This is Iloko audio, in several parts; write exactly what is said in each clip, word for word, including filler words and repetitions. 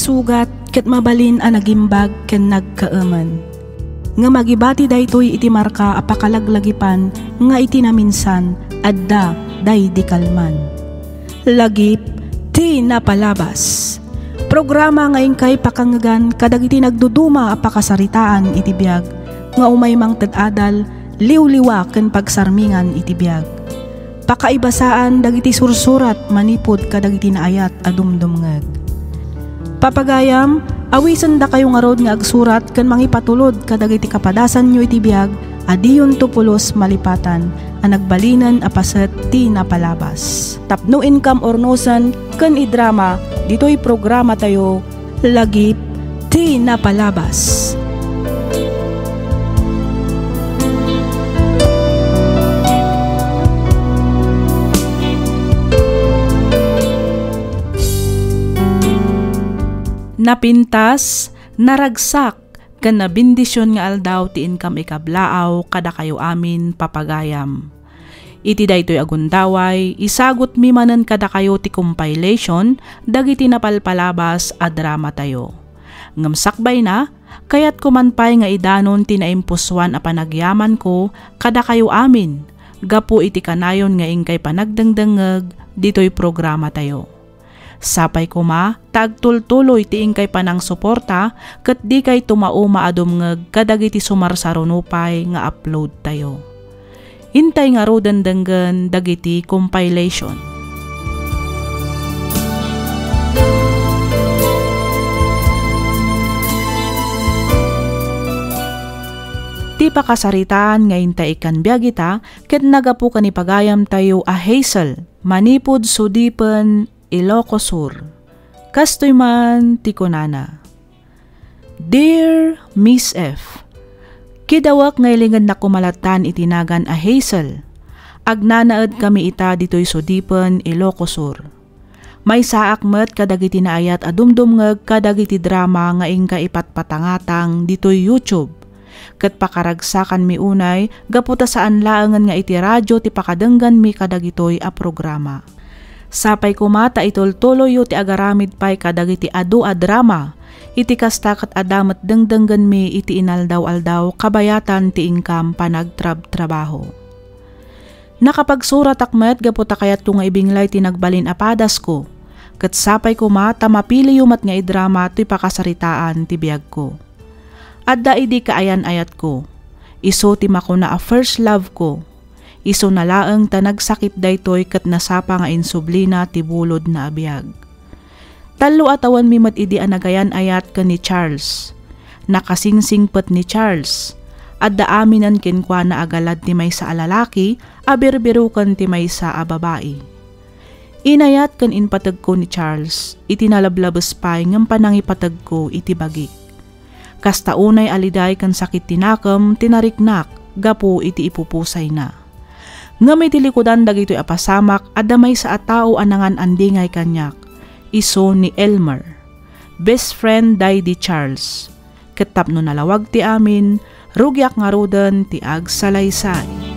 sugat ket mabalin a nagimbag ken nagkaemen. Ngem agibati daytoy iti marka a pakalaglagipan nga iti naminsan adda daydi kalman. Lagip ti napalabas. Programa nga inkay pakangngegan kadagiti nagduduma a pakasaritaan iti biag nga umay mangted adal, liwliwa ken pagsarmingan iti biag. Pakaibasaan dagiti sursurat manipud kadagiti naayat a dumdumngeg. Papagayam, awisendakayo ngarud nga agsurat ken mangipatulod kadagiti kapadasanyo iti biag a diyonto pulos malipatan a nagbalinen a paset ti napalabas. Tapno inkam urnosen ken idrama ditoy programatayo, Lagip ti Napalabas. Napintas, naragsak, ken nabendision nga aldaw ti inkam ikablaaw kadakayo amin, papagayam. Iti daytoy a gundaway, isagutmi manen kadakayo ti compilation dagiti napalpalabas a dramatayo. Ngem sakbayna, kayatko man pay nga idanon ti naimpusoan a panagyamanko kadakayo amin gapu iti kanayon nga inkay panagdengdengngeg ditoy programatayo. Sapay koma ta agtultuloy ti inkay panangsuporta ket dikay tumauma a dumngeg kadagiti sumarsaruno pay nga uploadtayo. Intay ngaruden denggen dagiti compilation. Ti pakasaritaan nga intay ikkan biag ita ket nagapu ken ni pagayamtayo a Hazel, manipud Sudipen, Ilocos Sur. Kastoy man ti kunana, "Dear Miss F, kidawak nga ilingenak koma lattan iti nagan a Hazel. Agnanaedkami ita ditoy Sudipen, Ilocos Sur. Maysaak met kadagiti naayat a dumdumngeg kadagiti drama nga inka ipatpatangatang ditoy YouTube. Ket pakaragsakanmi unay gapu ta saan laengen nga iti radio ti pakadengganmi kadagitoy a programa. Sapay koma ta itultuloyyo ti agaramid pay kadagiti adu a drama. Iti kasta ket adda met dengdenggenmi iti inaldaw-aldaw kabayatan ti inkam panagtrabtrabaho. Nakapagsuratak met gapu ta kayatko nga ibinglay ti nagbalin a padasko, ket sapay koma ta mapiliyo met nga idrama toy pakasaritaan ti biagko. Adda idi kaayan-ayatko. Isu ti makuna a first love ko. Isuna laeng ta nagsakit daytoy ket nasapa nga insublina ti bulodna a biag. Tallo a tawenmi met idi a nagayan-ayat ken ni Charles. Nakasingsingpet ni Charles. Adda aminen kenkuana a galad ti maysa a lalaki a birbiroken ti maysa a babai. Inayat ken impategko ni Charles iti nalablabes pay ngem panangipategko iti bagik. Kasta unay a liday ken sakit ti nakem ti nariknak gapu iti ipupusayna. Ngem iti likudan dagitoy a pasamak, adda maysa a tao a nangan-andingay kaniak, isu ni Elmer, best friend daydi Charles. Ket tapno nalawag ti amin, rugiak ngaruden ti agsalaysay.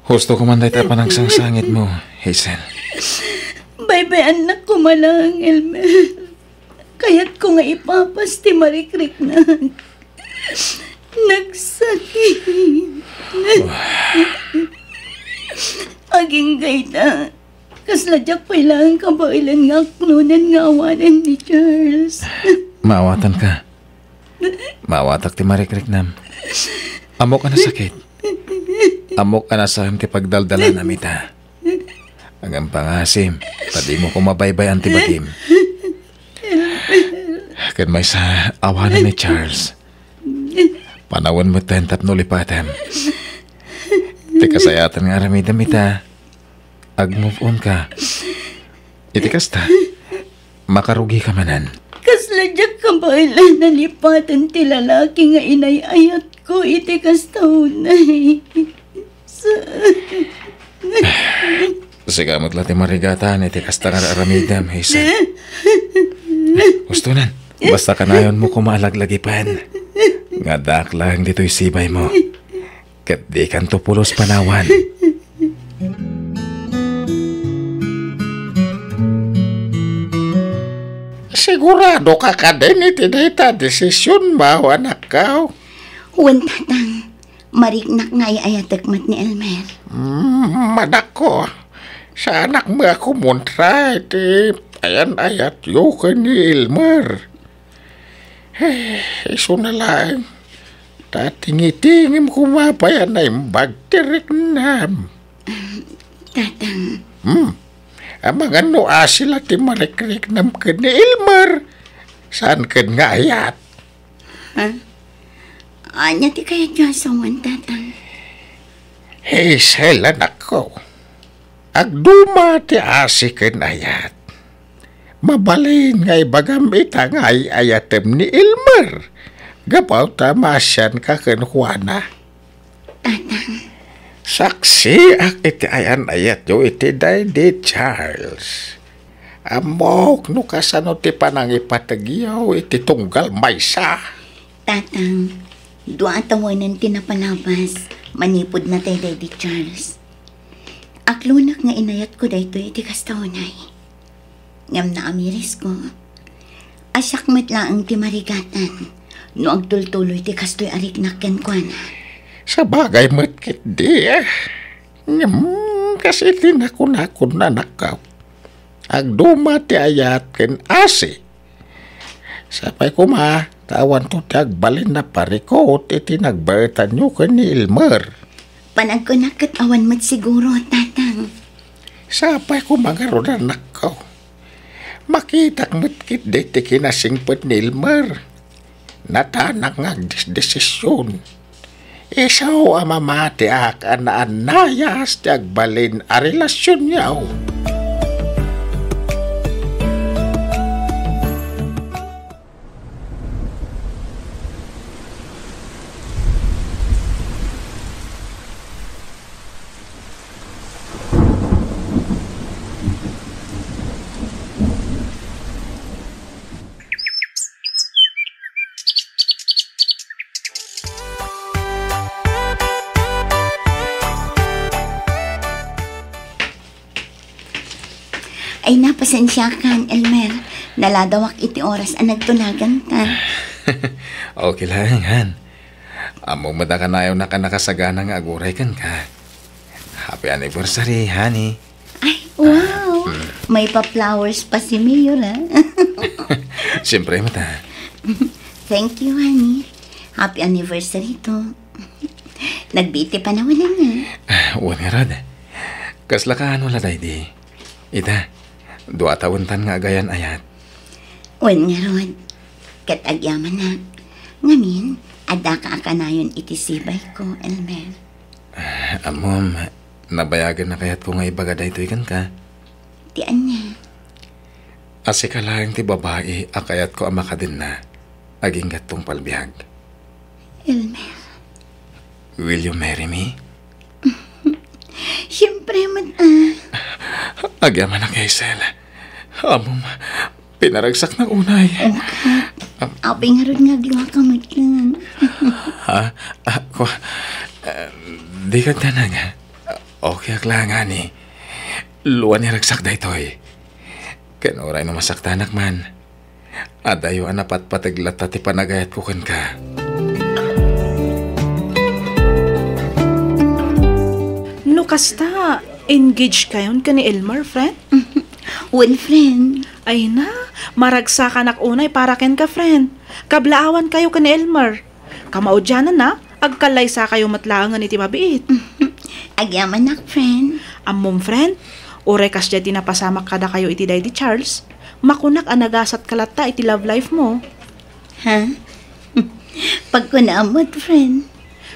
Husto ko man dayta a panagsangsangitmo, Hazel. Baybay-annak koma laeng, Elmer. Kayatko nga ipapas ti marikriknak. Nagsakit. Agingga ita. Kasla diak pay laeng kabaelan nga aknonen nga awanen ni Charles. Maawatanka. Maawatak ti marikriknam. Ammok a nasakit. Ammok a nasaem ti pagdaldalanam ita. Ngem pangasim, ta dimo koma baybay-an ti bagim. Ken maysa, awanem ni Charles. Panawen metten tapno lipatem. Ti kasayatan nga aramidem ita, ag-move on ka. Iti kasta, makarugika manen. Kasla diak kabaelan a lipaten ti lalaki nga inay-ayatko iti kasta unay. Sa- Sika met la ti marigatan iti kasta nga aramidem, Hazel. Hustonan. Basta kanayonmo koma a laglagipen nga addaak laeng ditoy sibaymo, ket dikanto pulos panawan. Siguradoka kadin iti dayta a desisionmo, anakko? Wen, Tatang. Mariknak nga ay-ayatek met ni Elmer. Mm, anakko, saanak met a kumontra iti ayan-ayatyo ken ni Elmer. Eh, isuna laeng, ta tingitingem koma pay a naimbag ti riknam. Tatang. Hmm. Amangan no asi la ti marikriknam ken ni Elmer, saan ket nga ayat? Ha? Ania ti kayatyo a sawen, Tatang? Hazel, anakko. Agduma ti asi ken ayat. Mabalin nga ibagam ita nga ay-ayatem ni Elmer gapu ta maasianka kenkuana. Tatang. Saksiak iti ayan-ayatyo iti Daddy Charles. Ammok no kasano ti panangipategyo iti tunggal maysa. Tatang, dua a tawenen ti napalabas manipud natay Daddy Charles. Aklonak nga inayatko daytoy iti kasta unay. Ngem naamirisko a siak met laeng ti marigatan no agtultuloy ti kastoy a riknak kenkuana. Sabagay met ketdi, eh. Ngem kas iti nakunakon, anakko, agduma ti ayat ken asi. Sapay koma ta awanto ti agbalin a parikut iti nagbaetanyo ken ni Elmer. Panagkunak ket awan met siguro, Tatang. Sapay koma ngarud, anakko. Makitak met ketdi ti kinasingpet ni Elmer. Natanak nga agdesdesision. Isu a mamatiak a naannayas ti agbalin a relasionyo. Ay, napasensiakan, Elmer. Naladawak iti oras a nagtulaganta. Okay lang, han. Ammom met a kanayonnak a nakasagana nga aguray kenka. Happy anniversary, honey. Ay, wow! Ah, mm. May pa-flowers pa si Mayor, ah. Siyempre met, ah. Thank you, honey. Happy anniversary to. Nagbiit ti panawen, ah. Ah, wen ngarud. Kasla kaano la daydi? Ita, dua tawentan nga agayan-ayat. Wen ngarud, ket agyamanak. Ngamin, addaka a kanayon iti sibayko, Elmer. Ah, ammom, nabayagen a kayatko nga ibaga daytoy kenka. Ti ania? A sika laeng ti babai a kayatko a makadenna agingga tungpal biag. Elmer. Will you marry me? Siyempre met, ah. Agyamanak, Hazel. Ammom, pinaragsaknak unay. Okay. Ah. Apay ngarud nga agluaka met ken. Ha? Ah, kwa, ah, di ka tanag. Okay ak la ngani. Lua ni ragsak daytoy. Ken uray no masaktanak man, adayo a napatpateg latta ti panagayatko kenka. No kasta, engaged kayon ken ni Elmer, friend? Wen, friend. Ay na, maragsakanak unay para kenka, friend. Kablaawan kayo ken ni Elmer. Kamaudiananna, agkallaysakayo met laengen iti mabiit. Agyamanak, friend. Ammom, friend, uray kasdiay ti napasamak kadakayo iti Daddy Charles, makunak a nagasatka latta iti love life mo. Ha? Pagkunaam met, friend.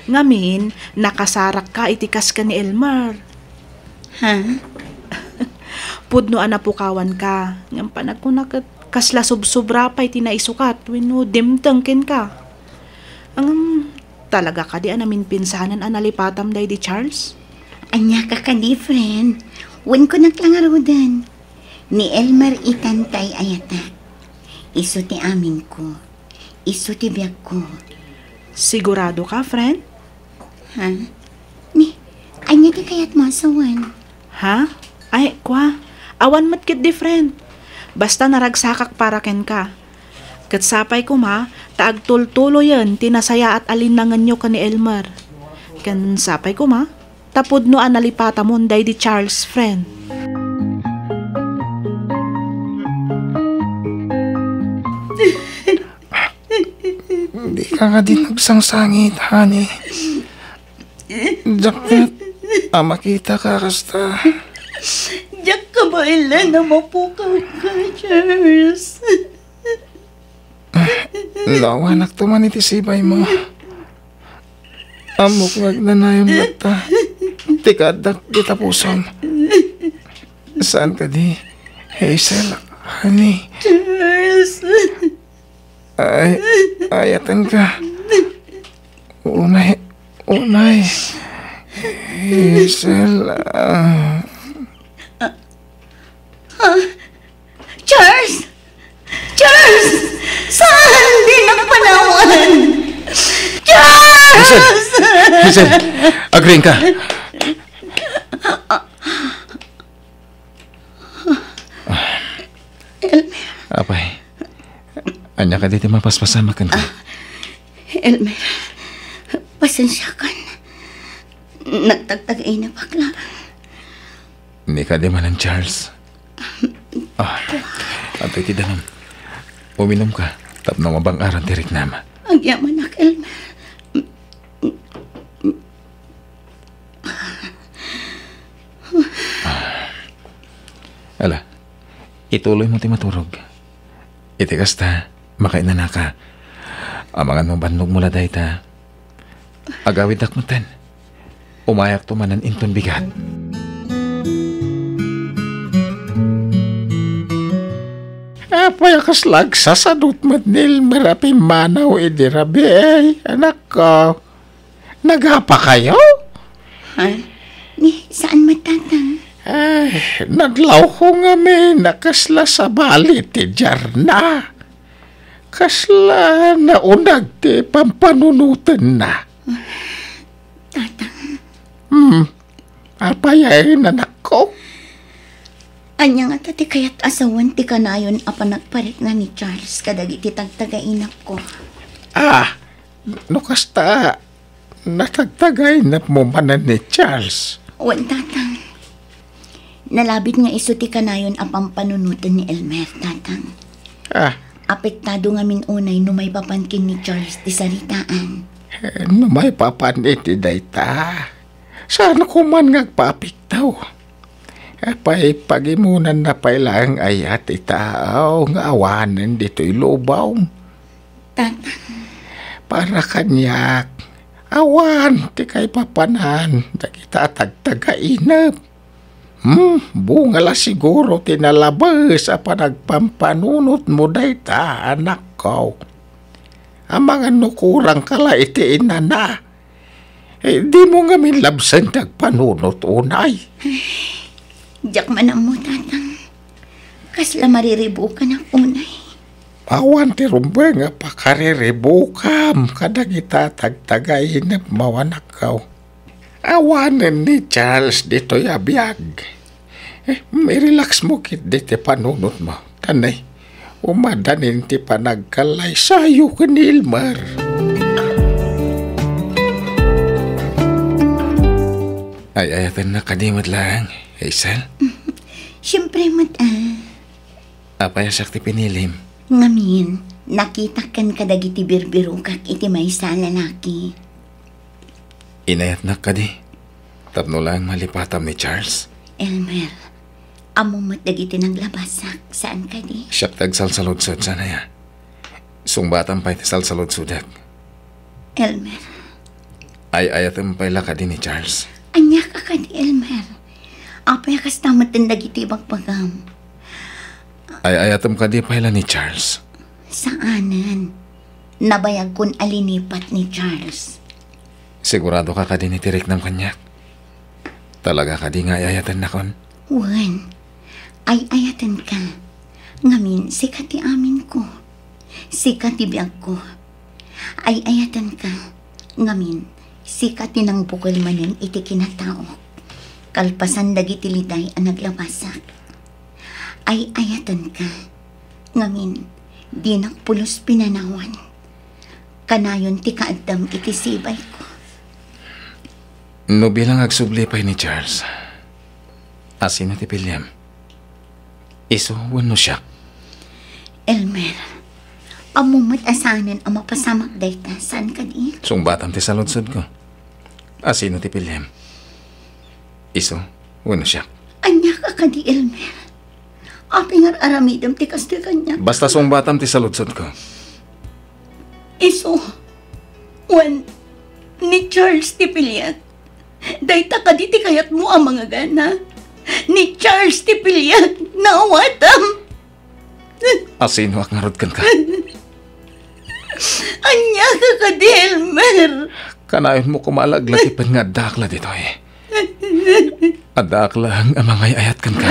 Ngamin, nakasarakka iti kas ken ni Elmer. Ha? Pudno a napukawanka, ngem panagkunak ket kasla sobsobra pay ti naisukat wenno dimteng kenka. Ngem, talaga kadi a naminpinsanen a nalipatam daydi Charles? Ania ka kadi, friend? Wen kunak la ngaruden. Ni Elmer itan ti ay-ayatak. Isu ti amin ko. Isu ti biag ko. Sigurado ka, friend? Ha? Ni, ania ti kayat mo a sawen? Ha? Ay, kwa. Awan met ketdi, friend. Basta naragsakak para kenka. Ket sapay koma ta agtultuloyen ti nasayaat a linnangenyo ken ni Elmer. Ken sapay koma ta pudno a nalipatamon daydi Charles, friend. Dika kadi nagsangsangit, honey. Diak met a makitaka kasta. Diak kabaelan a mapukaw ka, Charles. Naawanakto man iti sibaymo. Ammok nga agnanayon latta ti kaaddak ita pusom. Saan kadi, Hazel, honey? Charles. Ay, ayatenka. Unay, unay. Hazel, ah. Charles! Charles! Saan? Di nagpanawan! Hazel! Charles! Hazel! Agriingka! Elmer. Apay, ania kadi ti mapaspasamak kenka? Ah, Elmer, pasensiakan. Nagtagtagainep ak laeng. Ni kadi manen, Charles. Ah, adtoy ti danum. Uminumka tapno mabang-aran ti riknam. Agyamanak, Elmer. Ala, ituloymo ti maturog. Iti kasta, makainanaka. Amangan no bannogmo la dayta. Agawiddak metten. Umayakto manen inton bigat. Apay a kasla agsasadut met ni Elmer a pimmanaw idi rabii, anakko? Nagapakayo? Ha? Ni, saan met, Tatang? Ay, nadlawko ngamin a kasla sabali ti diarna. Kasla naunag ti pampanunotenna. Tatang. Hmm. Apay a inanakko? Ania ngata ti kayat a sawen ti kanayon a panagparikna ni Charles kadagiti tagtagainepko? Ah, no kasta, natagtagainepmo manen ni Charles? Wen, Tatang. Nalabit nga isu ti kanayon a pampanunoten ni Elmer, Tatang. Ah. Apektado ngamin unay no maipapan ken ni Charles ti saritaan. Eh, no maipapan iti dayta, saan ko man nga agpaapekto? Apay, pagimonanna pay laeng aya ti tao nga awanen ditoy lubong? Tatang. Para kaniak, awan ti kaipapanan dagita a tagtagainep. Hmm, bunga la siguro ti nalabes a panagpampanunotmo dayta, anakko. Amangan no kurangka la iti inana. Eh, dimo ngamin labsen ti agpanunot unay. Diak man ammo, Tatang. Kasla mariribukanak unay. Awan ti rumbeng a pakariribukam kadagita tagtagainepmo, anakko. Awanen ni Charles ditoy a biag. Eh, i-relax mo ketdi ti panunotmo. Tanay, umadanin ti panagkallaysayo ken ni Elmer. Ay-ayatennak kadi met laeng, Hazel? Siempre met, ah. Apay a siak ti pinilim? Ngamin, nakitak ken kadagiti birbirokak iti maysa a lalaki. Inayatnak kadi tapno laeng malipatam ni Charles? Elmer, ammo met dagiti naglabasak, saan kadi? Siak ti agsalsaludsod, saan aya? Sungbatam pay ti salsaludsodek. Elmer. Ay-ayatem pay la kadi ni Charles? Ania ka kadi, Elmer? Apay a kasta metten dagiti ibagbagam? Ay-ayatem kadi pay la ni Charles? Saanen. Nabayagkon a linipat ni Charles. Sigurado ka kadi iti riknam kaniak? Talaga kadi nga ay-ayatennakon? Wen, ay-ayatenka. Ngamin, sika ti amin ko. Sika ti biagko. Ay-ayatenka. Ngamin, sika ti nangbukel manen iti kinataok. Kalpasan dagiti liday a naglabasak. Ay-ayatenka. Ngamin, dinak pulos pinanawan. Kanayon ti kaaddam iti sibayko. No bilang agsubli pay ni Charles, asino ti piliem? Isu wenno siak? Elmer, ammo met a saanen a mapasamak dayta, saan kadi? Sungbatam ti saludsodko. Asino ti piliem? Isu wenno siak? Ania ka kadi, Elmer? Apay nga ar-aramidem ti kastoy kaniak? Basta sungbatam ti saludsodko. Isu, wen ni Charles ti piliek. Dayta kadi ti kayatmo a mangagana? Ni Charles ti piliek, naawatam. Asinoak ngarud kenka? Ania ka kadi, Elmer? Kanayonmo koma a laglatipen nga addaak la ditoy. Addaak laeng a mangay-ayat kenka.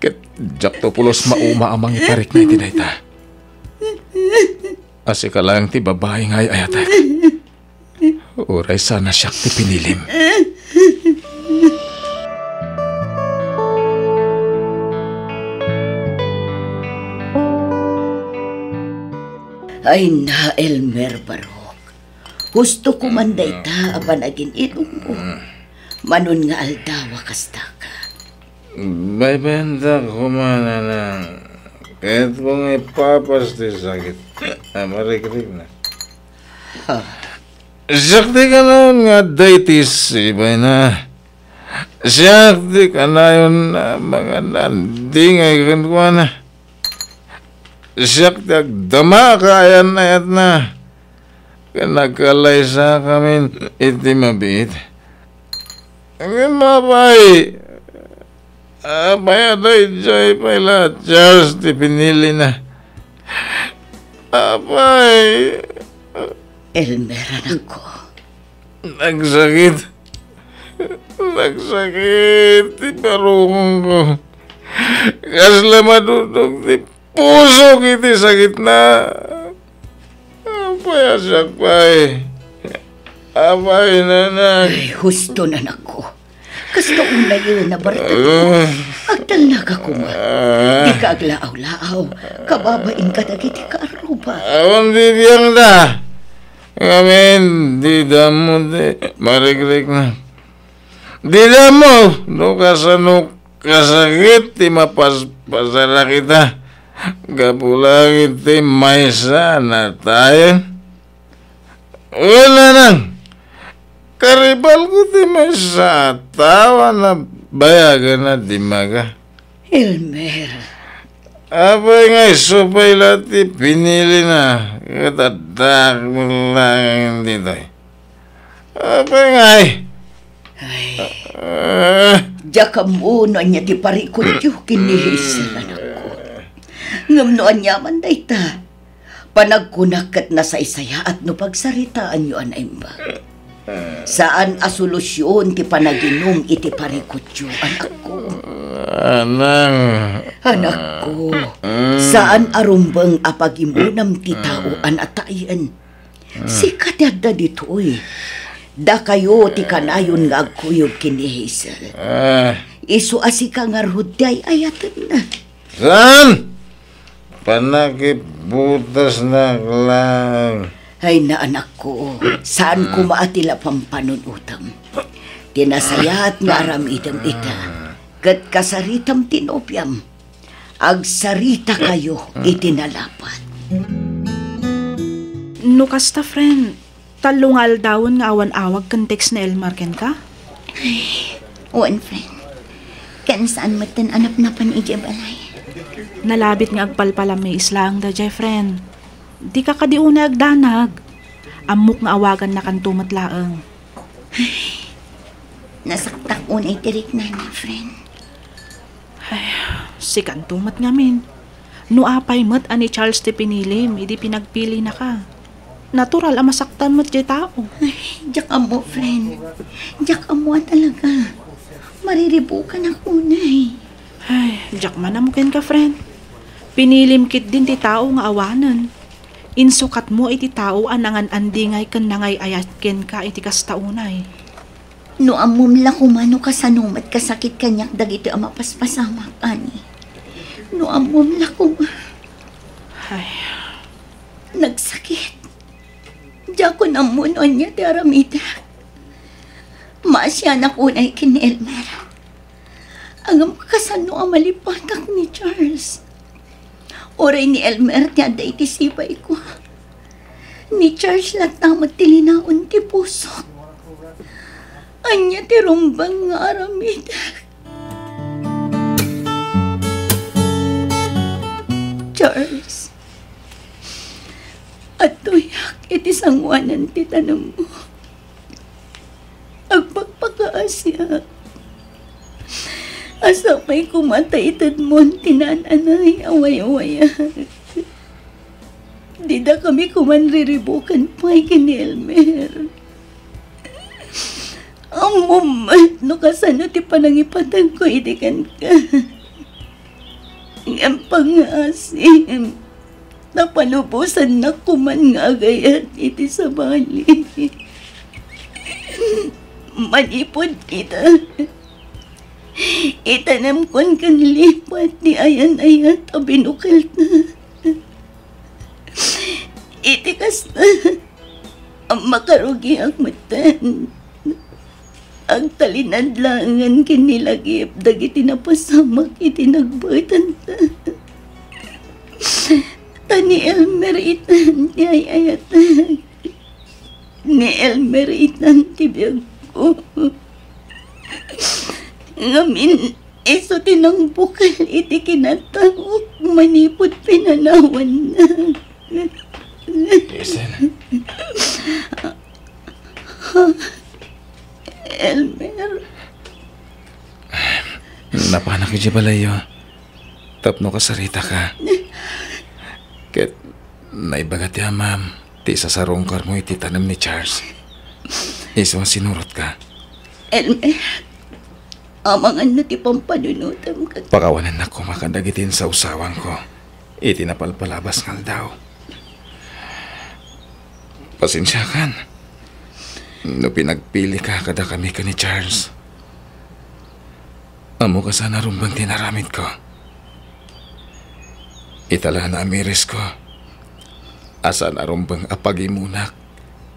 Ket diakto pulos mauma a mangiparikna iti dayta. A sika laeng ti babai nga ay-ayatek. Uray saan a siak ti pinilim. Ay na, Elmer Barok. Husto koman dayta a panagin-inummo. Manon nga aldaw a kastaka. Baybayantak koma, nanang. Kayatko nga ipapas ti sakit a marikrikna. Ha? Siak ti kanayon nga adda iti sibayna. Siak ti kanayon a mangan-andingay kenkuana. Siak ti agdama a kaayan-ayatna. Ken nagkalaysakamin iti mabiit. Ngem apay, apay a daydiay pay la a Charles ti pinilina? Apay. Elmer, anakko. Nagsakit. Nagsakit ti barukongko. Kasla madudog ti pusok iti sakitna. Apay a siak pay? Apay, nanang? Ay, husto, anakko. Kasta unay, eh, nabarita ko. Ah. Agtalnaka koma. Ah. Dika aglaaw-laaw. Kababain kadagiti kaarruba. Awan bibiangda. Ngamin, dida ammo ti marikrikna. Dida ammo no kasano kasakit ti mapaspasarak ita. Gapu laeng iti maysa a natayen. Wen, nanang, karibalko ti maysa a tao a nabayagen a dimmaga. Elmer. Apay nga isu pay la ti pinilina, ket addaak laeng ditoy. Apay ngay? Ay. Ah. Diak ammo no ania ti parikutyo ken ni Hazel, anakko. Ngem no aniaman dayta, panagkunak ket nasaysayaat no pagsaritaanyo a naimbag. Saan a solusion ti panaginum iti parikutyo, anakko. Anang. Anakko, saan a rumbeng a pagimonam ti tao a natayen. Sika ti adda ditoy. Dakayo ti kanayon nga agkuyog ken ni Hazel. Ah. Isu a sika ngarud ti ay-ayatenna. Saan? Panakibutasnak laeng. Ay, na, anakko, saan koma a ti la pampanunotem. Ti nasayaat nga aramidem ita, ket kasaritam ti nobiam. Agsarita kayo iti nalapat. No kasta, friend, tallo nga aldawen nga awan awag ken text ni Elmer kenka? Ay, wen, friend. Ken saan metten a napnapan idiay balay. Nalabit nga agpalpalamiis laeng daydiay, friend. Dika kadi unay agdanag. Ammok nga awagannakanto met laeng. Ay, nasaktak unay ti riknana, friend. Ay, sikanto met ngamin. No apay met a ni Charles ti pinilim idi pinagpilinaka, natural a masaktan met diay tao. Ay, diak ammo, friend. Diak ammo a talaga. Mariribukanak unay. Ay, diak man ammo kenka, friend. Pinilim ketdin ti tao nga awanen. Insukatmo iti tao a nangan-andingay ken nangay-ayat kenka iti kasta unay. No ammom la koma no kasano met kasakit kaniak dagitoy a mapaspasamak, Ani. No ammom la koma. Ay. Nagsakit. Diakon ammo no ania ti aramidek. Maasianak unay ken ni Elmer. Ngem kasano a malipatak ni Charles? Uray ni Elmer ti adda iti sibayko, ni Charles latta met ti linaon ti pusok. Ania ti rumbeng nga aramidek? Charles, adtoyak iti sanguanan ti tanemmo. Agpakpakaasiak. Sapay koma ta itedmon ti naan-anay a wayawayag. Dida kami koman riribukan pay ken ni Elmer. Ammom met no kasano ti panangipatangko idi kenka. Ngem pangngaasim, napalubosannak koman nga agayat iti sabali. Manipud ita, itanemkon ken lipat ti ayan-ayat a binukelta. Iti kasta, makarugiak metten. Agtalinad laengen ken ni Lagip dagiti napasamak iti nagbaetanta. Ta ni Elmer itan ti ay-ayatek. Ni Elmer itan ti biagko. Ngamin, isu ti nangbukel iti kinataok manipud pinanawanna. Hazel. Elmer. Napanak iti balayyo tapno kasaritaka. Ket naibaga ti amam ti isasarungkarmo iti tanem ni Charles. Isu a sinurotka. Elmer, amangan no ti pampanunotem ket pakawanennak koma kadagiti insawsawangko iti napalpalabas nga aldaw. Pasensiakan no pinagpilika kadakami ken ni Charles. Ammok a saan a rumbeng ti inaramidko. Ita la naamirisko a saan a rumbeng a pagimunak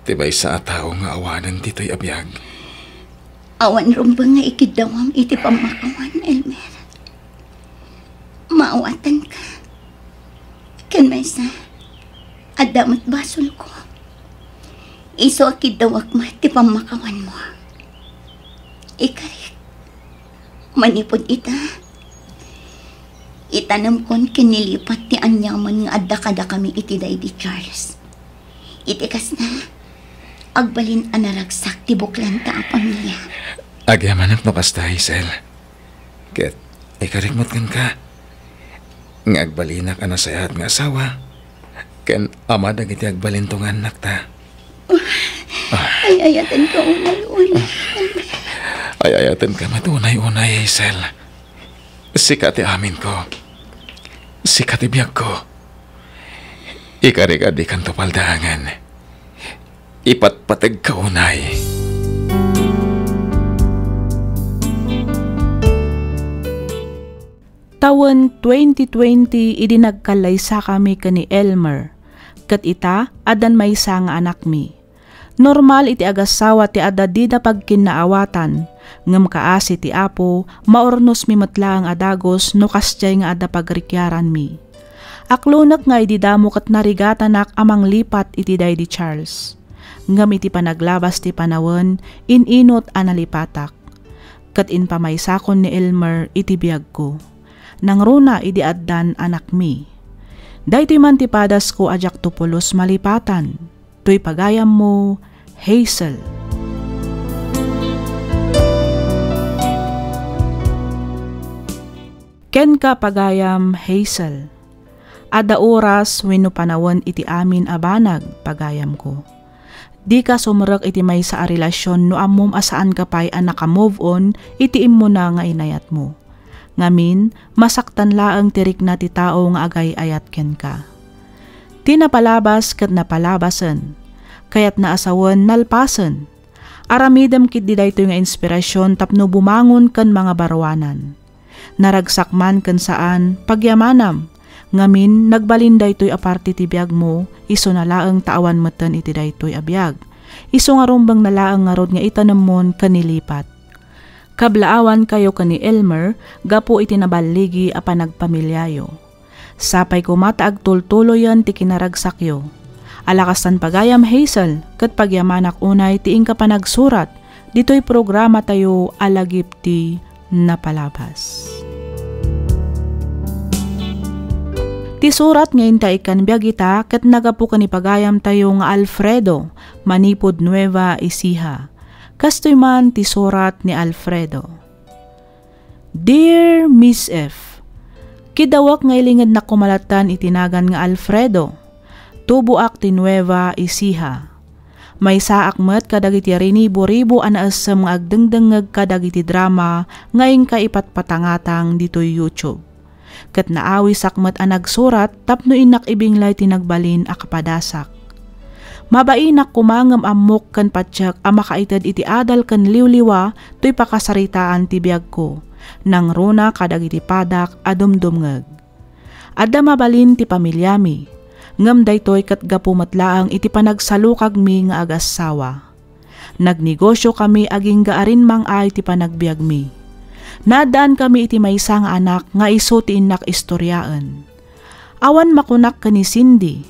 ti maysa a tao nga awanen ditoy a biag. Awan rumbeng nga ikiddawam iti pammakawan, Elmer. Maawatanka. Ken maysa, adda met basolko. Isu a kiddawak met ti pammakawanmo. Ikarik, manipud ita, itanemkon ken nilipat ti aniaman nga adda kadakami iti daydi Charles. Iti kasta, agbalin a naragsak ti buklanta a pamilia. Agyamanak no kasta, Hazel. Ket ikarik met kenka nga agbalinak a nasayaat nga asawa ken ama dagiti agbalinto nga annakta. Ay-ayatenka unay, unay. Ay-ayatenka met unay, unay, Hazel. Sika ti aminko. Sika ti biagko. Ikarik a dikanto paldaangen. Ipatpategka unay. Tawen twenty twenty idi nagkallaysakami ken ni Elmer, ket ita, addan maysa nga anakmi. Normal iti agasawa ti adda dida pagkinnaawatan, ngem kaasi ti Apo, maurnosmi met laeng a dagus no kasdiay nga adda pagrikiaranmi. Aklonek nga idi damo ket narigatanak a manglipat iti daydi Charles. Ngem iti panaglabas ti panawen, in-inut a nalipatak. Ket impamaysakon ni Elmer iti biagko. Nangruna idi addan anakmi. Daytoy man ti padasko a diakto pulos malipatan. Toy pagayammo, Hazel. Kenka, pagayam, Hazel. Adda oras wenno panawen iti amin a banag, pagayamko. Dika sumrek iti maysa a relasyon no ammom a saanka pay a naka-move on iti immuna nga inayatmo. Ngamin, masaktan laeng ti rikna ti tao nga agay-ayat kenka. Ti napalabas ket napalabasen, kayatna a sawen nalpasen. Aramidem ketdi daytoy nga inspirasyon tapno bumangon ken mangabaruanan. Naragsak man ken saan, pagyamanam. Ngamin, nagbalin daytoy a parte ti biagmo, isuna laeng ta awan metten iti daytoy a biag. Isu nga rumbengna laeng ngarud nga itanemmon ken ilipat. Kablaawankayo ken ni Elmer gapu iti naballigi a panagpamiliayo. Sapay koma ta agtultuloyen ti kinaragsakyo. Ala kastan pagayam, Hazel, ket pagyamanak unay ti inka panagsurat ditoy programatayo a Lagip ti Napalabas. Ti surat nga inta ikkan biag ita ket nagapu ken ni pagayamtayo nga Alfredo, manipud Nueva Ecija. Kastoy man ti surat ni Alfredo. Dear Miss F, kidawek nga ilingednak koma lattan iti nagan nga Alfredo. Tuboak ti Nueva Ecija. Maysaak met kadagiti rinibo-ribo a naessem nga agdengdengngeg kadagiti drama nga inka ipatpatangatang ditoy YouTube. Ket naawisak met a nagsurat tapno innak ibinglay ti nagbalin a kapadasak. Mabainak koma ngem ammok ken patiek a makaited iti adal ken liwliwa toy pakasaritaan ti biagko, nangruna kadagiti padak a dumdumngeg. Adda mabalin ti pamiliami, ngem daytoy ket gapu met laeng iti panagsalukagmi nga agassawa. Nagnegosiokami agingga a rimmang-ay ti panagbiagmi. Naaddaankami iti maysa nga anak nga isu ti innak istoriaen. Awan makunak ken ni Cindy,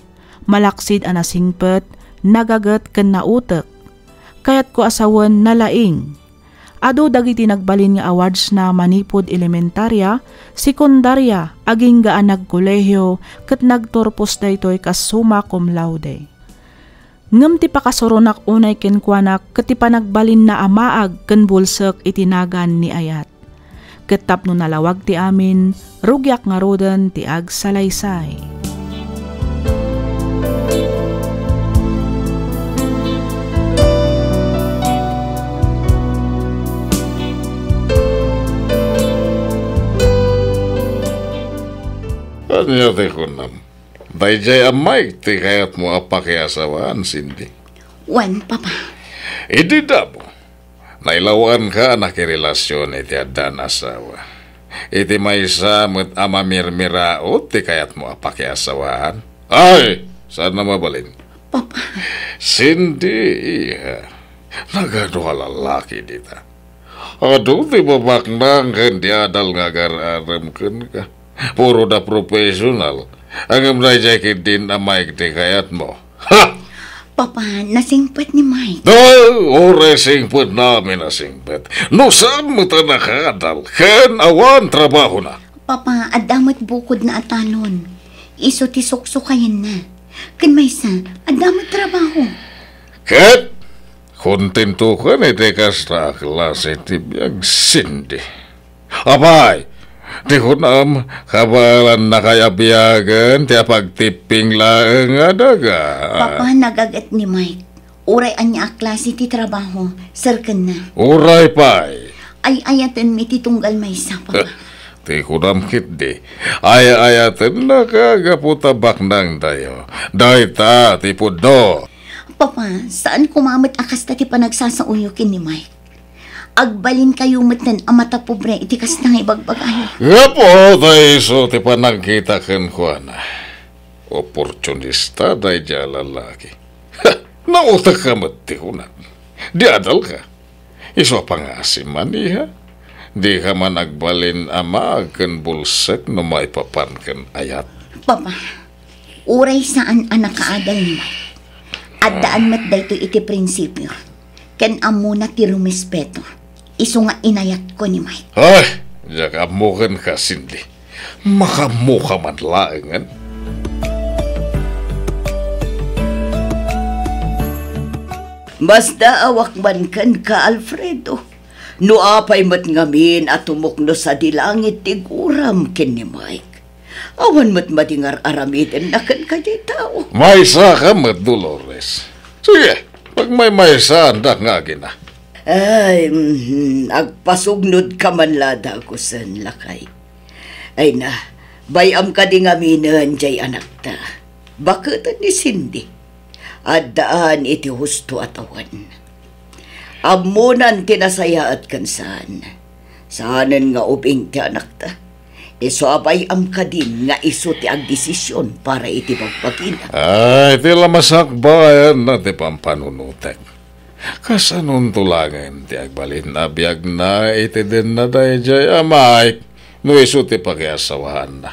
malaksid a nasingpet, nagaget ken nautek. Kayatko a sawen nalaing. Adu dagiti nagbalin nga awardsna manipud elementaria, sekundaria, agingga a nagkolehio, ket nagturpos daytoy kas summa cum laude. Ngem ti pakasuronak unay kenkuana ket ti panagbalinna a maag ken bulsek iti nagan ni Ayat. Ket tapno nalawag ti amin, rugiak ngaruden ti agsalaysay. Ania ti kunam? Daydiay a Mike ti kayatmo a pakiasawaan, Cindy? Wen, Papa. Idi damo, nailawanka a nakirelasion iti addan asawa. Iti maysa met a mamirmiraut ti kayatmo a pakiasawaan. Ay, saan a mabalin? Papa. Cindy, iha. Nagadu a lalaki dita. Adu ti babaknang ken ti adal nga agar-arem kenka. Puro da professional. Ngem daydiay ketdin a Mike ti kayatmo. Ha! Papa, nasingpet ni Mike. Ah, uray singpetna amin a singpet. No saan met a nakaadal, ken awan trabahona. Papa, adda met bukodna a talon. Isu ti suksukayenna. Ken maysa, adda met trabaho. Ket kontentokan iti kasta a klase ti biag, Cindy. Apay, ti kunam, kabaelannakay a biagen ti apagtipping laeng a daga. Papa, nagaget ni Mike. Uray ania a klase ti trabaho, serkenna. Uray pay. Ay-ayatenmi ti tunggal maysa, Papa. Ti kunam ketdi, ay-ayatennaka gapu ta baknangtayo. Dayta ti pudno. Papa, saan koma met a kasta ti panagsasaoyo ken ni Mike. Agbalinkayo metten a matapobre iti kasta nga ibagbagayo. Gapu ta isu ti panagkita kenkuana. Oportunista daydiay a lalaki. Nautekka met ti kunak. Di adalka. Isu a pangngaasim man, iha. Dika man agbalin a maag ken bulsek no maipapan ken Ayat. Papa, uray saan a nakaadal ni Mike, addaan met daytoy iti prinsipio, ken ammona ti rumespeto. Isu nga inayatko ni Mike. Ay, diak ammo kenka, Cindy. Makaammoka man laengen. Masdaawak man kenka, Alfredo. No apay met ngamin a tumukno sadi langit ti guram ken ni Mike, awan met madi nga ar-aramidenna kenka diay tao. Maysaka met, Dolores. Sige, pagmaymaysaandak nga agina. Ay, mhm, agpasugnodka man la dagusen, lakay. Ay na, bay-am kadi ngaminen jay anakta. Baketen ni Cindy. Addaan iti husto a tawen. Ammonan ti nasayaat ken saan. Saanen nga ubing ti anakta. Isu a bay-am kadin nga isu ti agdesision para iti bagbagina. Ay, ti la masakbayan na ti pampanunotek. Kasanonto laengen ti agbalin a biagna iti denna daydiay a Mike no isu ti pakiasawaanna?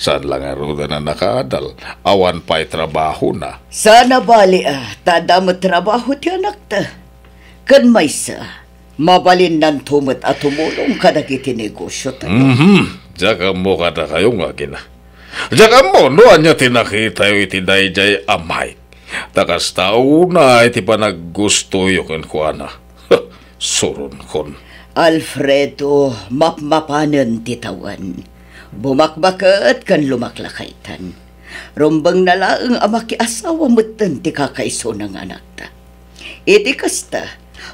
Saan la ngaruden a nakaadal, awan pay trabahona. Saan a bali a, ta adda met trabaho ti anakta. Ken maysa, mabalinnanto met a tumulong kadagiti negosiotayo. Mhm. Diak ammo kadakayo nga agina. Diak ammo no ania ti nakitayo iti daydiay a Mike. Ta kasta unay ti panaggustoyo kenkuana. Suronkon. Alfredo, mapmapanen ti tawen. Bumakbaket ken lumaklakaytan. Rumbengna laeng a makiasawa metten ti kakaisuna nga anakta. Iti kasta,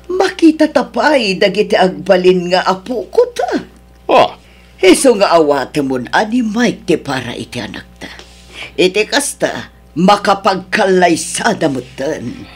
makitata pay dagiti agbalin nga apokota. Ah. Isu nga awatemon a ni Mike ti para iti anakta. Iti kasta, makapagkallaysada metten.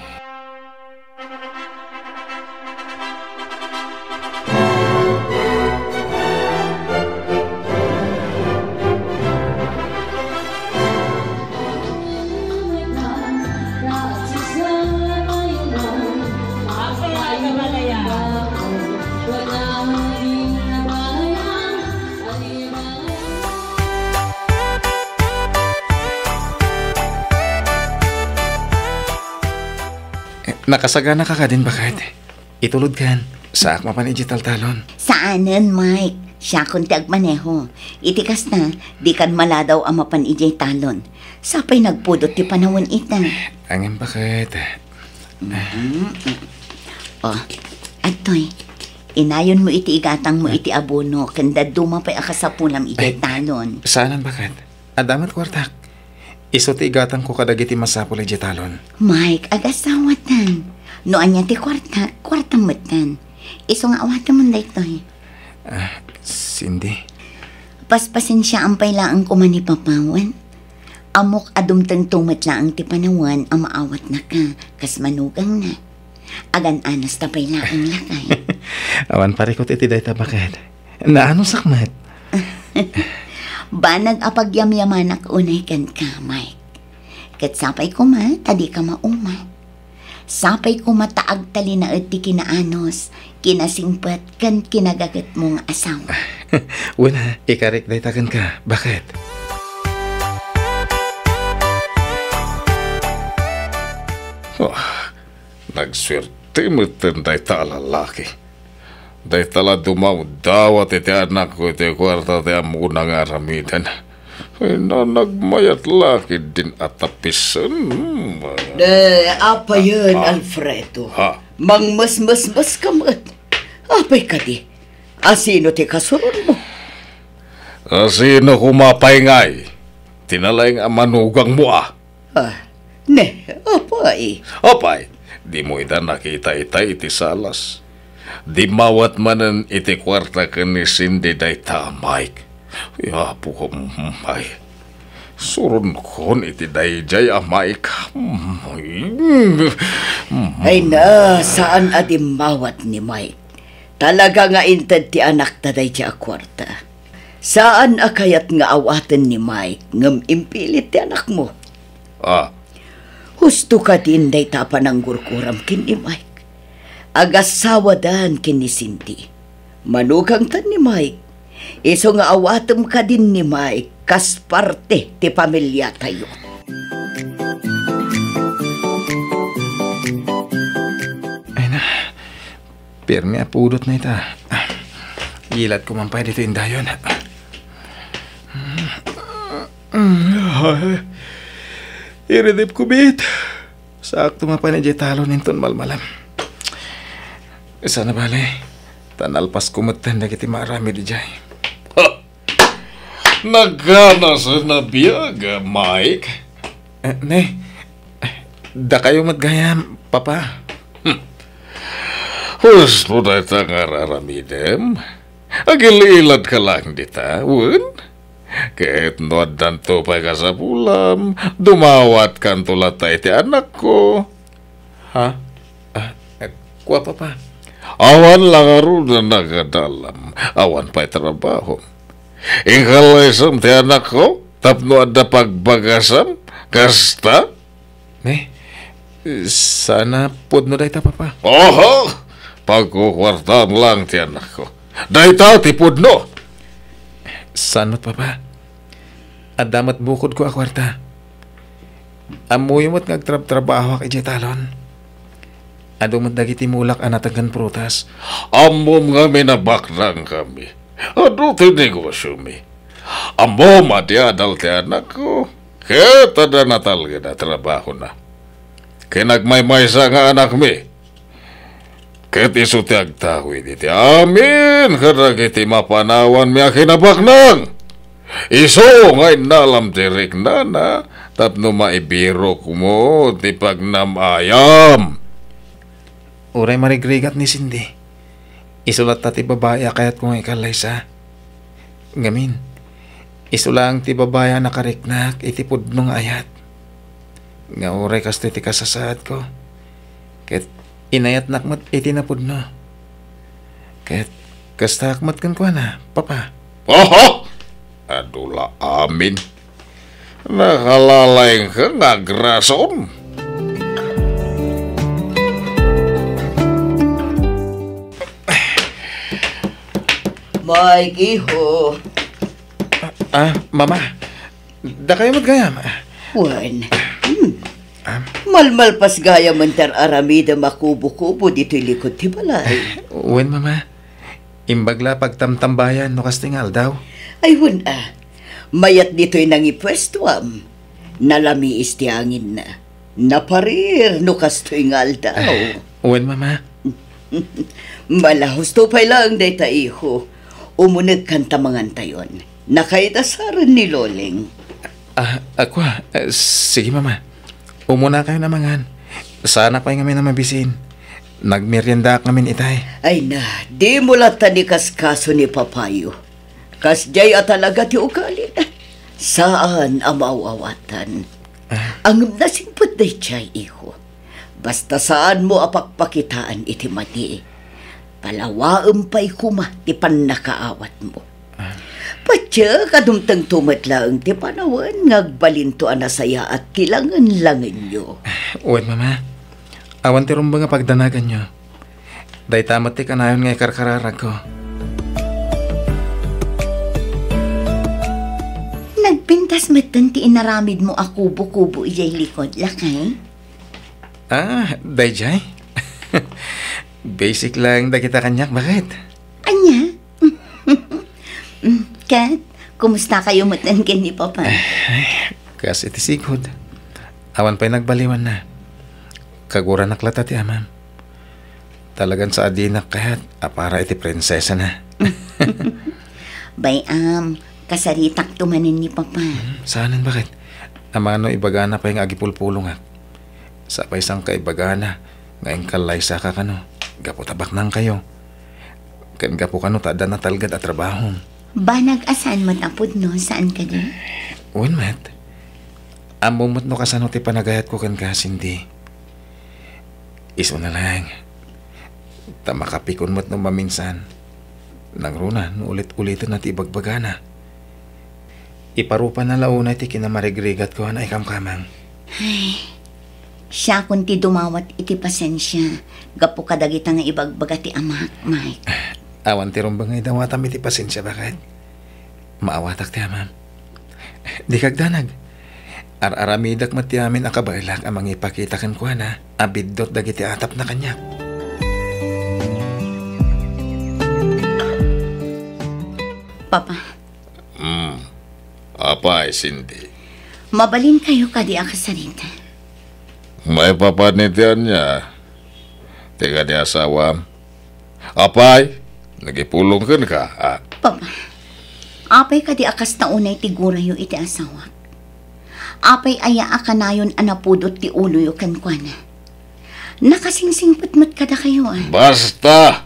Eh, nakasaganaka kadin, baket? Itulodkan, saak mapan idiay taltalon. Saanen, Mike. Siakon ti agmaneho. Iti kasta, dikan maladaw a mapan idiay talon. Sapay nagpudot ti panawen ita. Ngem, baket? Mm-mm. Oh, adtoy. Inayonmo iti igatangmo iti abono, ken dadduma pay a kasapulam idiay talon. Saanen, baket? Adda met kuartak. Isu ti igatangko kadagiti masapul idiay talon. Mike, agasawatan. No ania ti kuartak, kuartam metten. Isu nga awatemon daytoy. Ah, Cindy. Paspasensiaam pay laeng koma ni Papawen. Ammok a dumtengto met laeng ti panawen a maawatnaka kas manugangna. Agan-anasta pay laeng lakay. Awan parikut iti dayta, baket. Naanusak met. Banag a pagyamyamanak unay kenka, Mike. Ket sapay koma ta dika mauma. Sapay koma ta agtalinaed ti kinaanus, kinasingpet, ken kinagagetmo nga asawa. Wen, ikarik dayta kenka. Baket? Oh, nagsuerte metten dayta a lalaki. Dayta la dumawdawat iti anakko iti kuarta ti ammona nga aramiden. Ay, na nagmayat la ketdin a tapisen. Hmm. Ne, apayen, ah, Alfredo. Ha? Mangmesmesmes ka met. Apay kadi? Asino ti kasuronmo? Asino koma pay ngay? Ti nalaing a manugangmo, a? Ah, ne, apay? Apay, dimo ida nakita itay iti salas? Dimmawat manen iti kuarta ken ni Cindy dayta a Mike. Ay, Apo, ay, suronkon iti daydiay a Mike. Ay na, saan a dimmawat ni Mike. Talaga nga inted ti anakta daydiay a kuarta. Saan a kayat nga awaten ni Mike ngem impilit ti anakmo. Ah. Husto kadin dayta a pananggurguram ken ni Mike. Agasawadan ken ni Cindy. Manugangtan ni Mike. Isu nga awatem kadin ni Mike kas parte ti pamiliatayo. Ay na, pirmi a pudot na ita. Ilatko man pay ditoy indayon. Ay, iridipko met. Saakto mapan idiay talon inton malmalem. Saan a bale, ta nalpasko metten dagiti maaramid idiay. Ha! Naganasen a biag, Mike. Eh, ne, dakayo met gayam, Papa. Hmm. Husto dayta nga ar-aramidem. Agil-iladka laeng dita, wen? Ket no addanto pay kasapulam, dumawatkanto latta iti anakko. Ha? Ah, eh, kua, Papa. Awan la ngarud a nagadalam, awan pay trabaho. Inkallaysam ti anakko tapno adda pagbagasam, kasta? Ne, saan a pudno dayta, Papa. Oho! Pagkukuartaan lang ti anakko. Dayta ti pudno! Saan met, Papa. Adda met bukodko a kuarta. Ammoyo met nga agtrabtrabahoak idiay talon. Adu met dagiti mulak a nateng ken prutas. Ammom ngamin a baknangkami. Adu ti negosiomi. Ammom a diadal ti anakko. Ket adda natalged a trabahona. Ken agmaymaysa nga anakmi. Ket isu ti agtawid iti amin kadagiti mapanawanmi a kinabaknang. Isu nga innalam ti riknana tapno maibirokmo ti pagnam-ayam. Uray marigrigat ni Cindy, isu latta ti babai a kayatko nga ikallaysa. Ngamin, isu laeng ti babai a nakariknak iti pudno nga ayat. Nga uray kastoy ti kasasaadko, ket inayatnak met iti napudno. Ket kastaak met kenkuana, Papa. Oho! Adu la amin. Nakalalaingka nga agrason. Mike, iho. Ah, Mama. Dakayo met gayam. Wen. Hmm. Ah. Malmalpas gayam ti ar-aramidem a kubo-kubo ditoy likod ti balay. Wen, Mama. Imbag la pagtamtambayan no kastoy nga aldaw. Ay, wen a. Mayat ditoy nangipuestuam. Nalamiis ti anginna. Naparir no kastoy nga aldaw. Ah, wen, Mama. Malahusto pay laeng dayta, iho. Umunegkan ta mangantayon. Nakaidasaren ni Loleng. Ah, ah, kua, ah, sige, Mama. Umunakayon a mangan. Saanak pay ngamin a mabisin. Nagmeriendaak ngamin itay. Ay na, dimo latta ni kaskaso ni Papayo. Kasdiay a talaga ti ugalina. Saan a maaw-awatan. Ah. Ngem nasingpet daydiay, iho. Basta saanmo a pakpakitaan iti madi. Palawaem pay koma ti pannakaawatmo. Ah. Patiek a dumtengto met laeng ti panawen nga agbalinto a nasayaat ti langen-langenyo. Wen, Mama. Awan ti rumbeng a pagdanaganyo. Dayta met ti kanayon nga ikarkararagko. Nagpintas metten ti inaramidmo a kubo-kubo idiay likod, lakay? Ah, daydiay? Basic lang dagita kaniak, baket? Ania? Mm, ket, kumusta kayo metten ken ni Papa? Ay, kas iti sigud. Awan pay nagbaliwanna. Kaguranak latta ti amam. Talagan sa adinak kayat a para iti prinsesana. Bay-am, kasaritakto manen ni Papa. Hmm, saanen, baket? Amano ibagana pay nga agipulpulongak. Sa pay sangka ibagana nga inkallaysaka kano, gapu ta baknangkayo. Ken gapu kano ta adda natalged a trabahom. Banag a saan met a pudno, saan kadi? Wen met. Ammom met no kasano ti panagayatko kenka, Cindy. Isuna laeng. Ta makapikon met no maminsan. Nangruna no ulit-uliten na ti ibagbagana. Iparupa na la unay ti kinamarigrigatko a naikamkamang. Ay, siakon ti dumawat iti pasensia gapu kadagita nga ibagbaga ti amak, Mike. Awan ti rumbeng nga idawatam iti pasensia, baket? Maawatak ti amam. Dika agdanag. Ar-aramidek met ti amin a kabaelak a mangipakita kenkuana a biddut dagiti atapna kaniak. Papa. Hmm. Apay, Cindy? Mabalinkayo kadi a kasarita? Maipapan iti ania? Ti kadi asawam? Apay, nagipulong kenka, a? Papa, apay kadi a kasta unay ti gurayo iti asawak? Apay aya a kanayon a napudot ti uloyo kenkuana? Nakasingsingpet met kadakayo, a? Basta!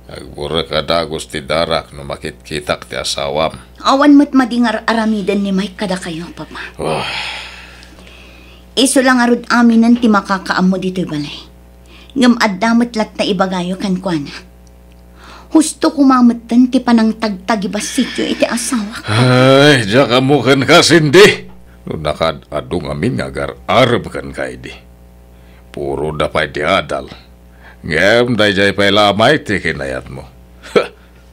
Agburek a dagus ti darak no makitkitak ti asawam. Awan met madi nga ar-aramiden ni Mike kadakayo, Papa. Ah. Isu la ngarud aminen ti makakaammo ditoy balay. Ngem adda met latta ibagayo kenkuana. Husto koma metten ti panangtagtagibasityo iti asawak. Ay, diak ammo kenka, Cindy. No nakaad-adu ngamin nga agar-arem kenka idi. Puro da pay ti adal. Ngem daydiay pay la a Mike ti kinayatmo.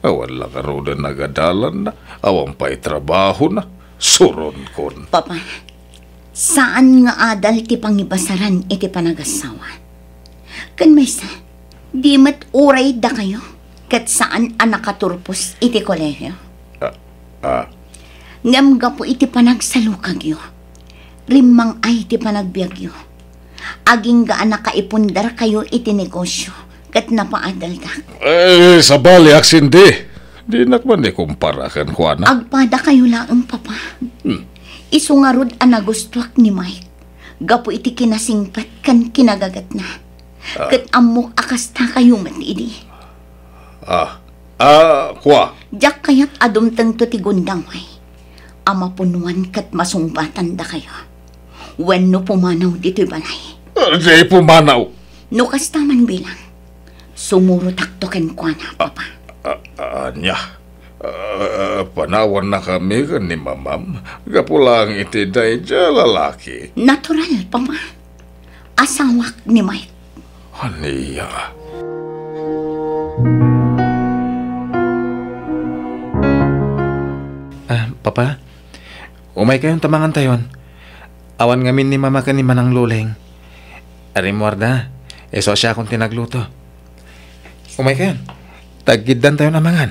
Awan la ngaruden nagadalanna, awan pay trabahona. Suronkon. Papa, saan nga adal ti pangibasaran iti panagasawa. Ken maysa, di met uray dakayo ket saan a nakaturpos iti kolegio. Ah, ah. Ngem gapu iti panagsalukagyo, rimmang-ay ti panagbiagyo. Agingga a nakaipundarkayo iti negosio ket napaadaldak. Eh, sabaliak, Cindy. Dinak man ikumpara kenkuana. Agpadakayo laeng, Papa. Hmm. Isu ngarud a nagustuak ni Mike gapu iti kinasingpet ken kinagagetna. Ah. Ket ammok a kastakayo met idi. Ah. Ah, kua. Diak kayat a dumtengto ti gundaway a mapunuan ket masungbatan dakayo. Wenno pumanaw ditoy balay. Ah, di pumanaw. No kasta man bilang, sumurotakto kenkuana, Papa. Ah, ah, ania? Ah, panawannakami ken ni Mamam gapu laeng iti daydiay a lalaki. Natural, Papa. Asawak ni Mike. Ania? Ah, Papa, umaykayon ta mangantayon. Awan ngamin ni Mama ken ni Manang Loleng. Ari, Muarda, isu a siakon ti nagluto. Umaykayon. Taggiddantayon a mangan.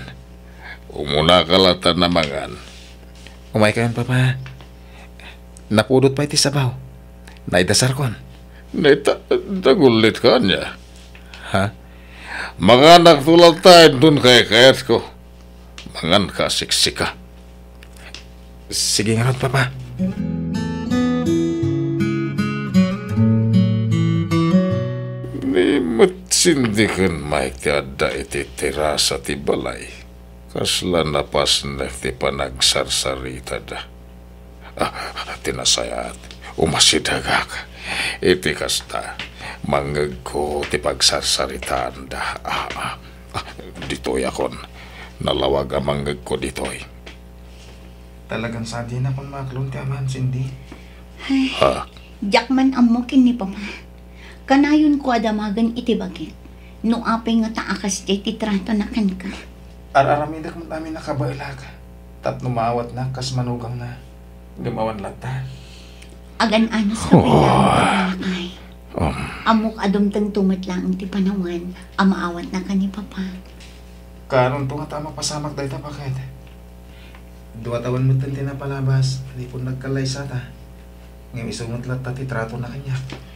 Umunaka latta a mangan. Umaykayon, Papa. Napudot pay ti sabaw. Naidasarkon. Naita-, nagullitka ania? Ha? Manganakto latta inton kaykayatko. Manganka a siksika. Sige ngarud, Papa. Ni met Cindy ken Mike ti adda iti terasa ti balay. Kasla napasnek ti panagsarsaritada. Ah, ti nasayaat, umasidegak. Iti kasta, mangngegko ti pagsarsaritaanda. Ah, ah, ah, ditoyakon. Nalawag a mangngegko ditoy. Talagan sadinakon maaklon ti aman, Cindy. Ay, ha? Diak man ammo ken ni Papa. Kanayonko a damagen iti bagik no apay ngata a kasdiay ti tratona kenka. Ar-aramidek met amin a kabaelak tapno maawatnak kas manugangna. Ngem awan latta. Agan-anos ka pay laeng, Papa, lakay. Um. Ammok a dumtengto met laeng ti panawen a maawatnaka ni Papa. Kaanonto ngata a mapasamak dayta, baket? Dua tawen metten ti napalabas, nipon nagkallaysata. Ngem isu met latta ti tratona kaniak.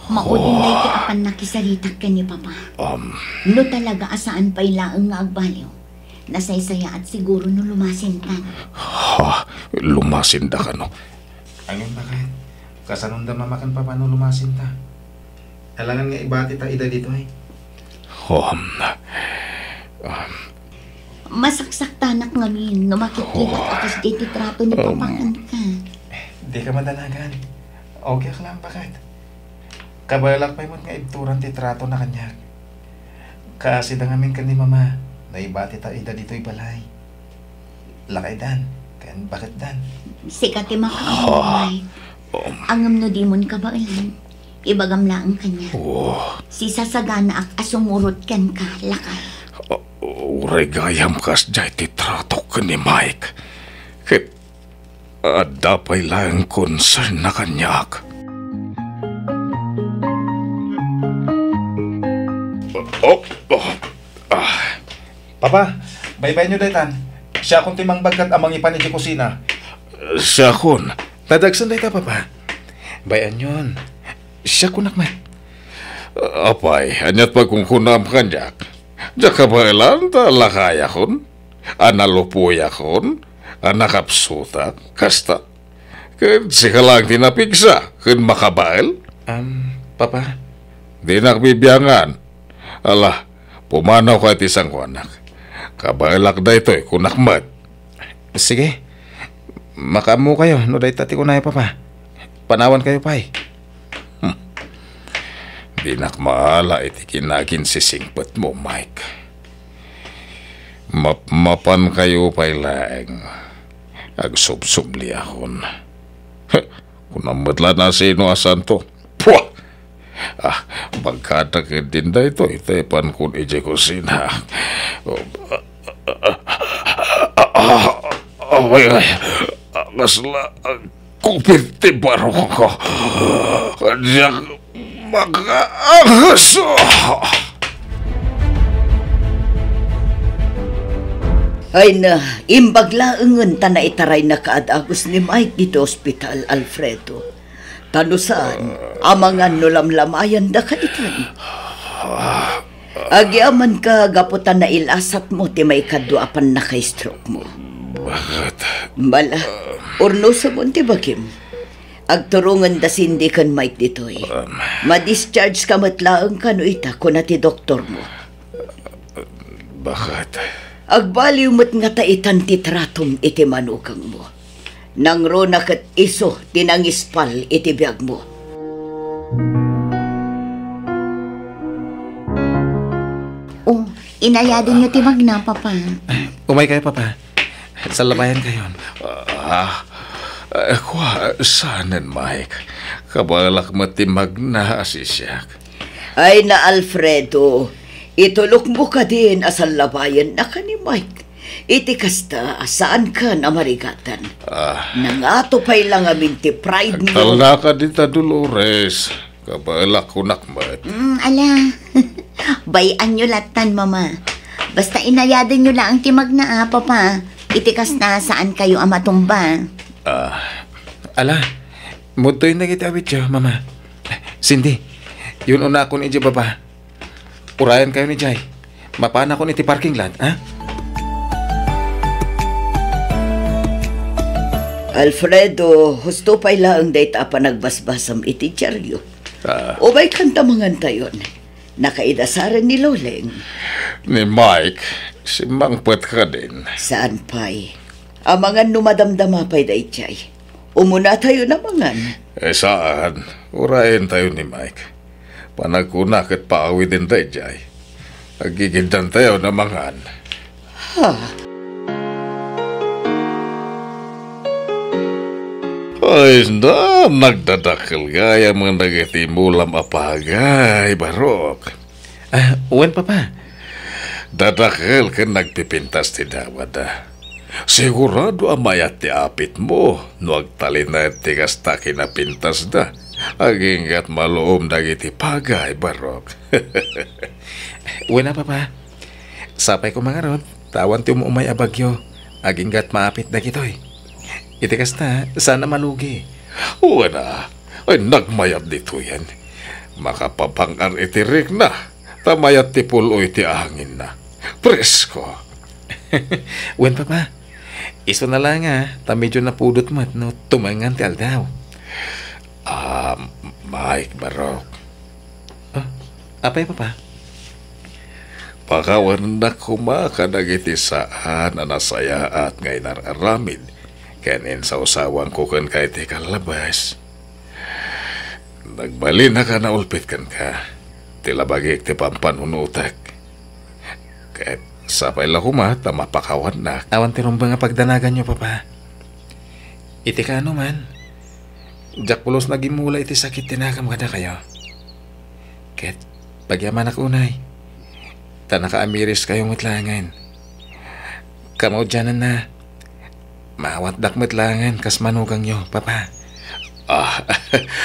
Maudin daytoy a pannakisaritak ken ni Papa. Um. No talaga a saan pay laeng nga agbaliw, nasaysayaat siguro no lumasintan. Ha? Lumasinda kano? Ngem, baket, kasanonda Mama ken Papa no lumasinta? Alangan nga ibatita ida ditoy. Um, um. Masaksaktanak ngamin no makitkitak a kasdiay ti trato ni Papa kenka. Dika madanagan. Okay ak laeng, baket. Kabaelak pay met nga ibturan ti tratona kaniak. Kaasida ngamin ken ni Mama no ibatita ida ditoy balay. Lakaydan ken baketdan. Sika ti makaammo, Mike. Um. Ngem no dimon kabaelan, ibagam laeng kaniak. Oh. Sisasaganaak a sumurot kenka, lakay. Uh, uray gayam kasdiay ti tratok ken ni Mike. Ket adda pay laeng concern na kaniak. Oh, oh, ah. Papa, baybayanyo daytan. Siakon ti mangbagkat a mangipan idiay kusina. Siakon. Nadagsen dayta, Papa. Bay-anyon. Siakonak met. Apay, ania't pagkunkunam kaniak? Diak kabaelan ta lakayakon, a nalupoyakon, a nakapsutak, kasta. Ket sika laeng ti napigsa ken makabael? Am, Papa. Dinak bibiangan. Ala, pumanawka iti sangoanak. Kabaelak daytoy, kunak met. Sige, makaammokayo no dayta ti kunay, Papa. Panawankayo pay. Hmm. Dinak maala iti kinaginsisingpetmo, Mike. Mapmapankayo pay laeng. Agsubsubliakon. Heh, kunam met la no sino a santo. Pua! Ah, bagkadak ket din daytoy, ta ipankon idiay kusina. Ah, ah, ay, ay, ah, kasla, ah, kupit ti barokko. Diak makaangas. Ay na, imbag laengen ta naitaray na kaad-agus ni Mike dito ospital, Alfredo. Ta no saan, amangan no lamlamayanda ka itan. Agiamanka gapu ta nailasatmo ti maikadua a pannaka-stroke mo. Bakit? Bala, urnosem ti bagim. Agturongen da Cindy ken Mike ditoy. Um, Ma-discharge ka met laeng kano ita, kuna ti doktor mo. Bakit? Agbaliw met nga ta itan ti tratom iti manukangmo. Nangruna ket isu ti nangispal iti biagmo. Oh, inayadenyo ti magna, Papa. Umaykayo, Papa. Sallabayankayon. Ah, eh, kua, saanen, Mike? Kabaelak met ti magna a sisiak. Ay na, Alfredo, itulokmo kadin a sallabayanna ken ni Mike. Iti kasta, saankan a marigatan. Ah. Nangato pay la ngamin ti pride mo. Agtalnaka dita, Dolores. Kabaelak kunak met. Mm, ala. Bay-anyo lattan, Mama. Basta inayadenyo laeng ti magna, Papa. Iti kasta, saankayo a matumba. Ah. Ala, mudtoyen dagiti awityo, Mama. Cindy, yun-unakon idiay baba. Urayankayon idiay. Mapanakon iti parking lot, ha? Alfredo, husto pay laeng dayta a panagbasbasam iti diario. Ah. Umaykan ta mangantayon. Nakaidasaren ni Loleng. Ni Mike, simmangpet kadin. Saan pay? Amangan no madamdama pay daydiay. Umunatayon a mangan. Eh, saan? Urayentayo ni Mike. Panagkuna ket paawiden daydiay. Aggigiddantayon a mangan. Ha? Ay na, nagdadakkel gayam dagiti mulam a pagay, Barok. Ah, wen, Papa. Dadakkel ken nagpipintas ti dawada. Sigurado a mayat ti apitmo no agtalinaed ti kasta kinapintasda. Aginggat maluom dagiti pagay, Barok. Wen a, Papa. Sapay koma ngarud, ta awan ti um-umay a bagyo. Aginggat maapit dagitoy. Iti kasta, saan a malugi. Wen a, ay nagmayat ditoyen. Makapapang-ar iti rikna, ta mayat ti pul-oy ti anginna. Presko. Wen, Papa. Isu na la nga, ta medyo napudot met no tumengngan ti aldaw. Ah, Mike, Barok. Ah, apay, Papa? Pakawanennak koma kadagiti saan a nasayaat nga inar-aramid ken insawsawanko kenka iti kallabes. Nagbalinnak a naulpit kenka. Ti labagik ti pampanunotek. Ket sapay la koma ta mapakawannak. Awan ti rumbeng a pagdanaganyo, Papa. Iti kaano man, diak pulos nga agimmula iti sakit ti nakam kadakayo. Ket pagyamanak unay, ta nakaamiriskayo met laengen. Kamaudiananna, maawatdak met laengen kas manugangyo, Papa. Ah,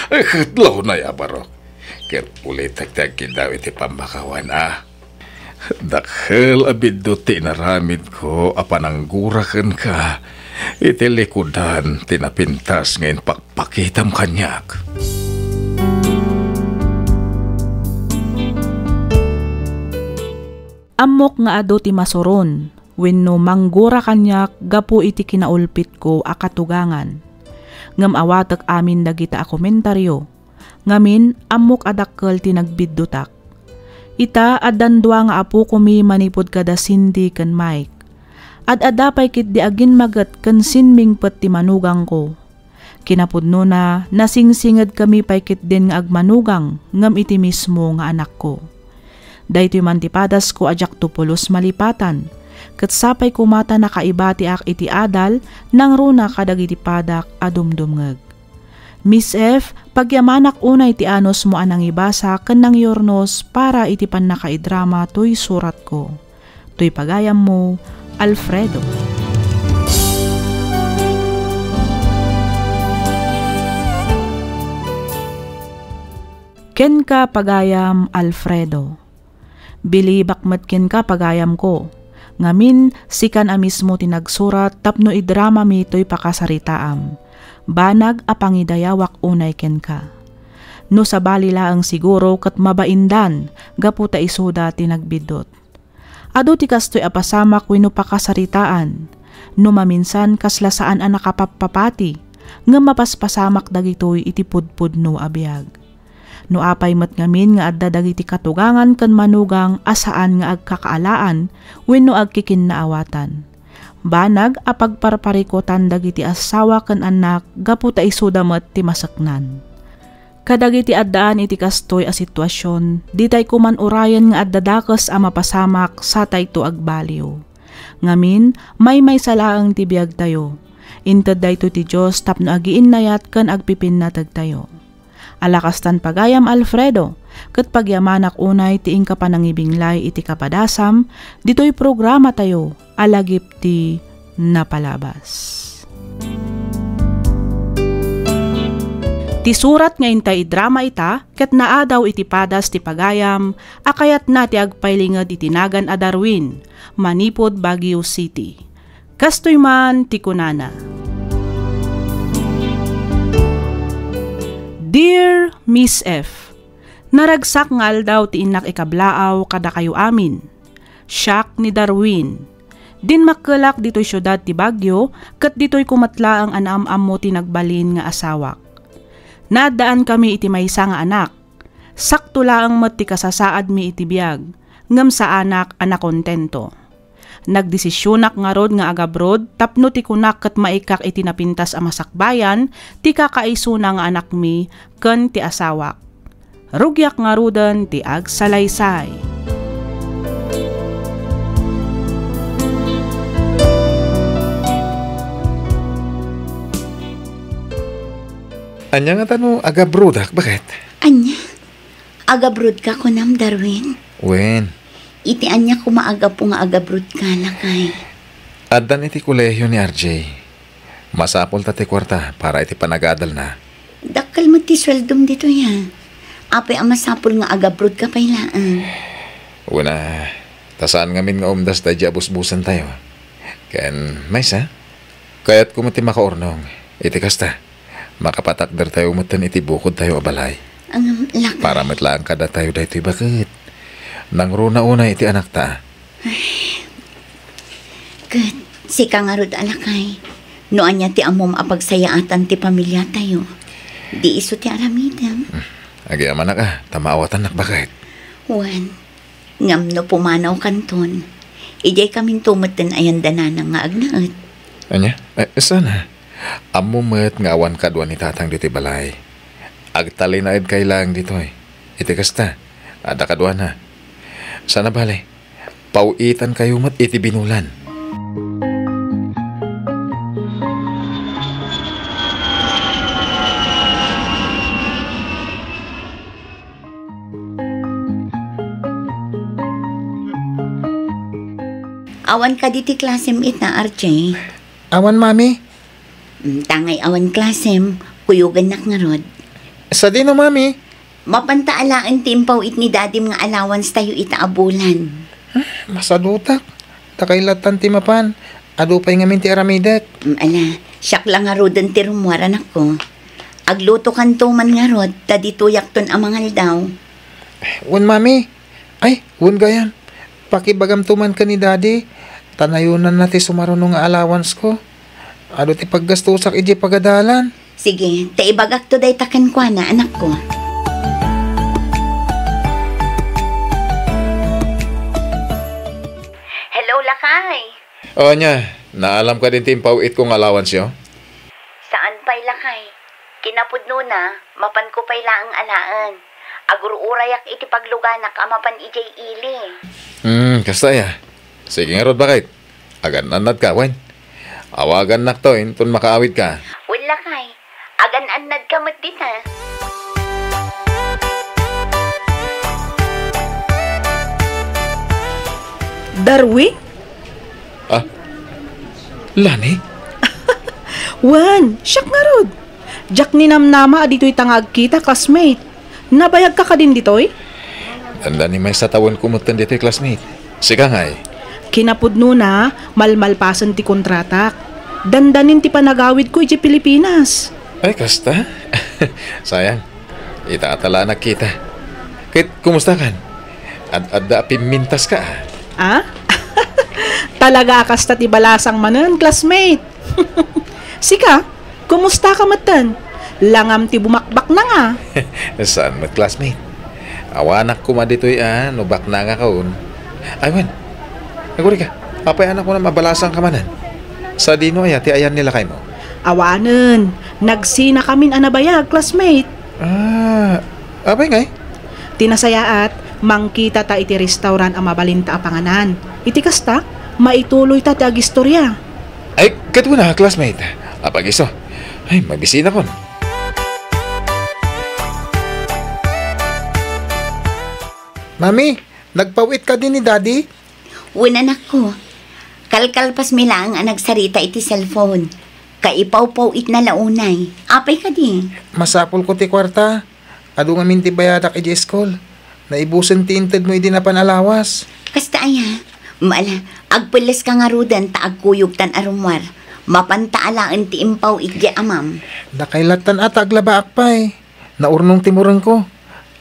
ket launay a Barok. Ket ulitek ti agkiddaw iti pammakawan, a. Dakkel a biddut ti inaramidko a pananggura kenka iti likudan ti napintas nga impakpakitam kaniak. Ammok nga adu ti masuron wenno manggura kaniak gapu iti kinaulpitko a katugangan. Ngem awatek amin dagita a komentario. Ngamin, ammok a dakkel ti nagbiddutak. Ita, addan dua nga apokomi manipud kada Cindy ken Mike. Ad-adda pay ketdi agimmaget ken simmingpet ti manugangko. Kinapudnona, nasingsingedkami pay ketdin nga agmanugang ngem iti mismo nga anakko. Daytoy man ti padasko a diakto pulos malipatan, ket sapay koma ta nakaibatiak iti adal nangruna kadagiti padak a dumdumngeg. Miss F, pagyamanak unay ti anusmo a nangibasa ken nangyurnos para iti pannakaidrama toy suratko. Toy pagayammo, Alfredo. Kenka, pagayam Alfredo. Bilibak met kenka, pagayamko. Ngamin, sikan a mismo ti nagsurat tapno idramami toy pakasaritaam. Banag a pangidayawak unay kenka. No sabali laeng siguro ket mabaindan gapu ta isuda ti nagbiddut. Adu ti kastoy a pasamak wenno pakasaritaan. No maminsan, kasla saan a nakapappapati, ngem mapaspasamak dagitoy iti pudpudno a biag. No apay met ngamin nga adda dagiti katugangan ken manugang a saan nga agkakaalaan wenno agkikinnaawatan, banag a pagparparikutan dagiti asawa ken annak gapu ta isuda met ti maseknan. Kadagiti addaan iti kastoy a situasion, ditay koman urayen nga adda dakes a mapasamak satayto agbaliw. Ngamin, maymaysa laeng ti biagtayo. Inted daytoy ti Dios tapno agiinnayat ken agpipinnategtayo. Ala kastan, pagayam Alfredo, ket pagyamanak unay ti inka panangibinglay iti kapadasam ditoy programatayo a Lagip ti Napalabas. Ti surat nga intay idrama ita ket naadaw iti padas ti pagayam a kayatna ti agpailinged iti nagan a Darwin manipud Baguio City. Kastoy man ti kunana, Dear Miss F, naragsak nga aldaw ti innak ikablaaw kadakayo amin. Siak ni Darwin. Dinmakkelak ditoy siudad ti Baguio, ket ditoyko met laeng a naam-ammo ti nagbalin nga asawak. Naaddaankami iti maysa nga anak. Sakto laeng met ti kasasaadmi iti biag, ngem saanak a nakontento. Nagdesisionak ngarud nga agabroad tapno ti kunak ket maikak iti napintas a masakbayan ti kakaisuna nga anakmi ken ti asawak. Rugiak ngaruden ti agsalaysay. Ania ngata no agabroadak, baket? Ania? Agabroad ka, kunam, Darwin? Wen. Iti ania koma a gapu nga agabroad ka, lakay? Addan iti kolehio ni R J. Masapul ta ti kuarta para iti panagadalna. Dakkel met ti sueldom ditoy, a. Apay a masapul nga agabroad ka pay laeng? Wen a, ta saan ngamin nga umdas daydi a busbusentayo. Ken maysa, kayatko met ti makaurnong iti kasta. Makapatakdertayo metten iti bukodtayo a balay. Ngem, lakay. Para met laeng kadatayo daytoy, baket. Nangruna unay iti anakta. Ay. Ket sika ngarud a, lakay, no ania ti ammom a pagsayaatan ti pamiliatayo, di isu ti aramidem. Hmm. Agyamanak a, ta maawatannak, baket. Wen. Ngem no pumanawkanton, idiay kaminto metten a yan da nanang nga agnaed. Ania? Eh, saan a? Ammom met nga awan kadua ni tatang ditoy balay. Agtalinaedkay laeng ditoy. Iti kasta, adda kaduana. Saan a bale, paw-itankayo met iti binulan. Awan kadi ti klasem ita, R J? Awan, Mami. Mm, tangay awan klasem, kuyogannak ngarud. Sadino, Mami? Mapanta alaen ti impaw-it ni Dadim nga allowance tayo ita a bulan. Hmm, masadutak. Dakay lattan ti mapan. Adu pay ngamin ti aramidek. Mm, ala, siak la ngaruden ti rummuar, anakko. Aglutokanto man ngarud, ta ditoyakton a mangaldaw. Wen, Mami. Ay, wen gayam. Pakibagamto man ken ni Daddy, ta nayonanna ti sumaruno nga allowance ko. Adu ti paggastosak idiay pagadalan. Sige, ta ibagakto dayta kenkuana, anakko. Hello, lakay. O ania, naalam kadin ti impaw-itko nga allowance-yo? Saan pay, lakay. Kinapudnona, mapanko pay laeng alaen. Agur-urayak iti pagluganak a mapan idiay ili. Hmm, kasta aya. Sige ngarud, baket. Agan-annadka, wen? Awagannakto inton makaawidka. Wen, lakay. Agan-annadka met dita. Darwin? Ah, Lani? Wen, siak ngarud. Diak ninamnama a ditoyta nga agkita, classmate. Nabayagka kadin ditoy? Dandani maysa tawenko metten ditoy, classmate. Sika ngay? Kinapudnona, malmalpasen ti kontratak. Dandanin ti panagawidko idiay Pilipinas. Ay, kasta? Sayang. Ita a ta la nagkita. Ket, kumustakan? Ad-adda a pimmintaska, a? Ah? Talaga a kasta ti balasang manen, classmate. Sika, kumustaka metten? Langam ti bumakbaknang, a? Saan met, classmate? Awanak koma ditoy a no baknangakon. Ay, wen. Agurika, apay a kunam a balasangka manen? Sadino aya ti ayan ni lakaymo? Awanen, nagsinakamin a nabayag, classmate. Ah, apay ngay? Ti nasayaat, mangkitata iti restaurant a mabalinta a panganan. Iti kasta, maituloyta ti agistorya. Ay, ket wen a, classmate. Apay isu? Ay, mabisinakon. Mami, nagpaw-it kadi ni Daddy? Wen, anakko. Kalkalpasmi laeng a nagsarita iti cellphone. Kaipawpaw-itna la unay. Apay kadi? Masapulko ti kuarta. Adu ngamin ti bayadak idiay iskul. Naibusen ti intedmo idi napan a lawas. Kasta aya? Mala, agpelleska ngaruden ta agkuyogtan a rummuar. Mapanta alaen ti impaw-it idiay amam. Dakay lattan a ta aglabaak pay. Naurnong ti murengko.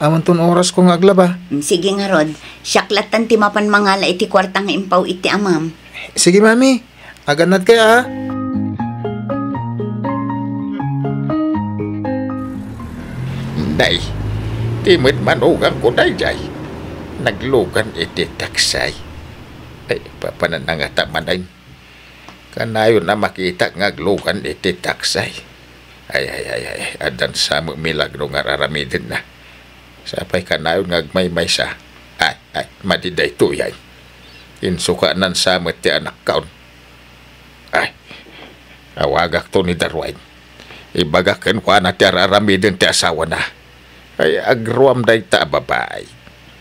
Amanton orasko nga aglaba. Mm, sige ngarud. Siak lattan ti mapan mangala iti kuarta nga impaw-it ti amam. Sige, Mami. Agannadkay, a. Nay, ti met manugangko daydiay. Naglugan iti taksay. Ay, papananangata manen. Kanayon a makitak nga aglugan iti taksay. Ay, ay, ay, ay, addan sa met milagro nga ar-aramidenna. Sapay kanayon nga agmaymaysa. Ay, ay, madi daytoy, ay. Insukanan sa met ti anakkaon. Ay, awagakto ni Darwin. Ibagak kenkuana ti ar-aramiden ti asawana. Ay, agruam dayta a babai.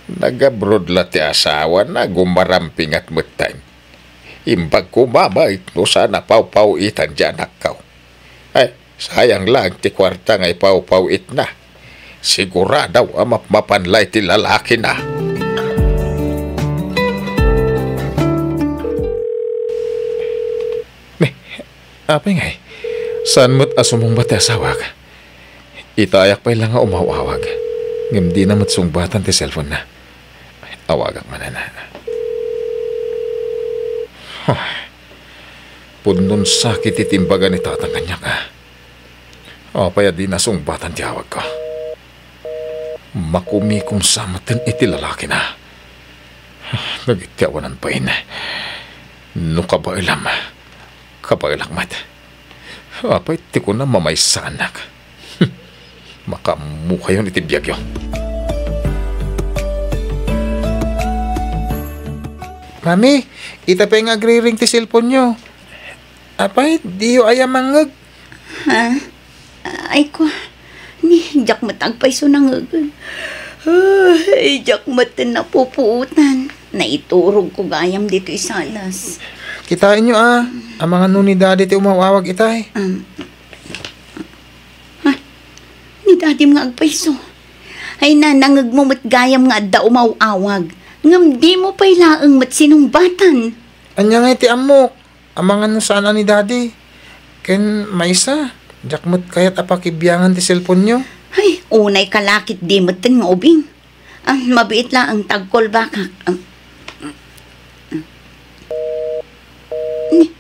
Nag-abroad la ti asawana, gumarampingat metten. Imbag koma met no saan a pawpaw-itan ti anakko. Ay, sayang laeng ti kuarta nga ipawpaw-itna. Sigurado a mapmapan la iti lalakina. Ne, apay ngay? Saan met a sumungbat ti asawak? Itayak pay la nga umaw-awag, ngem dina met sungbatan ti cellphone-na. Awagak manen. Huh. Pudnon sakit iti imbaga ni Tatang kaniak, a. Apay a dina sungbatan ti awagko? Makumikom sa metten iti lalakina. Dagiti awanan bain. No kabaelam, kabaelak met. Apay ti kunam a maissaannak? Makaammokayon iti biagyo. Mami, ita pay nga agriring ti cellphone-yo. Apay, diyo aya mangngeg? Ha? Ay ko, ni, diak met agpayso nangngegen. Ay, diak met napupuotan. Naiturogko gayam ditoy salas. Kitaenyo, a, amangan no ni Daddy ti umaw-awag itay. Um, ha? Ni Daddy nga agpayso? Ay, nanangegmo met gayam nga adda umaw-awag. Ngem dimo pay laeng met sinungbatan. Ania ngay ti ammok? Amangan no saan a ni Daddy. Ken maysa, diak met kayat a pakibiangan ti cellphone-yo. Ay, unay ka la ket di metten nga ubing. Ah, mabiit laeng ta agkolbakak. Ah, ni,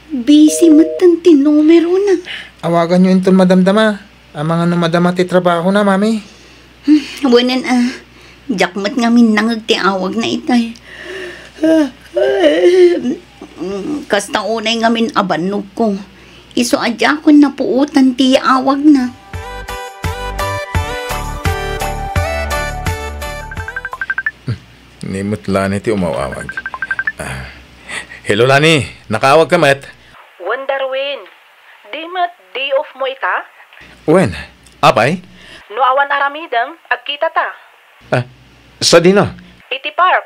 busy metten ti numerona. Awaganyo inton madamdama. Amangan no madama ti trabahona, Mami. Hmm, wen a. Diak met ngamin nangngeg ti awagna itay. Mm, kasta unay ngamin a bannogko. Isu a diakon napuotan ti yaawagna. Ni met Lani ti umaw-awag. Ah. Hello, Lani. Nakaawag ka met? Wen, Darwin. Di met day off mo ita? Wen. Apay? No awan aramidem, agkitata. Ah, sadino? Iti park.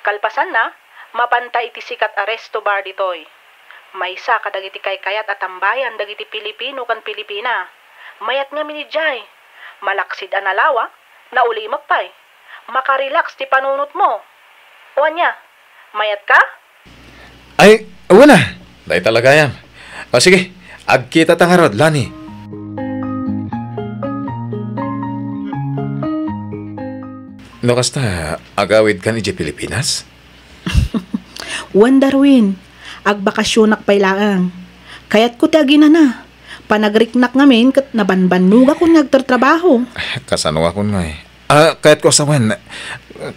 Kalpasanna, mapanta iti sikat a resto bar ditoy. Maysa kadagiti kaykayat a tambayan dagiti Pilipino ken Pilipina. Mayat ngamin idiay. Malaksid a nalawa, naulimek pay. Makarelax ti panunotmo. O ania, mayatka? Ay, wen a. Dayta la gayam. O sige, agkitata ngarud, Lani. No kasta, agawidkan idiay Pilipinas? Wen, Darwin, agbakasionak pay laeng. Kayatko ti aginana. Panagriknak ngamin ket nabanbannogakon nga agtartrabaho. Kasanoakon ngay? Ah, kayatko a sawen,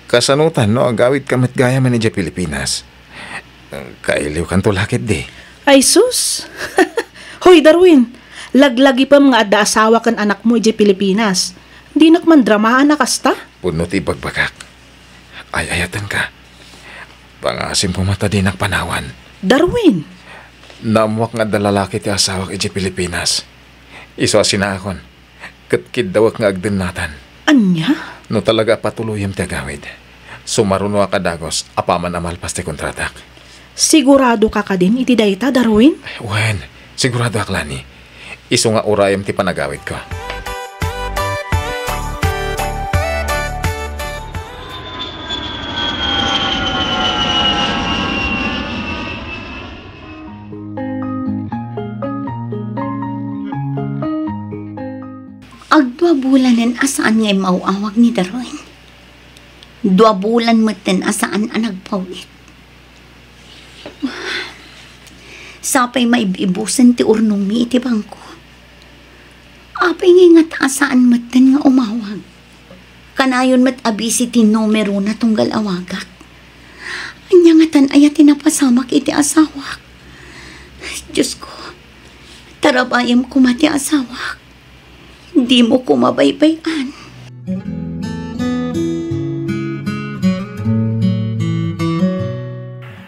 kasanotan no agawidka met gayam idiay Pilipinas? Kailiwkanto la ketdi. Ay sus! Hoy, Darwin, laglagipem nga adda asawa ken anakmo idiay Pilipinas. Dinak mandramaan a kasta? Pudno ti ibagbagak. Ay-ayatenka. Pangasim koma ta dinak panawan. Darwin! Naammoak nga adda lalaki ti asawak idiay Pilipinas. Isu a sinaakon. Ket kiddawek nga agdennatan. Ania? No talaga a patuloyem ti agawid, sumarunoak a dagus apaman a malpas ti kontratak. Siguradoka kadin iti dayta, Darwin? Wen, siguradoak, Lani. Isu nga urayem ti panagawidko. Agdua bulanen a saan nga immaw-awag ni Darwin. Dua bulan metten a saan a nagpaw-it. Sapay maib-ibusen ti urnongmi iti bangko. Apay nga ingat a saan metten nga umawag? Kanayon met a busy ti numerona tunggal awagak. Ania ngatan aya ti napasamak iti asawak? Diosko, tarabayem koma ti asawak. Dimo koma baybay-an.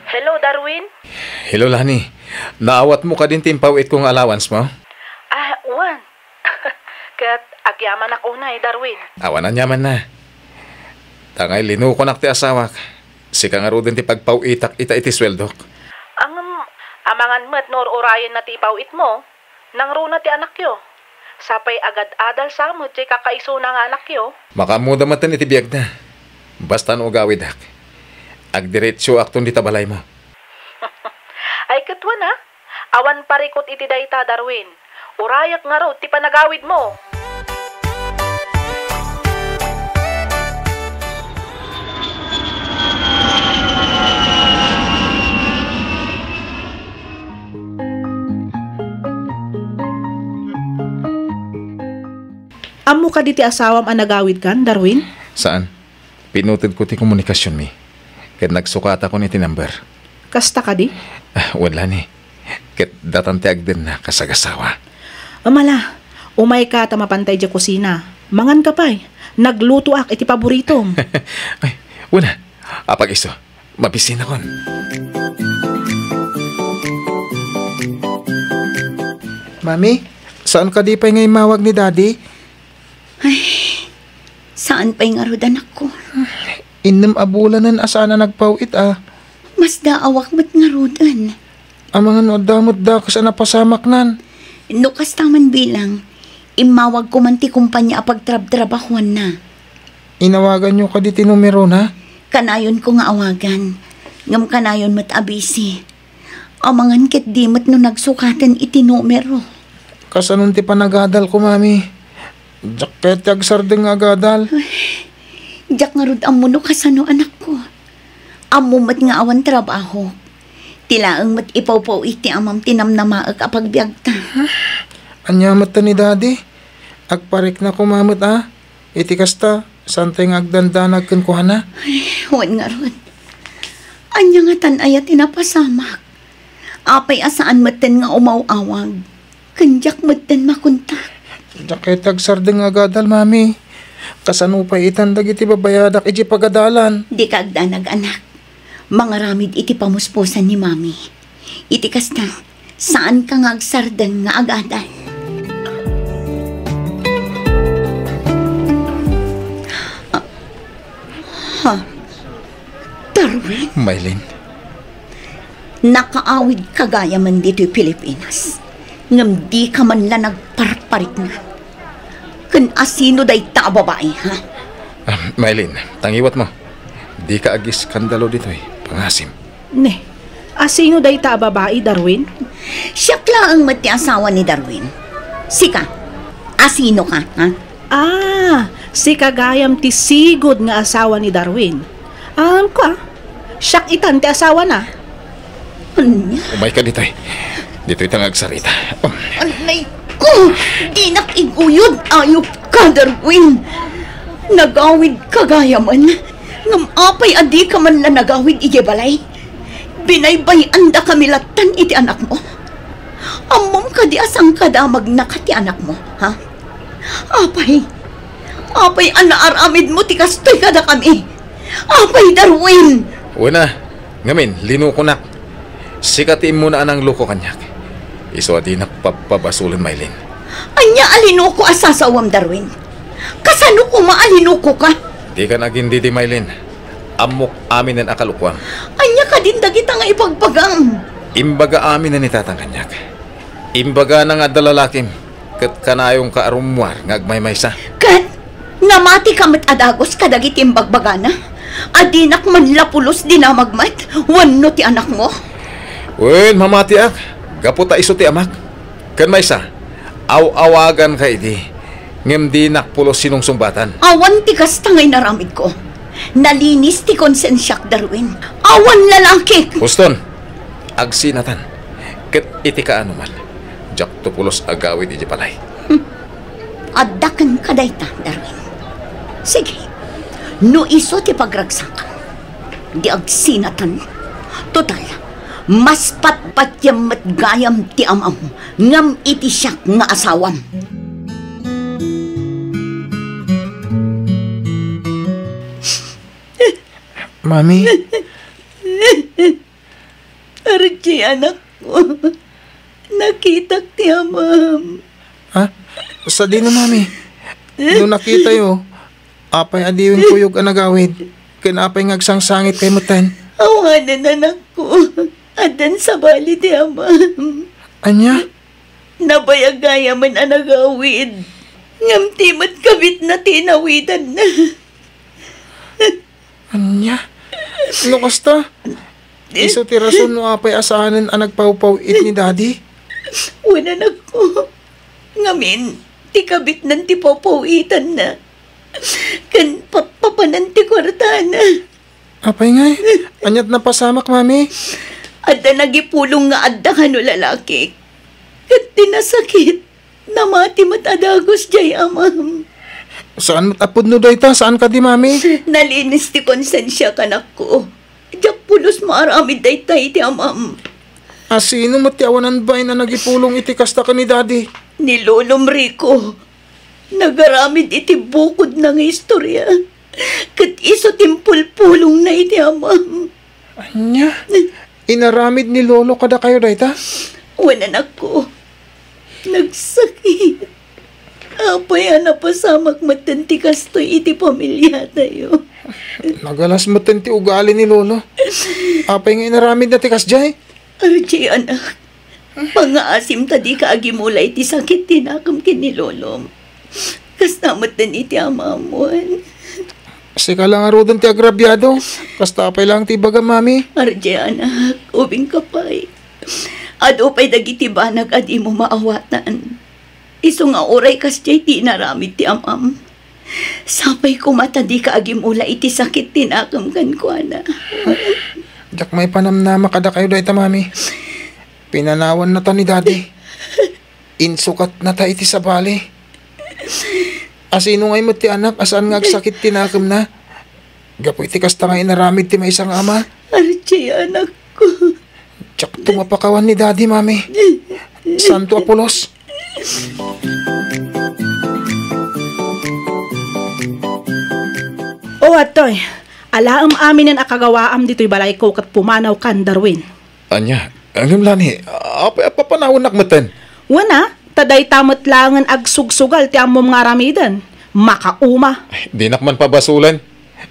Hello, Darwin? Hello, Lani. Naawatmo kadin ti impaw-itko nga allowance mo? Ah, wen. Ket agyamanak unay, Darwin. Awan aniamanna. Tangay linukonak ti asawak. Sika ngaruden ti pagpaw-itak ita iti sueldok. Ngem, amangan met no ur-urayenna ti ipaw-itmo, nangruna ti anakyo. Sapay agad-adal sa met ti kakaisuna nga anakyo. Makaammoda metten iti biagda. Basta no agawidak, agdiretsoakton dita balaymo. Ay, ket wen a, awan parikut iti dayta, Darwin. Urayek ngarud ti panagawidmo. Ammo kadi ti asawam a nagawidkan, Darwin? Saan. Pinutedko ti komunikasionmi, ket nagsukatakon iti number. Kasta kadi? Ah, wen, Lani. Ket datan ti agdenna kas agasawa. Amala, umayka ta mapanta idiay kusina. Manganka pay. Naglutoak iti paboritom. Ay, wen a. Apag-isu. Mabisinakon. Mami, saan kadi pay nga immawag ni Daddy? Ay, saan pay ngarud, anakko? Innem a bulanen a saan a nagpaw-it a. Masdaawak met ngaruden. Amangan no adda met dakes a napasamaknan. No kasta man bilang, immawagko man ti kompania a pagtrabtrabahuanna. Inawaganyo kadi ti numerona? Kanayonko nga awagan, ngem kanayon met a busy. Amangan ket di met no nagsukaten iti numero. Kasanon ti panagadalko, Mami? Diak kayat ti agsardeng nga agadal. Ay, diak ngarud ammo no kasano, anakko. Ammo met nga awan trabahok. Ti laeng met ipawpaw-it ti amam ti namnamaek a pagbiagta. Ania met ni Daddy? Agparikna koma met a. Iti kasta, saantay nga agdandanag kenkuana? Ay, wen ngarud. Ania ngatan aya ti napasamak? Apay a saan metten nga umaw-awag? Ken diak metten makontak. Diak kayat agsardeng nga agadal, Mami. Kasano pay itan dagiti babayadak iti pagadalan? Dika agdanag, anak. Mangaramid iti pamuspusan ni Mami. Iti kasta, saanka nga agsardeng nga agadal. Ah, ha? Darwin? Maylin. Nakaawidka gayamen ditoy Pilipinas, ngem dika man la nagparparikna. Ken asino dayta a babai, ha? Ah, Maylin, tangiwat mo. Dika agiskandalo ditoy, pangasim. Ne, asino dayta a babai, Darwin? Siak laeng met ti asawa ni Darwin. Sika, asino ka, ha? Ah, sika gayam ti sigud nga asawa ni Darwin. Ammok a, siak itan ti asawana. Ania? Umayka ditoy. Ditoyta nga agsarita. Um. Anay ko! Dinak iguyod, ayupka, Darwin. Nagawidka gayamen. Ngem apay a dika man la nagawid idiay balay? Binaybay-andakami lattan iti anakmo. Ammom kadi a sangkadamagnaka ti anakmo, ha? Apay, apay a naaramidmo ti kastoy kadakami? Apay, Darwin! Wen a, ngamin, linukonak. Sika ti immuna a nangluko kaniak. Isu a dinak pabpabasolen, Maylin. Ania a linuko a sasawam, Darwin? Kasano koma a linukoka? Dikan agindidi, Maylin. Ammok aminen a kalukoam. Ania kadin dagita nga ibagbagam? Imbaga aminen ni tatang kaniak. Imbagana nga adda lalakim, ket kanayonka a rummuar nga agmaymaysa. Ket namatika met a dagus kadagiti imbagbagana? A dinak man la pulos dinamag met wenno ti anakmo? Wen, mamatiak, gapu ta isu ti amak. Ken maysa, aw-awaganka idi, ngem dinak pulos sinungsungbatan. Awan ti kasta nga inaramidko. Nalinis ti konsensiak, Darwin. Awan lalakik! Huston, agsinatan. Ket iti kaano man, diakto pulos agawid iti balay. Hmm. Adda kenka dayta, Darwin. Sige, no isu ti pagragsakam, di agsinatan. Total, mas patpatiam met gayam ti amam ngem iti siak nga asawam. Mami. Arjay, anakko. Nakitak ti amam. Ha? Sadino, Mami? No nakitayo, apay a diwen kuyog a nagawid? Ken apay nga agsangsangitkay metten? Awanen, anakko. Addan sabali ti amam. Ania? Nabayag gayamen a nagawid. Ngem ti met kabitna ti inawidanna. Ania? No kasta, isu ti rason no apay a saanen a nagpawpaw-it ni Daddy? Wen, anakko. Ngamin, ti kabitnan ti pawpaw-itanna. Ken pappapanan ti kuartana. Apay ngay? Aniat napasamak, Mami? Adda nagipulong nga adda kano lalaki. Ket ti nasakit, namati met a dagus jay amam. Saan met a pudno dayta? Saan kadi, Mami? Nalinis ti konsensiak, anakko. Diak pulos maaramid dayta iti amam. Asino met ti awanan bain a nagipulong iti kasta ken ni Daddy? Ni Lolom, Rico. Nagaramid iti bukodna nga istorya. Ket isu ti impulpulongna iti amam. Ania? Inaramid ni Lolo kadakayo dayta? Wen, anakko. Nagsakit. Apay a napasamak metten ti kastoy iti pamiliatayo? Nagalas metten ti ugali ni Lolo. Apay nga inaramidna ti kasdiay? Arjay, anak, pangngaasim ta dika agimula iti sakit ti nakem ken ni Lolom. Kasta metten iti amam, wen. Sika la ngaruden ti agrabiado. Kasta pay laeng ti ibagam, Mami. Arjay, anak, ubingka pay. Adu pay dagiti banag a dimo maawatan. Isu nga uray kasdiay ti inaramid ti amam. Sapay koma ta dika agimula iti sakit ti nakem kenkuana. Diak maipanamnama kadakayo dayta, Mami. Pinanawannata ni Daddy. Insukatnata iti sabali. Asino ngay met ti anak a saan nga agsakit ti nakemna? Gapu iti kasta nga inaramid ti maysa nga ama. Archie, anakko. Diakto mapakawan ni Daddy, Mami. Santo a pulos. O, adtoy. Alaem aminen a kagawaam ditoy balayko ket pumanawkan, Darwin. Ania? Ngem la ni, apay a papanawennak metten? Wen a, ta dayta met laengen agsugsugal ti ammom nga aramiden. Makauma. Ay, dinak man pabasolen.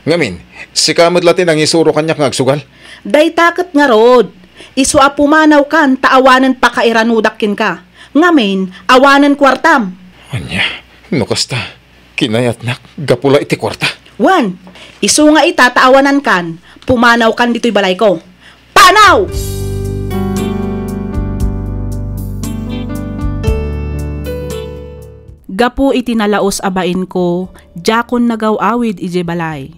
Ngamin, sika met la ti nangisuro kaniak nga agsugal. Dayta ket ngarud, isu a pumanawkan ta awanen pakairanudak kenka. Ngamin, awanen kuartam. Ania? No kasta, kinayatnak gapu la iti kuarta. Wen, isu nga ita ta awanankan, pumanawkan ditoy balayko. Panaw! Gapu iti nalaus a bainko, diakon nagaw-awid idiay balay.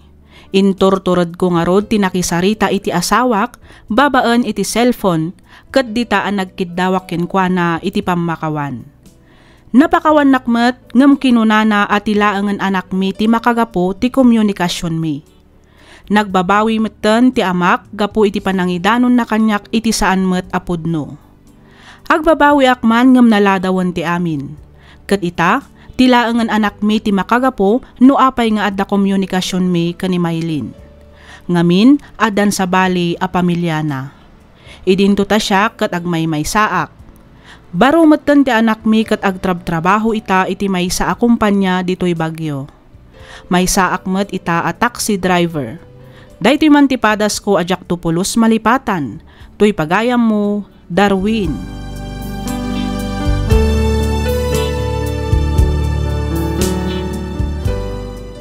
Inturturedko ngarud ti nakisarita iti asawak babaen iti cellphone ket dita a nagkiddawak kenkuana iti pammakawan. Napakawannak met ngem kinunana a ti laengen anakmi ti makagapu ti komunikasionmi. Nagbabawi metten ti amak gapu iti panangidanonna kaniak iti saan met a pudno. Agbabawiak man ngem naladawen ti amin. Ket ita, ti laengen anakmi ti makagapu no apay nga adda komunikasionmi ken ni Maylin. Ngamin, addan sabali a pamiliana. Idinto ta siak ket agmaymaysaak. Baro metten ti anakmi ket agtrabtrabaho ita iti maysa a kompania ditoy Baguio. Maysaak met ita a taxi driver. Daytoy man ti padasko a diakto pulos malipatan. Toy pagayammo, Darwin.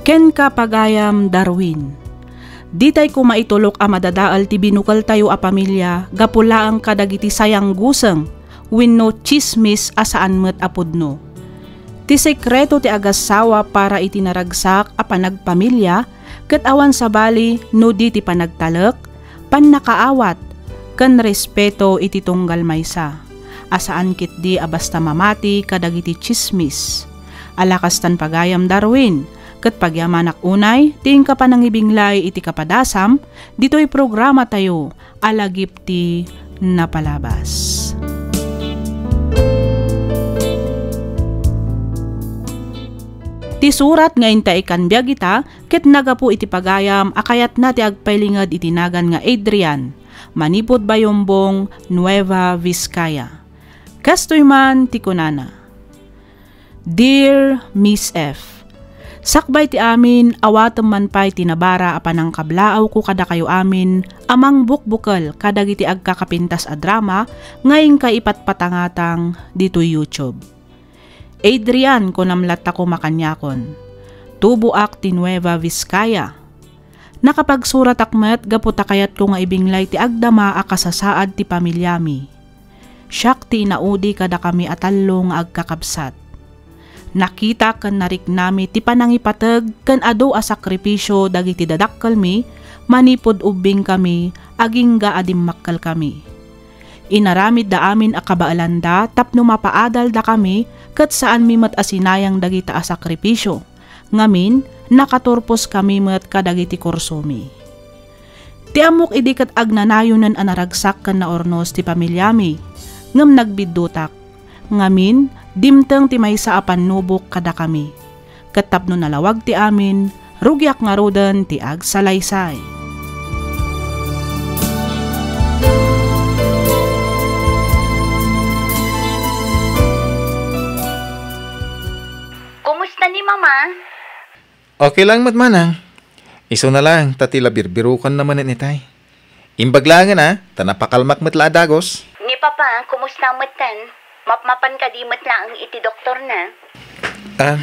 Kenka, pagayam Darwin. Ditay koma itulok a madadael ti binukeltayo a pamilya gapu laeng kadagiti sayangguseng wenno tsismis a saan met a pudno. Ti sekreto ti agassawa para iti naragsak a panagpamilya ket awan sabali no di ti panagtalek, pannakaawat, ken respeto iti tunggal maysa, a saan ketdi a basta mamati kadagiti tsismis. Ala kastan, pagayam Darwin, ket pagyamanak unay ti inka panangibinglay iti kapadasam ditoy programatayo a Lagip ti Napalabas. Ti surat nga intaikan biag ita ket nagapu iti pagayam a kayatna ti agpailinged iti nagan nga Adrian, manipud Bayombong, Nueva Vizcaya. Kastoy man ti kunana, Dear Miss F, sakbay ti amin, awatem man pay ti nabara a panangkablaawko kadakayo amin a mangbukbukel kadagiti agkakapintas a drama nga inka ipatpatangatang ditoy YouTube. Adrian, kunam latta koma kaniakon. Tuboak ti Nueva Vizcaya. Nakapagsuratak met gapu ta kayatko nga ibinglay ti agdama a kasasaad ti pamiliami. Siak ti inaudi kadakami a tallo nga agkakabsat. Nakita ken nariknami ti panangipateg ken adu a sakripisio dagiti dadakkelmi manipud ubbingkami agingga a dimmakkelkami. Inaramidda amin a kabaelanda tapno mapaadaldakami ket saanmi met a sinayang dagita a sakripisio. Ngamin, nakaturposkami met kadagiti kursomi. Ti ammok idi ket agnanayonen a naragsak ken naurnos ti pamiliami, ngem nagbiddutak. Ngamin, dimteng ti maysa a pannubok kadakami. Ket tapno nalawag ti amin, rugiak ngaruden ti agsalaysay. Kumusta ni Mama? Okay lang met, manang. Isuna lang, ta ti la birbirokanna manen itay. Imbag laengen a, ta napakalmak met la a dagus. Ni Papa, kumusta metten? Mapmapan kadi met laeng iti doktorna? Ah,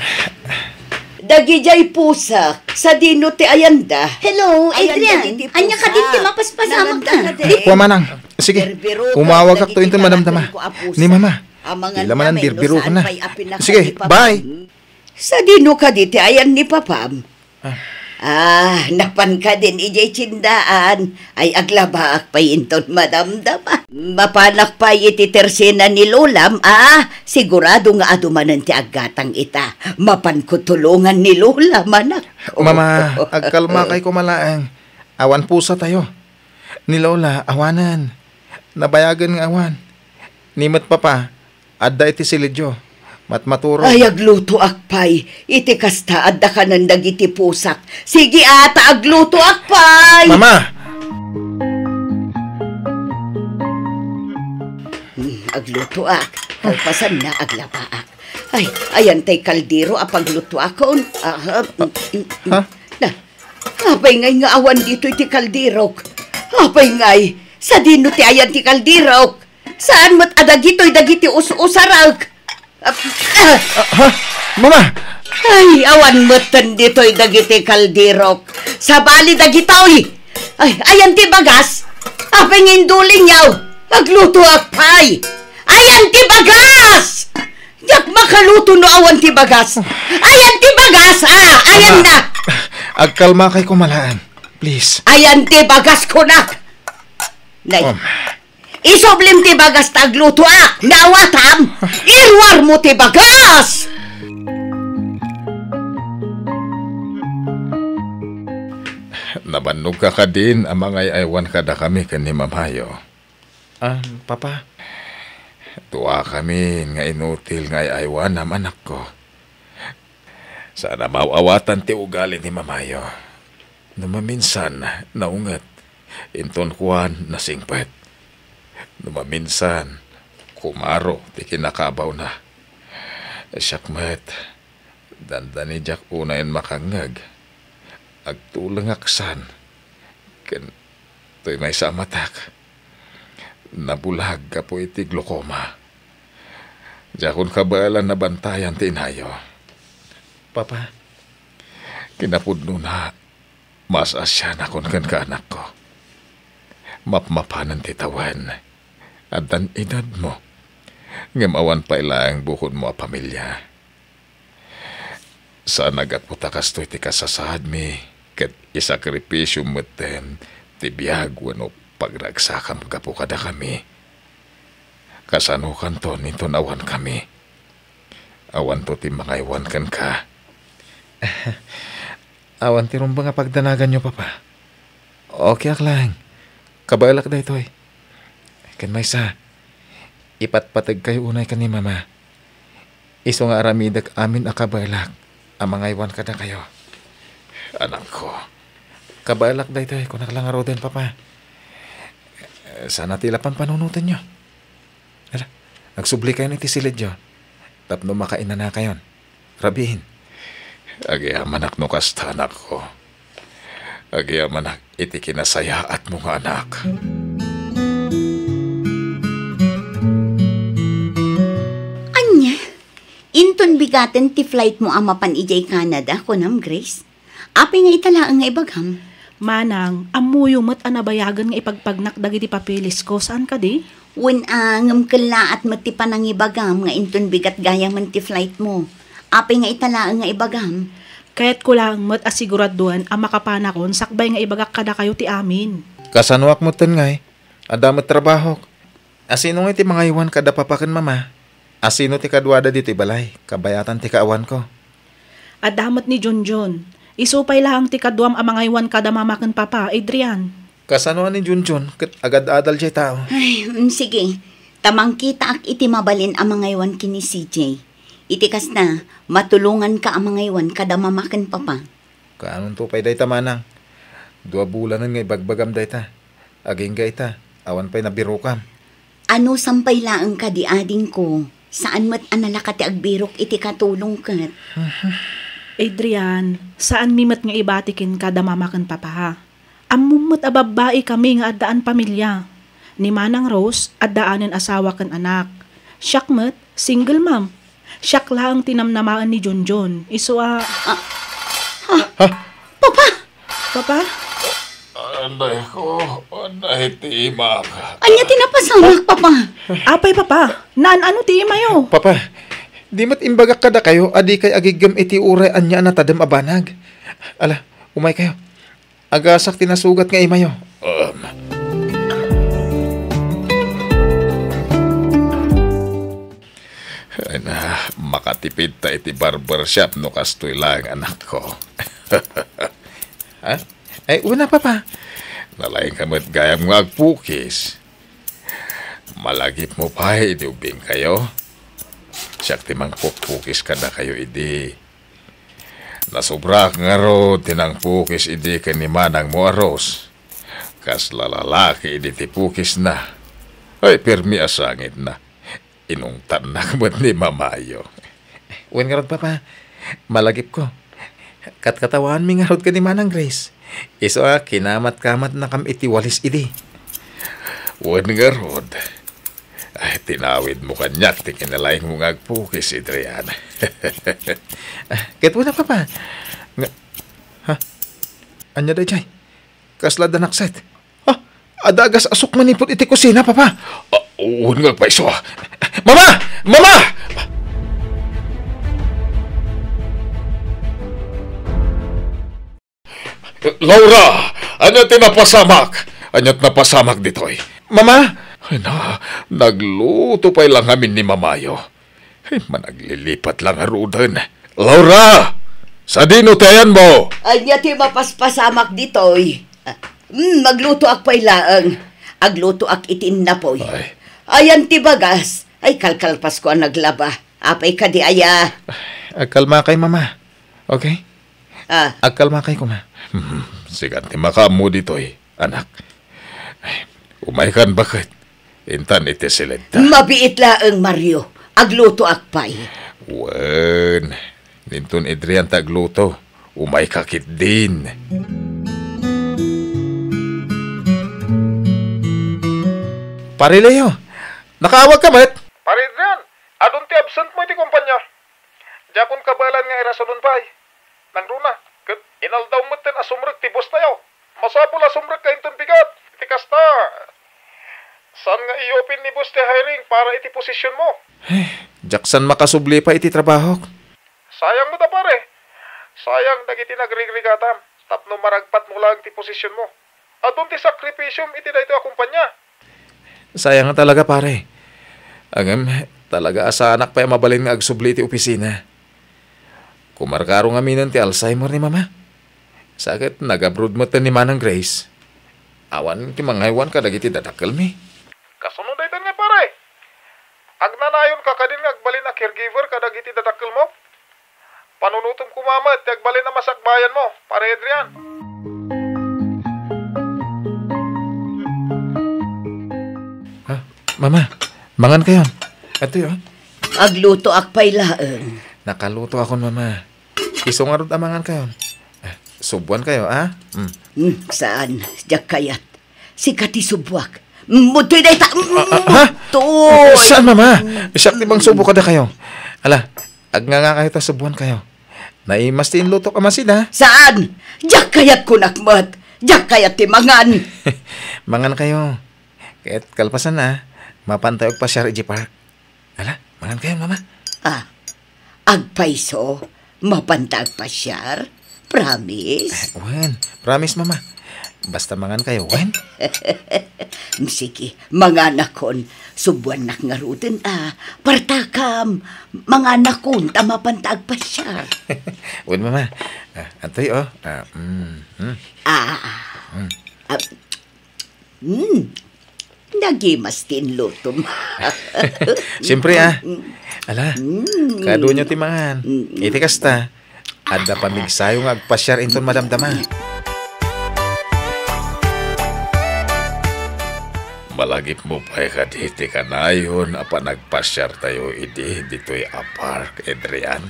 Dagidiay pusak, sadino ti ayanda? Hello, Adrian. Ania kadi ti mapaspasamakta? Kua, manang. Sige, umawagakto inton madamdama. Ni Mama. Tila manen birbirokanna. Sige, bye. Sadino kadi ti ayan ni Papam? Ah. Ah, napan kadin idiay tiendaan. Ay, aglabaak pay inton madamdama. Mapanak pay iti tersena ni Lolam, ah, sigurado nga adu manen ti aggatang ita. Mapanko tulongan ni Lola, manak. Mama, agkalmakay koma laeng. Awan pusatayo. Ni Lola, awanen. nabayagen nga awan. Ni met, Papa, adda iti silidyo. Matmaturo. Ay, aglutoak pay. Iti kasta, adda kanen dagiti pusak. Sige, a, ta aglutoak pay. Mama! Hmm, aglutoak. Kalpasanna, aglabaak. Ay, ayan tay kaldero a paglutoakon. Aha. Ha? Na, apay ngay nga awan ditoy ti kalderok? Apay ngay, sadino ti ayan ti kalderok? Saan met a dagitoy dagiti us-usarek? Ah, ah, Ha? Mama! Ay, awan metten ditoy dagiti kalderok. Sabali dagitoy. Ay, ayan ti bagas? Apay nga indulinyaw? Aglutoak pay. Ayan ti bagas! Diak makaluto no awan ti bagas. Ayan ti bagas, ah, ayan Mama, na. Agkalmakay ko malaen. Please. Ayan ti bagas kunak. Nay, Um. Isublim ti bagas ta aglutoak. Naawatam? Iruarmo ti bagas! Nabannogka kadin a mangay-aywan kadakami ken ni Mamayo? Ah, Papa. Duakami nga inutil nga ay-aywanam, anakko. Saan a maaw-awatan ti ugali ni Mamayo. No maminsan, naunget. Inton kuan, nasingpet. No maminsan, kumaro ti kinakabawna. Siak met, dandani diak unayen makangngeg. Agtulengak san. Ken toy maysa a matak, nabulag gapu iti glaucoma. Diakon kabaelan a bantayan ti inayo. Papa. Kinapudnona, maas-asianakon kenka, anakko. Mapmapanen ti tawen. Addan edadmo. Ngem awan pay laeng bukodmo a pamilia. Saan a gapu ta kastoy ti kasasaadmi, ket isakripisiom metten ti biag wenno pagragsakam gapu kadakami. Kasanokanton inton awankami? Awanto ti mangaywan kenka. Awan ti rumbeng a pagdanaganyo, Papa. Okayak laeng. Kabaelak daytoy. Ken maysa, ipatpategkayo unay ken ni Mama. Isu nga aramidek amin a kabaelak a mangaywan kadakayo. Anakko. Kabaelak daytoy, kunak la ngaruden, Papa. Saan a ti la pampanunotenyo. Ala, agsubli kayon iti silidyo tapno makainanakayon. Rabiin. Agyamanak no kasta, anakko. Agyamanak iti kinasayaatmo nga anak. Ania? Inton bigaten ti flightmo a mapan idiay Canada, kunam, Grace? Apay nga ita laeng nga ibagam? Manang, ammoyo met a nabayagen nga ipagpagnak dagiti papelesko, saan kadi? Wen a, ngem kellaat met ti panangibagam nga inton bigat gayamen ti flightmo. Apay nga ita laeng nga ibagam? Kayatko laeng met a siguraduen a makapanakon sakbay nga ibagak kadakayo ti amin. Kasanoak metten ngay? Adda met trabahok. Asino ngay ti mangaywan kada papa ken mama? Asino ti kaduada ditoy balay? Kabayatan ti kaawanko. Adda met ni Junjun. Isu pay laeng ti kaduam a mangaywan kada mama ken papa, Adrian. Kasano a ni Junjun ket agad-adal jay tao? Ay, mm, sige. Ta mangkitaak iti mabalin a mangaywan ken ni C J. Iti kasta, matulonganka a mangaywan kada mama ken papa. Kaanonto pay dayta, manang? Dua bulanen nga ibagbagam dayta. Agingga ita, awan pay nabirokam. Anusam pay laeng kadi, adingko, saan met a nalaka ti agbirok iti katulong ket. Adrian, saanmi met nga ibati kenka da mama ken papa. Ammom met a babbai kami nga addaan pamilia. Ni Manang Rose, addaanen asawa ken anak. Siak met, single mom. Siak laeng ti namnamaen ni Junjun. Isu a... Ah, ah, Ha? Papa! Papa? Anay ko, anay ti imak. Ania ti napasamak, Papa? Apay, Papa? Naan-ano ti imayo? Papa, di met imbagak kadakayo a dikay agiggem iti uray ania a natadem a banag. Ala, umay kayo. Agasak ti nasugat nga imayo. Um. Ay na, makatipid ta iti barbershop no kastoy laeng, anakko. Ha? Ay, una, Papa. Nalaingka met gayam nga agpukis. Malagipmo pay idi ubbingkayo. Siak ti mangpukpukis kadakayo idi. Nasobraak ngarud ti nangpukis idi ken ni manangmo a Rose. Kasla lalaki idi ti pukisna. Ay, permi a sangitna. Inungtannak met ni mamayo. Wen ngarud, Papa. Malagipko. Katkatawaanmi ngarud ken ni Manang Grace. Isu a kinamatkamatnakam iti walis idi. Wen ngarud. Ay, tinawidmo kaniak ti kinalaingmo nga agpukis, Adrian. Ah, ket wen a, Papa. Nga, ha? Ania daydiay? Kasla adda nakset? Ha? Adda agas-asok manipud iti kusina, Papa? Ah, wen nga agpayso. Mama! Mama! Laura! Ania ti napasamak? Ania ti napasamak ditoy? Mama! Ay na, nagluto pay la ngamin ni mamayo. Ay, managlilipat la ngaruden. Laura! Sadino ti ayanmo? Ania ti mapaspasamak ditoy? Ah, mm, maglutoak pay laeng. Aglutoak iti innapoy. Ay. Ayan ti bagas. Ay, kalkalpasko a naglaba. Apay kadi aya? Agkalmakay, Mama. Okay? Ah. Agkalmakay koma. Hmm, sikan ti makaammo ditoy, anak. Ay, umaykan baket. Intan iti siled ta. Mabiit laeng, Mario. Aglutoak pay. Wen, ninton Adrian ta agluto. Umayka ketdin. Pare Leo, nakaawagka met? Pare Adrian, adun ti absentmo iti kompania. Diakon kabaelan nga irasonon pay. Nangruna, ket inaldaw metten a sumrek ti boss tayo. Masapul a sumrekka inton bigat. Iti kasta, saan nga i-open ni boss ti hiring para iti positionmo. Eh, diak san makasubli pay iti trabahok. Sayang met a, pare. Sayang dagiti nagrigrigatam tapno maragpatmo laeng ti positionmo. Adun ti sakripisiom iti daytoy a kompania. Sayang nga talaga, pare. Ngem, talaga a saanak pay a mabalin nga agsubli iti opisina. Kumarkaro ngaminen ti Alzheimer ni Mama. Sa ket nag-abroad met ni Manang Grace. Awan ti mangaywan kadagiti dadakkelmi. Kasano dayta nga, pare? Agnanayonka kadin nga agbalin a caregiver kadagiti dadakkelmo? Panunotem koma met ti agbalin a masakbayanmo, Pare Adrian. Ah, Mama, mangan kayon. Atoy, oh. Aglutoak pay laeng. Nakaluto akon, Mama. Isu ngarud a mangan kayon. Ah, subuan kayo, ah? Mm. Hmm, saan? Diak kayat. Sika ti subuak. Mudtoy dayta. Ah, ah, ha? Mudtoy. Saan, Mama? Siak ti mangsubo kadakayo. Ala, agnganga kayo ta subuan kayo. Naimas ti inlutok a masida. Saan? Diak kayat kunak met. Diak kayat ti mangan. Mangan kayo. Ket kalpasan na, mapan tayo agpasiar idiay park. Ala, mangan kayo, Mama. Ah, agpayso, mapanta agpasiar? Promise? Eh, wen, promise, Mama. Basta mangan kayo, wen? Sige, manganakon. Subuannak ngaruden, ah. Partakam, manganakon, ta mapanta agpasiar. Wen, Mama. Ah, antoy, oh. Ah, mm, mm. Ah, ah. Mm. Ah, Hmm. Nagimas ti inlutom. Siyempre, ah. Ala, mm, kaduanyo ti mangan. Mm. Iti kasta, adda pamigsayo nga agpasiar inton madamdama. Malagipmo pay kadi ti kanayon a panagpasiar tayo idi ditoy a park, Adrian?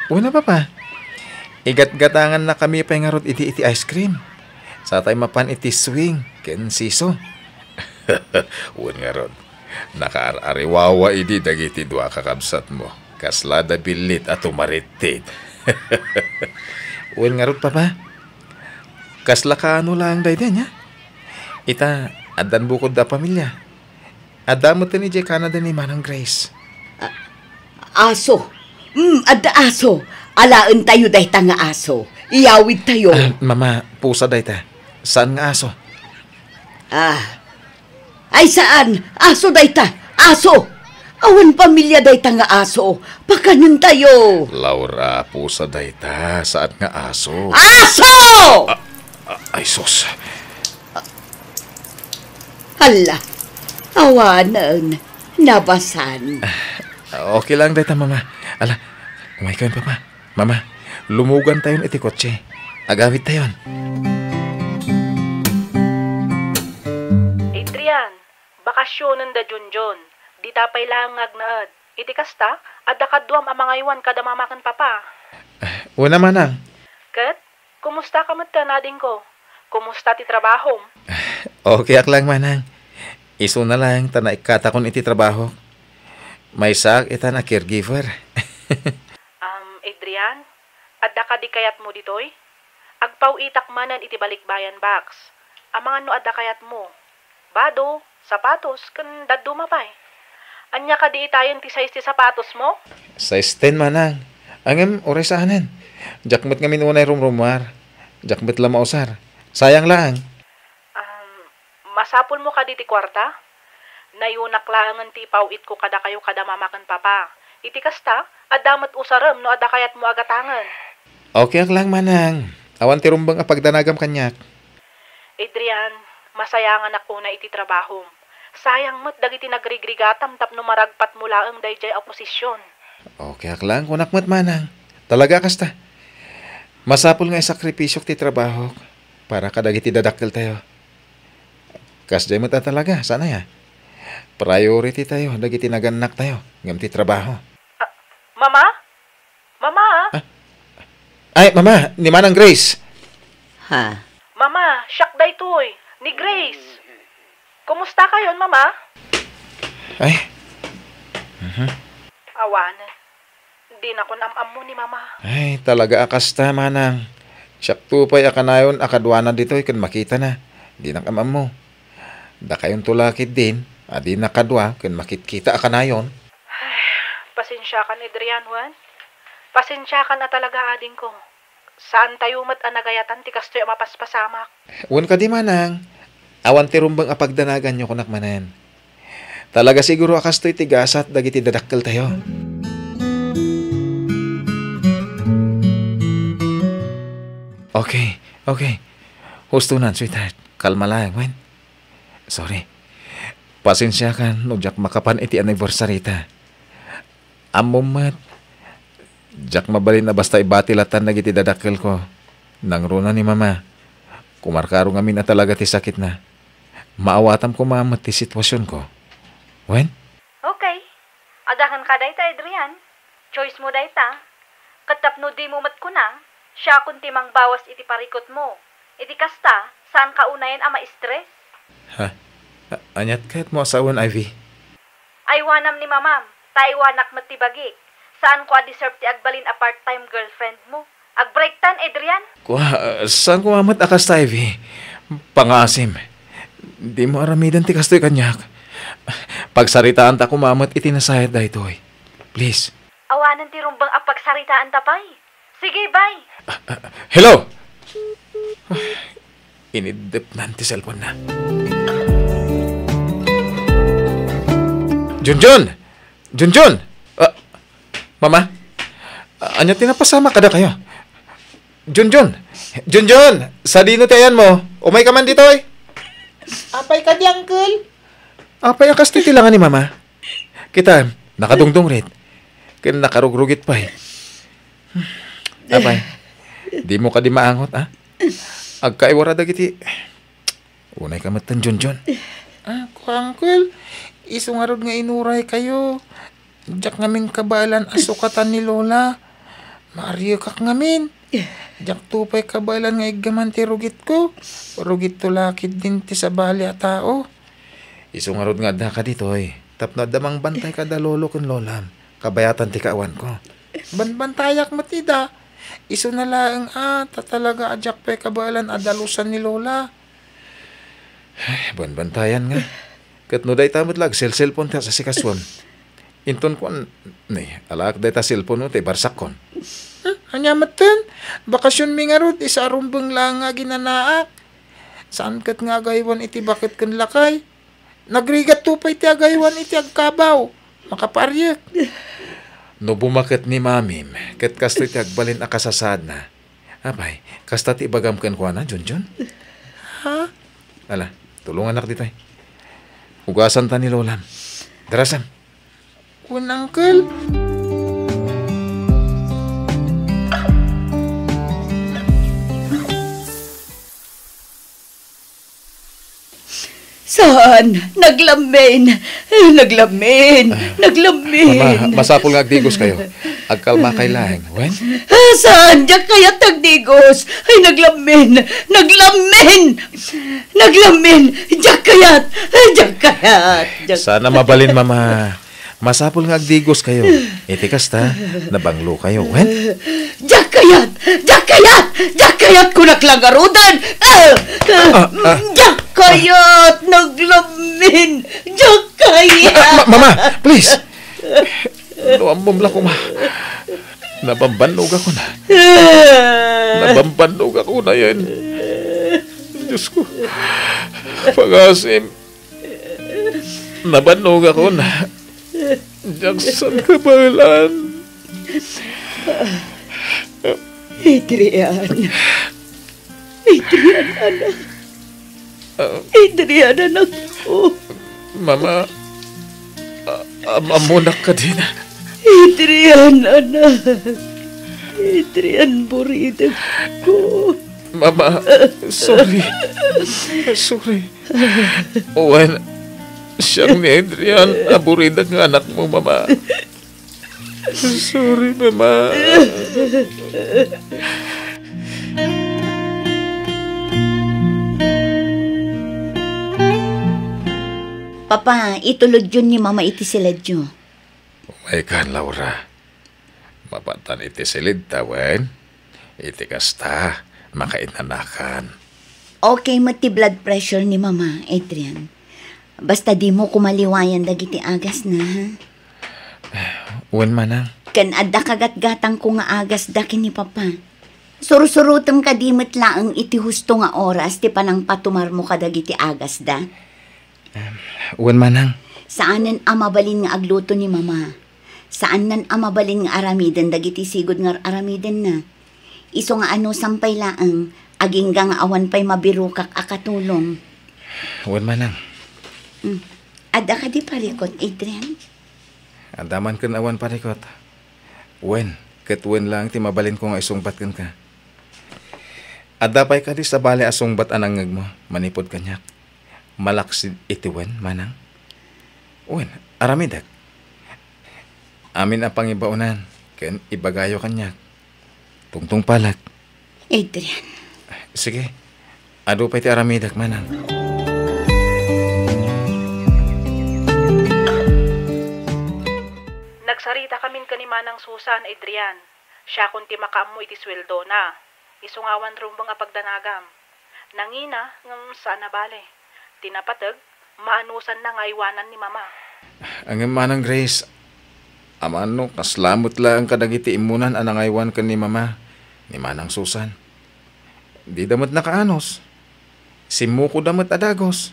Una, Papa. Igatgatangannakami pay ngarud idi iti ice cream. Satay mapan iti swing ken seesaw. Wen ngarud, nakaar-ariwawa idi dagiti dua a kakabsatmo. Kasla da billit a tumarittit. Wen ngarud, Papa. Kasla kaano laeng daydi ania? Ita, addan bukod a pamilia. Adda metten idiay Canada ni Manang Grace. A-, aso. Mm, adda aso. Alaentayo dayta nga aso. Iyawidtayo. Ah, Mama, pusa dayta. Saan nga aso? Ah. Ay, saan? Aso dayta. Aso. Awan pamilia dayta nga aso. Pakanentayo. Laura, pusa dayta. Saan nga aso? Aso! Ah, ah, ay, sus. Hala, Awanen, nabasan. Ah, okay lang dayta, Mama. Ala, umaykayon, Papa. Mama, lumugantayon iti kotse. Agawidtayon. Adrian, bakasionen da Junjun. Dita pay laeng nga agnaed. Iti kasta, adda kaduam a mangaywan kada mama ken papa. Ah, wen a, manang. Ket, kumusta ka met ken adingko? Kumusta ti trabahom? Okay ak lang, manang. Isuna laeng ta naikkatakon iti trabahok. Maysaak itan a caregiver. Um, Adrian, adda kadi kayatmo ditoy? Agpaw-itak manen iti balikbayan box. Amangan no adda kayatmo. Bado, sapatos, ken dadduma pay. Ania kadi itayen ti size ti sapatosmo? Size ten, manang. Ngem uray saanen. Diak met ngamin unay rumrumuar. Diak met la mausar. Sayang laeng. Um, masapulmo kadi ti kuarta? Nayunak laengen ti ipaw-itko kadakayo kada mama ken papa. Iti kasta, adda met usarem no adda kayatmo a gatangen. Okay ak lang, manang. Awan ti rumbeng a pagdanagam kaniak. Adrian, masayanganak unay iti trabahom. Sayang met dagiti nagrigrigatam tapno maragpatmo laeng daydiay a posisyon. Okay ak lang, kunak met, manang. Talaga a kasta. Masapul nga isakripisiok ti trabahok para kadagiti dadakkeltayo. Kasdiay met a talaga, saan aya? Priority tayo dagiti nagannaktayo, ngem ti trabaho. Ah, Mama? Mama? Ah? Ay, Mama, ni Manang Grace. Ha? Mama, siak daytoy, ni Grace. Kumusta kayon, Mama? Ay. Mhm. Awan. Dinakon am-ammo ni Mama. Ay, talaga a kasta, manang. Siakto pay a kanayon a kaduana ditoy ken makitana. Dinak am-ammo. Dakayonto la ketdin a dina kadua ken makitkita a kanayon. Ay, pasensiakan, Adrian, wen? Pasensiakan a talaga, adingko. Saantayo met a nagayatan ti kastoy a mapaspasamak. Wen kadi, manang, awan ti rumbeng a pagdanaganyo, kunak manen. Talaga siguro a kastoy ti gasat dagiti dadakkeltayo. Okay, okay. Hustonan, sweetheart. Kalma laeng, wen? Sorry. Pasensiakan no diak makapan iti anniversary ta. Ammom met, diak mabalin a basta ibati latan dagiti dadakkelko. Nangruna ni Mama, kumarkaro ngamin a talaga ti sakitna. Maawatam koma met ti situasionko. Wen? Okay. Adakan ka dayta, Adrian. Choice mo dayta. Ket tapno dimo met kunam, siakon ti mangbawas iti parikutmo. Iti kasta, saanka unayen a ma-stress. Ha? A-, aniat kayatmo a sawen, Ivy? Aywanam ni Mamam, ta aywanak met ti bagik. Saanko a deserve ti agbalin a part-time girlfriend mo. Agbreaktan, Adrian? Kua, ah, saan koma met a kasta, Ivy? Pangaasim. Dimo aramiden ti kastoy kaniak. Pagsaritaanta koma met iti nasayat daytoy. Please. Awanen ti rumbeng a pagsaritaanta pay. Sige, bye. Ah, ah, hello? Iniddepnan ti cellphone na. Junjun! Junjun! Ah, Mama? Ah, ania ti napasamak kadakayo? Junjun! Junjun! Sadino ti ayanmo? Umayka man ditoy! Apay kadi, Uncle? Apay a kastoy ti langa ni Mama? Kita, nakadungdungrit. Ken nakarugrugit pay. Apay, dimo kadi maangot, a? Agkaiwara dagiti. Unayka metten, Junjun. Ah, kua, Uncle. Isu ngarud nga inuraykayo. Diak ngamin kabaelan a sukatan ni Lola. Maariekak ngamin. Diakto pay kabaelan nga iggaman ti rugitko. Rugitto la ketdin ti sabali a tao. Isu ngarud nga addaka ditoy, tapno adda mangbantay kada lolo ken lolam. Kabayatan ti kaawanko. Banbantayak met ida. Isuna laeng a, ta talaga a diak pay kabaelan a dalusan ni Lola. Ay, banbantayan nga. Ket no dayta met la agselselpon ti asasikason. Inton kuan, ni, alaak dayta selpon no ti barsakkon. Hmm, ania metten? Bakasionmi ngarud, isa a rumbeng laeng nga aginanaak. Saan ket nga agaywan iti baket ken lakay? Nagrigatto pay ti agaywan iti agkabaw. Makapaariek. No bumaket ni Mamim, ket kastoy ti agbalin a kasasaadna. Apay, kasta ti ibagam kenkuana, Junjun? Ha? Ala, tulongannak ditoy. Ugasanta ni Lolam. Darasam. Kun, Uncle. Saan? Naglammin! Naglammin! Ah, Naglammin! Mama, masapul nga agdigos kayo. Agkalma kay laeng. Wen? Ah, saan? Diak kayat nagdigos! Ay, naglammin! Naglammin! Naglammin! Diak kayat! Ay, diak kayat! Diak Sana mabalin, Mama. Masapul nga agdigos kayo. Iti kasta, nabanglo kayo. Wen? Diak kayat! Diak kayat! Diak kayat! Kunak la ngaruden! Ah! Ah, ah. Diak kayat! Naglammin! Diak kayat! Ah, ma-, Mama, please! No ammom la koma. Nabambannog ako na. Nabambannog ako na yan. Diyos ko. Pagasim. Nabannog ako na. Jackson kabaelan. Adrian. Adrian, anak. Ah. Adrian, anak ko. Mama, a-, am-, ammonak kadina. Adrian, anak. Adrian, buridek ko. Mama, sorry. Sorry. Wen, siak ni Adrian a buridek nga anakmo, Mama. Sorry, Mama. Papa, itulodyon ni Mama iti siledyo. Maykan, Laura. Mapatan iti siled ta, wen? Iti kasta, makainanakan. Okay met ti blood pressure ni Mama, Adrian. Basta dimo koma liwayan dagiti agasna, ha? Wen, manang. Ken adda kagatgatangko nga agasda ken ni Papa. Sursurotem kadi met laeng iti husto nga oras ti panangpatumarmo kadagiti agasda. Wen, manang. Saanen a mabalin nga agluto ni Mama. Saannan a mabalin nga aramiden dagiti sigud nga ar-aramidenna. Isu nga anusam pay laeng, agingga nga awan pay mabirokak a katulong. Wen, manang. Mm. Adda kadi parikut, Adrian? Adda man ken awan parikut. Wen, ket wen laeng ti mabalinko nga isungbat kenka. Adda pay kadi sabali a sungbat a nangngegmo manipud kaniak? Malaksid iti wen, manang? Wen, aramidek. Amin a pangibaonan ken ibagayo kaniak. Tungtungpalek. Adrian. Sige. Adu pay ti aramidek, manang. Nagsaritakamin ken ni Manang Susan, Adrian. Siakon ti makaammo iti sueldona. Isu nga awan rumbeng a pagdanagam. Nangina, ngem saan a bale. Ti napateg, maanusanna nga aywanan ni Mama. Ngem, Manang Grace, amangan no kasla met laeng kadagiti immunan a nangaywan ken ni Mama, ni Manang Susan. Dida met nakaanus. Simmukoda met a dagus.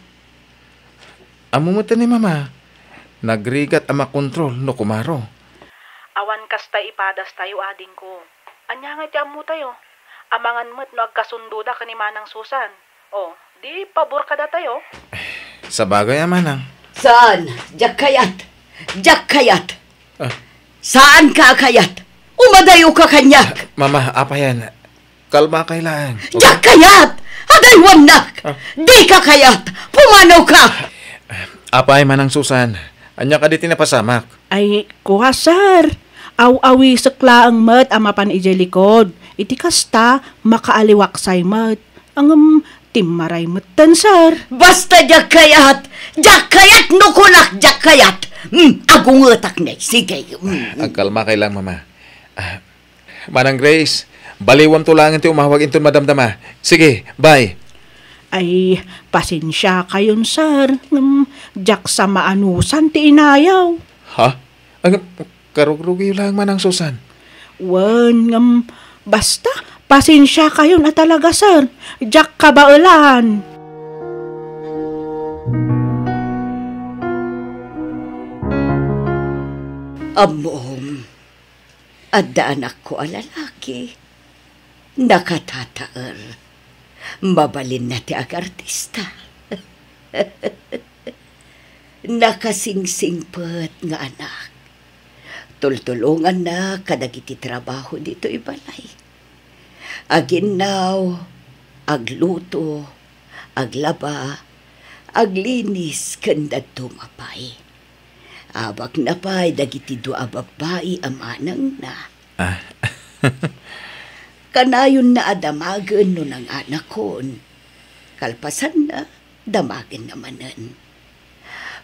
Ammo met ni Mama, nagrigat a makontrol no kumaro. Awan kasta ipadastayo, adingko. Ania ngay ti ammotayo? Amangan met no agkasundoda ken ni Manang Susan. O, di pabor kadatayo? Sabagay a, manang. Saan? Diak kayat! Diak kayat! Ah. Saanka a kayat? Umadayoka kaniak! Mama, apayen? Kalmakay laeng. Diak kayat! Adaywannak! Ah. Dika kayat! Pumanawka! Apay, Manang Susan, ania kadi ti napasamak? Ay, kua, sir. Aw-awisek laeng met a mapan idiay likod. Iti kasta, makaaliwaksay met. Ngem, timmaray metten, sir. Basta diak kayat! Diak kayat no kunak diak kayat! Hmm, agungetak ne. Sige. Hmm. Agkalmakay lang, Mama. Ah, Manang Grace, baliwanto laengen ti umawag inton madamdama. Sige, bye. Ay, pasensiakayon, sir. Ngem, diak sa maanusan ti inayaw. Ha? Ang, karugrugiyo laeng, Manang Susan. Wen, ngem, basta, pasensiakayon a talaga, sir. Diak kabaelan. Ammom. Adda anakko a lalaki. Nakatataer. Mabalinna ti agartista. nakasingsingpet nga anak. Tultulonganna kadagiti trabaho ditoy balay. Aginnaw, agluto, aglaba, aglinis ken dadduma pay. Abakna pay dagiti dua a babbai a manangna. Ah. Kanayonna a damagen no nanganakon. Kalpasanna, damagenna manen.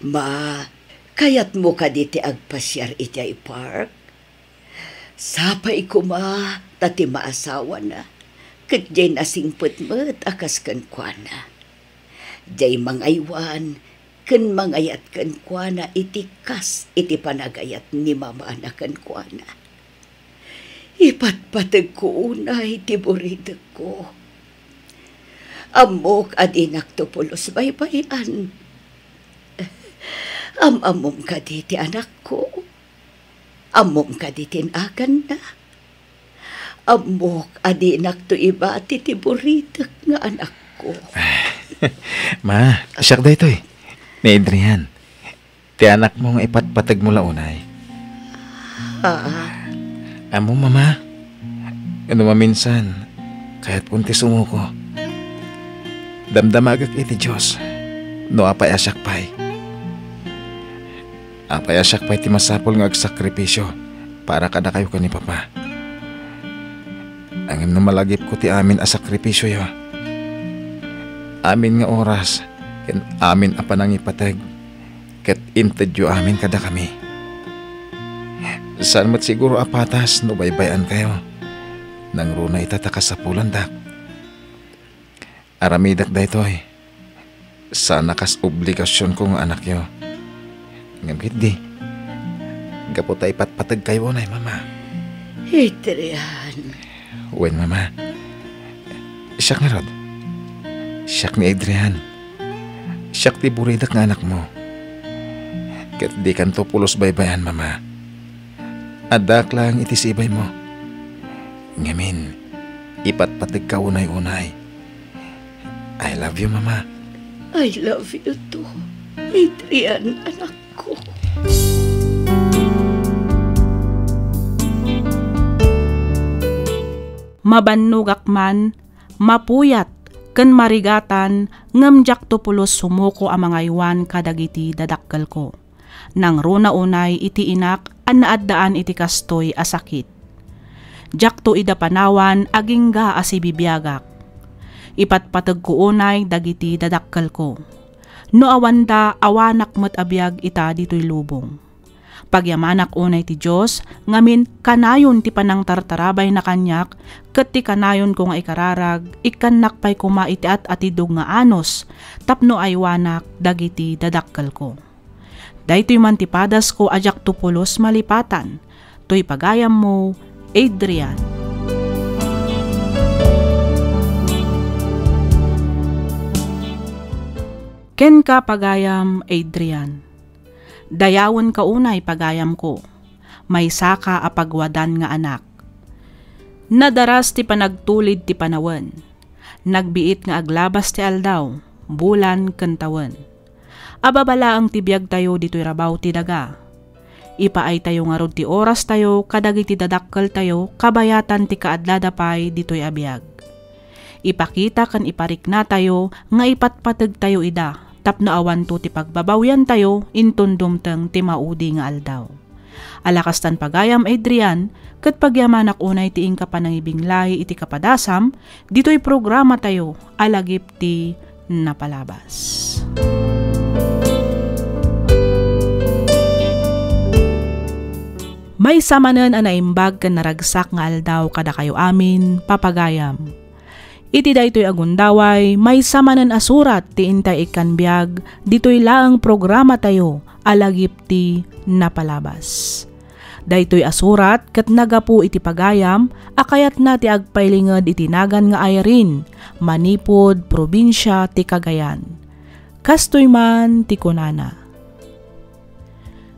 Ma, kayatmo kadi ti agpasiar itiay park? Sapay koma ta ti maasawana ket diay nasingpet met a kas kenkuana. Diay mangaywan ken mangayat kenkuana iti kas iti panagayat ni mamana kenkuana. Ipatpategko unay ti buridekko. Ammok a dinakto pulos baybay-an. Am-ammom kadi ti anakko? Ammom kadi ti naganna? Ammok a dinakto ibati ti buridek nga anakko. Ma, siak daytoy. Ni Adrian. Ti anakmo nga ipatpategmo la unay. Ah. Ammom, Mama, no maminsan, kayatkon ti sumuko. Damdamagek iti Dios no apay a siak pay. Apay a siak pay ti masapul nga agsakripisio para kadakayo ken ni Papa. Ngem no malagipko ti amin a sakripisioyo, amin nga oras ken amin a panangipateg, ket intedyo amin kadakami. Saan met siguro a patas no baybay-ankayo. Nangruna ita ta kasapulandak. Aramidek daytoy, saan a kas obligasionko nga anakyo. Ngem ketdi, gapu ta ipatpategkayo unay, Mama. Adrian. Wen, Mama. Siak ngarud. Siak ni Adrian. Siak ti buridek nga anakmo. Ket dikanto pulos baybay-an, Mama. Addaak laeng iti sibaymo. Ngamin, ipatpategka unay-unay. I love you, Mama. I love you too, Adrian, anakko. Mabannogak man, mapuyat, ken marigatan, ngem diakto pulos sumuko a mangaywan kadagiti dadakkelko. Nangruna unay iti inak a naaddaan iti kastoy a sakit. Diakto ida panawan agingga a sibibiagak. Ipatpategko unay dagiti dadakkelko. No awanda, awanak met a biag ita ditoy lubong. Pagyamanak unay ti Dios, ngamin kanayon ti panangtartarabayna kaniak, ket ti kanayonko nga ikararag, ikkannak pay koma iti at-atidog nga anus tapno aywanak dagiti dadakkelko. Daytoy man ti padasko a diakto pulos malipatan. Toy pagayammo, Adrian. Kenka, pagayam Adrian. Dayawenka unay, pagayamko. Maysaka a pagwadan nga anak. Nadaras ti panagtulid ti panawen. Nagbiit nga aglabas ti aldaw, bulan, ken tawen. Ababa laeng ti biagtayo ditoy rabaw ti daga. Ipaaytayo ngarud ti orastayo kadagiti dadakkeltayo kabayatan ti kaaddada pay ditoy a biag. Ipakita ken ipariknatayo nga ipatpategtayo ida tapno awanto ti pagbabawiantayo inton dumteng ti maudi nga aldaw. Ala kastan, pagayam Adrian, ket pagyamanak unay ti inka panangibinglay iti kapadasam ditoy programatayo a Lagip ti Napalabas. Maysa manen a naimbag ken naragsak nga aldaw kadakayo amin, papagayam. Iti daytoy a gundaway, maysa manen a surat ti intay ikkan biag ditoy laeng programatayo a Lagip ti Napalabas. Daytoy a surat ket nagapu iti pagayam a kayatna ti agpailinged iti nagan nga Irene, manipud probinsia ti Cagayan. Kastoy man ti kunana,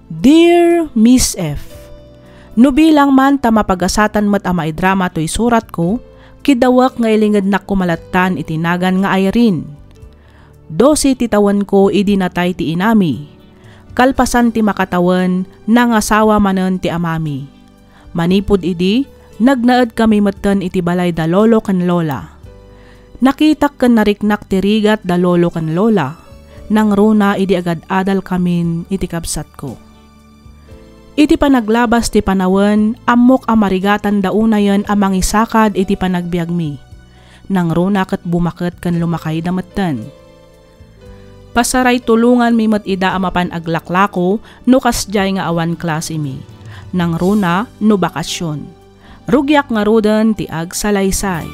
Dear Miss F, no bilang man ta mapagasatan met a maidrama toy suratko, kidawek nga ilingednak koma lattan iti nagan nga Irene. Dose ti tawenko idi natay ti inami. Kalpasan ti makatawen, nangasawa manen ti amami. Manipud idi, nagnaedkami metten iti balay da lolo ken lola. Nakitak ken nariknak ti rigat da lolo ken lola, nangruna idi agad-adalkamin iti kabsatko. Iti panaglabas ti panawen, ammok a marigatan da unayen a mangisakad iti panagbiagmi. Nangruna ket bumaket ken lumakayda metten. Pasaray tulonganmi met ida a mapan aglaklako no kasdiay nga awan klasemi. Nangruna no bakasion. Rugiak ngaruden ti agsalaysay.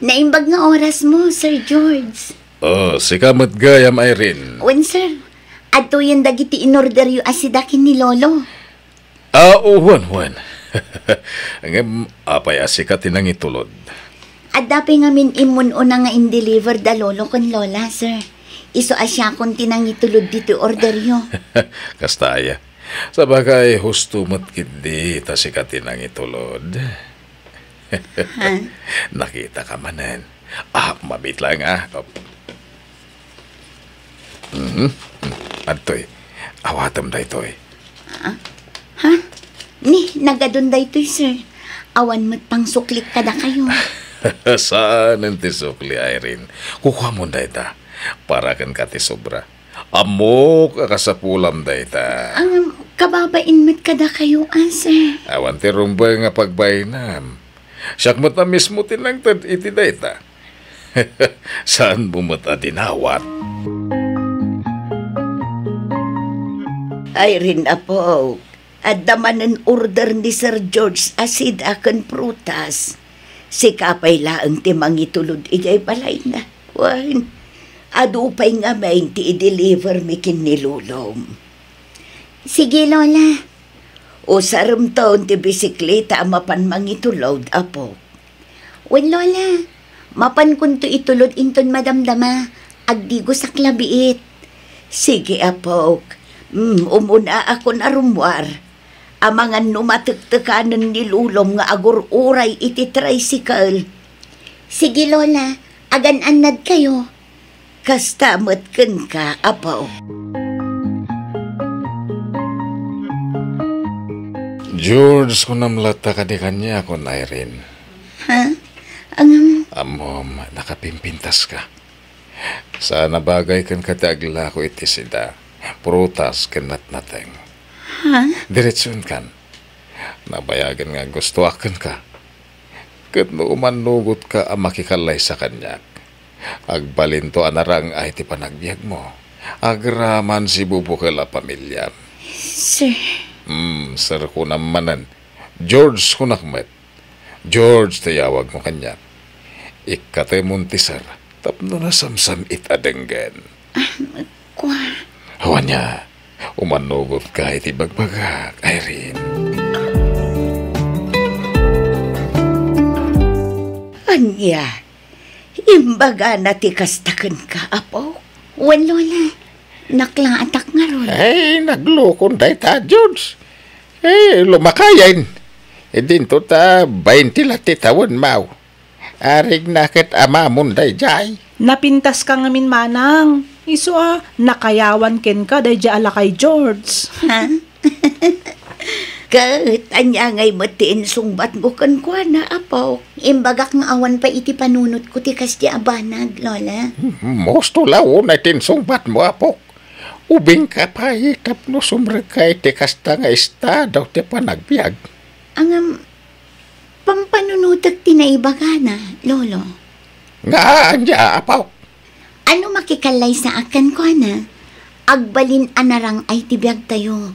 Naimbag nga oras mo, Sir George. Oh, sika met gayam, Irene. Wen, sir. Adtoyen dagiti inorderyo a sida ken ni Lolo. Ah, wen, wen. Ngem, apay a sika ti nangitulod? Adda pay ngamin immun-una nga in-deliver da lolo ken lola, sir. Isu a siakon ti nangitulod ditoy orderyo. Kasta aya. Sabagay, husto met ketdi ta sika ti nangitulod. Ha? Nakitaka manen. Ah, mabit lang, ah. Op. Mhm. Adtoy. Awatem daytoy. Ah? Ha? Ni, nagadun daytoy, sir. Awan met pangsuklik kadakayo. Saanen ti sukli, Irene. Kukuamon dayta. Para kenka ti sobra. Ammok a kasapulam dayta. Ang kababain met kadakayo, ah, sir. Awan ti rumbeng nga pagbainam. Siak met a mismo ti nangted iti dayta. Saanmo met a dinawat? Irene, apo, adda manen order ni Sir George a sida ken prutas. Sika pay laeng ti mangitulod idiay balayna. Wen, adu pay ngamin ti i-deliver mi ken ni Lolom. Sige, Lola. Usaremton ti bisikleta a mapan mangitulod, apo. Wen, Lola, mapankonto itulod inton madamdama, agdigosak la biit. Sige, apok. Mm, umunaakon a rummuar. Amangan no matektekanen ni Lolom nga agur-uray iti tricycle. Sige, Lola, agan-annadkayo. Kasta met kenka, apo. George, kunam latta kadi kaniak, Irene. Ha? Angam? Ammom, nakapimpintaska. Saan a bagay kenka ti aglako iti sida, prutas ken natnateng. Ha? Diretsuenkan. Nabayagen nga gustoak kenka. Ket no umannugotka a makikallaysa kaniak, agbalinto a narang-ay ti panagbiagmo. Agraman sibubukel a pamiliam. Sir. Hmm, sir kunam manen. George kunak met. George ti yawagmo kaniak. Ikkatemon ti sir tapno nasamsam-it a denggen. Ah, kua. Awan nia, umannugotka iti bagbagak, Irene. Ania, imbagana ti kasta kenka, apo? Wen, Lola. Naklaatak ngarud. Ay, naglukon dayta, George. Eh, lumakayen. Idinto ta bainti la ti tawen, maw. Arigna ket amamon daydiay. Napintaska ngamin, manang. Isu a, nakayawan kenka daydiay a lakay, George. Ha? Ket ania ngay met ti insungbatmo kenkuana, apo? Imbagak nga awan pay iti panunotko ti kasdi a banag, Lola. Husto la unay ti insungbatmo, apo. Ubingka pay tapno sumrekka iti kasta nga estado ti panagbiag. Ngem, pampanunotek ti naibagana, Lolo. Nga ania, apo? Ano makikallaysaak kenkuana? Agbalin a narang-ay ti biagtayo.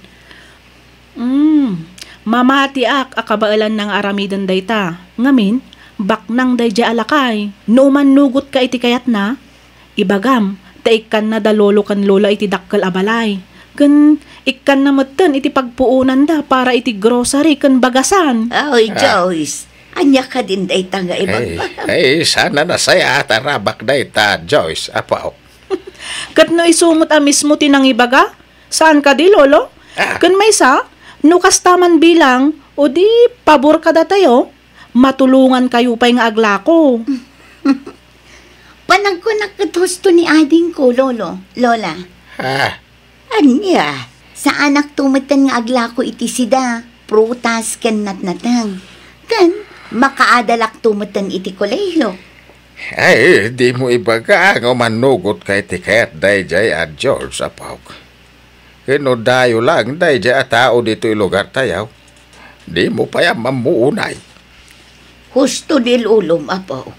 Mm, mamatiak a kabaelanna nga aramiden dayta. Ngamin, baknang daydiay a lakay. No umannugotka iti kayatna, ibagam, ta ikkanna da lolo ken lola iti dakkel a balay. Ken ikkanna metten iti pagpuonanda para iti grocery ken bagasan. Oy, ah. Joyce, ania kadin dayta nga ibagbagam? Ay, ay, saan a nasayaat a rabak dayta, Joyce, apo. Ket no isu met a mismo ti nangibaga, saan kadi, Lolo? Ah. Ken maysa, no kasta man bilang, o di pabor kadatayo, matulongankayo pay nga aglako. Panagkunak ket husto ni adingko, Lolo, Lola. Ha? Ania? Saanakto metten nga aglako iti sida, prutas ken natnateng. Ken makaadalakto metten iti kolehio. Ay, dimo ibaga nga umanugotka iti kayat daydiay a George, apok. Ken no dayo laeng daydiay a tao ditoy lugartayo, dimo pay ammoammo unay. Husto ni lolom, apo.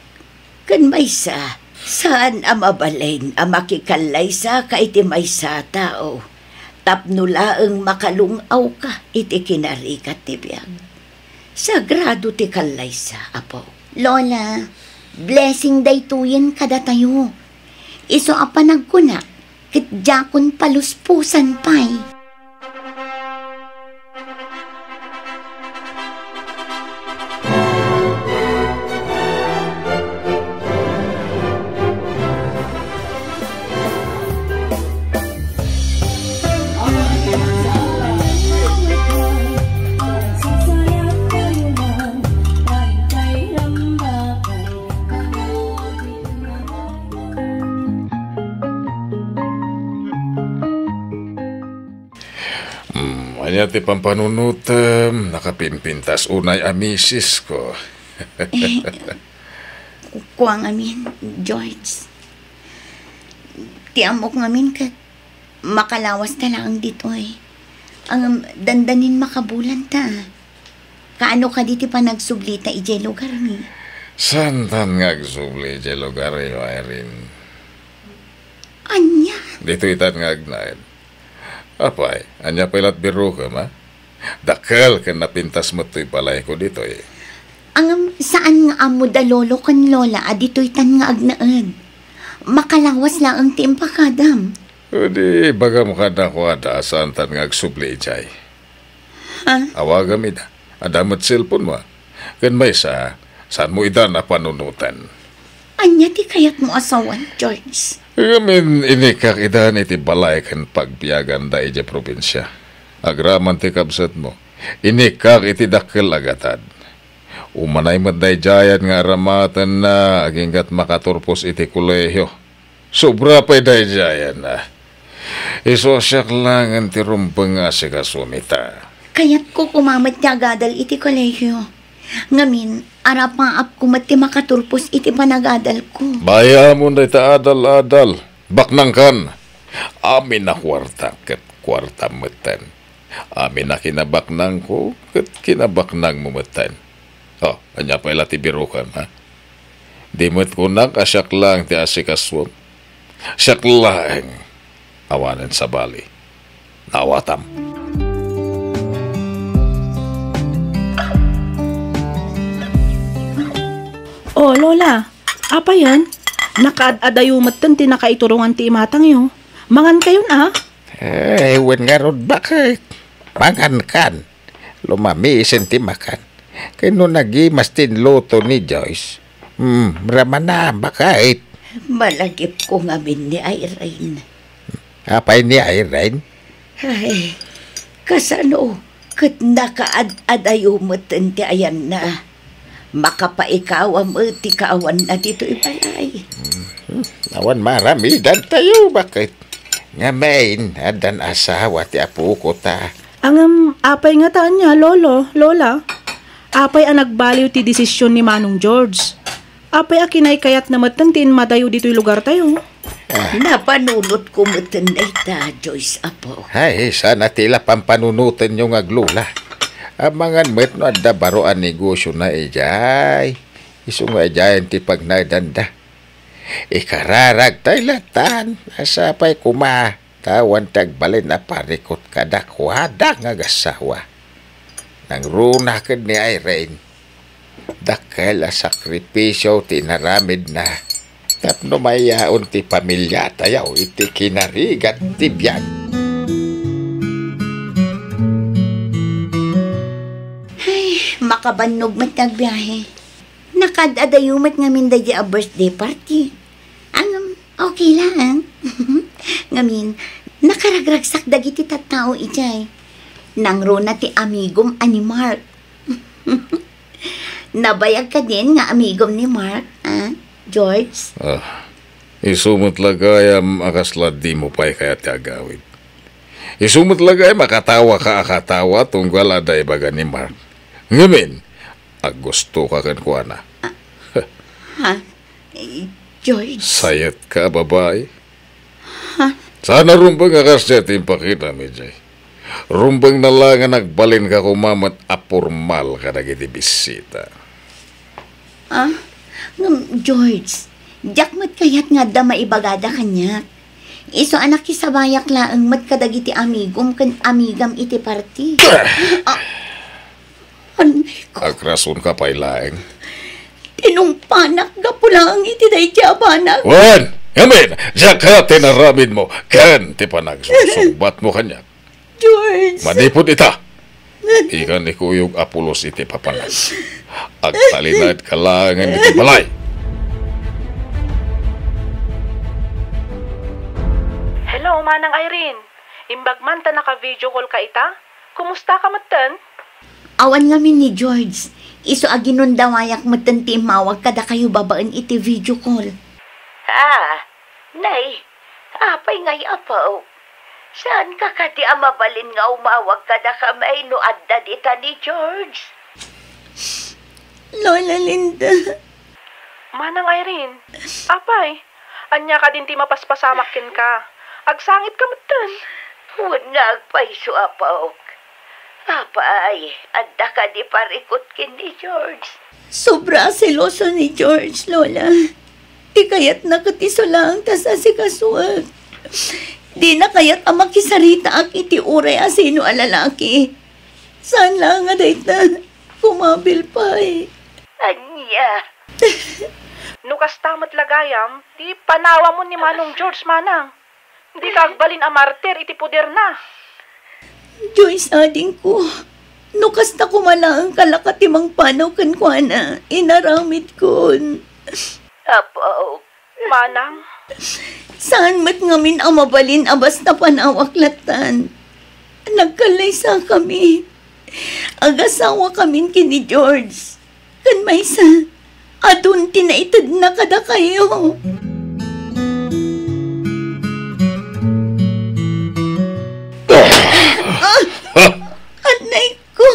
Ken maysa, saan a mabalin a makikallaysaka iti maysa a tao tapno laeng makalung-awka iti kinarigat ti biag. Sagrado ti kallaysa, apo. Lola, blessing daytoyen kadatayo. Isu a panagkunak, ket diakon paluspusan pay. Hmm, ania ti pampanunotem? Nakapimpintas unay a misisko. Eh, ku-, kua ngamin, George. Ti ammok ngamin ket makalawasta laeng ditoy. Ngem dandanin makabulanta. Kaano kadi ti panagsublita idiay lugarmi? Saantan nga agsubli idiay lugaryo, Irene. Ania? Ditoytan nga agnaed. Apay, ania pay lat birokem, a? Dakkel ken napintas met toy balayko ditoy. Ngem saan nga ammo da lolo ken lola a ditoytan nga agnaed. Makalawas laeng ti impakadam. Di bagam kadakuada a saantan nga agsubli idiay. Ha? Awagam ida. Adda met cellphone-mo, a? Ken maysa, saanmo idan a panunoten. Ania ti kayatmo a sawen, George? Ngamin, inikkak idan iti balay ken pagbiaganda idiay probinsia. Agraman ti kabsatmo, inikkak iti dakkel a gatad. Umanay met daydiayen nga aramatenna aginggat makaturpos iti kolehio. Sobra pay daydiayen, a. Isu a siak laengen ti rumbeng nga asikasuem ita. Kayatko koma met ti agadal iti kolehio. Ngamin, arapaapko met ti makaturpos iti panagadalko. Bayaam dayta adal-adal. Baknangkan. Amin a kuarta ket kuartam metten. Amin a kinabaknangko ket kinabaknangmo metten. O, ania pay la ti birokem, a? Di met kunak a siak laeng ti asikasuem. Siak laeng. Awanen sabali. Naawatam. O, Lola, apayen? Nakaad-adayo metten ti nakaiturongan ti imatangyo. Mangankayon, a? Ay, wen ngarud, baket? Mangankan. Lumamisen ti makan. Ken no nagimas ti inluto ni Joyce, hmm, ramana, baket? Malagipko ngamin ni Irene. Apay ni Irene? Ay, kasano ket nakaad-adayo metten ti ayanna. Makapaikawa met ti kaawanna ditoy balay. Mhm. Awan maaramidantayo, baket? Ngamin, addan asawa ti apoko ta. Ngem, apay ngata ania, Lolo, Lola? Apay a nagbaliw ti desisyon ni Manong George? Apay a kinaykayatna metten ti immadayo ditoy lugartayo? Ah. Napanunotko metten dayta, Joyce, apo. Ay, saan a ti la pampanunotenyo nga aglula. Amangan met no adda baro a negosiona idiay. Isu nga idiayen ti pagnaedanda. Ikararagtay latan, a sapay koma ta awan ti agbalin a parikut kadakuada nga agassawa. Nangruna ken ni Irene, dakkel a sakripisio ti inaramidna tapno mayaon ti pamiliatayo iti kinarigat ti biag. Ay, makabannog met ti agbiahe. Nakaad-adayo met ngamin daydi a birthday party. Ngem, okay laeng. Ngamin, nakaragragsak dagiti tattao idiay. Nangruna ti amigom a ni Mark. Nabayag kadin nga amigom ni Mark, ah, George? Ah, isu met la gayam a kasla dimo pay kayat ti agawid. Isu met la gayam a katawaka a katawa tunggal adda ibaga ni Mark. Ngamin, aggustoka kenkuana. Ha? Eh, George? Sayatka a babai. Ha? Saan a rumbeng a kasdiay ti impakitam idiay. Rumbengna la nga nagbalinka koma met a pormal kadagiti bisita. Ah? Ngem, George, diak met kayat nga adda maibagada kaniak. Isu a nakisabayak laeng met kadagiti amigom ken amigam iti parti. Ah, Anay ko. Agrasonka pay laeng. Tinungpanak gapu laeng iti daydi a banag. Wen, ngamin, diak kayat ti inaramidmo ken ti panagsursungbatmo kaniak. George. Manipud ita, ikan ikuyog a pulos iti papanag. Agtalinaedka laengen iti balay. Hello, Manang Irene. Imbag man ta naka-video call ka ita? Kumusta ka metten? Awan ngamin ni George. Isu a ginundawayak metten ti immawag kadakayo babaen iti video call. Ah, nay, apay ngay, apo? Saan ka kadi a mabalin nga umawag kadakami no adda dita ni George? Lola Linda. Manang Irene, apay, ania kadin ti mapaspasamak kenka? Agsangit ka metten. Wen nga agpayso, apok. Apay, adda kadi parikut ken ni George? Sobra a seloso ni George, Lola. Ti kayatna ket isu laeng ta sasikasuek. Dina kayat a makisaritaak iti uray a sino a lalaki. Saan laeng a dayta, kumabil pay. Ania? No kasta met la gayam, ti panawamon ni Manong George, manang. Dika agbalin a martir iti poderna. Joyce, adingko, no kasta koma laeng kalaka ti mangpanaw kenkuana, inaramidkon. Apo, Manang. Saan met ngamin a mabalin a basta panawak lattan. Nagkallaysakami. Agasawakamin ken ni George. Ken maysa, adun ti naitedna kadakayo. Ah! Anay ko!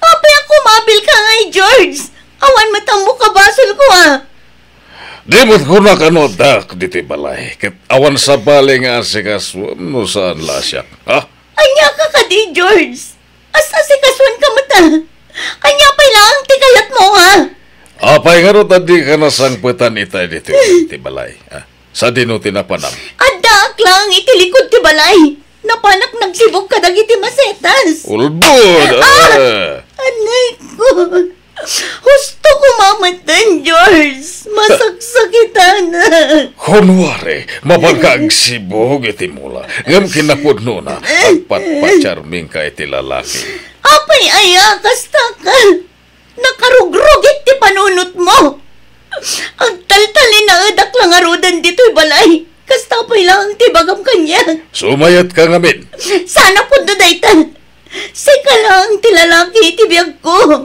Apay a kumabil ka ngay, George? Awan met ammok a basolko, a. Di met kunak no addak ditoy balay, ket awan sabali nga asikasuem no saan la a siak, ha? Ania ka kadi, George? As-asikasuenka met, a. Ania pay laeng ti kayatmo, ha? Apay ngarud a dika nasangpetan itay ditoy ti balay, ha? Sadino ti napanam? Addaak laeng iti likud ti balay. Napanak nagsibog kadagiti masetas. Ulbod! Ah! Ah! Anay ko. Husto koma metten, George. Masaksakitanak. Kunwari, mapanka agsibog iti mula, ngem kinapudnona, agpatpatiarmingka iti lalaki. Apay aya, kasta ka? Nakarugrugit ti panunotmo. Agtaltalinaedak la ngaruden ditoy balay. Kasta pay laeng ti ibagam kaniak. Sumayatka ngamin. Saan a pudno dayta. Sika laeng ti lalaki iti biagko.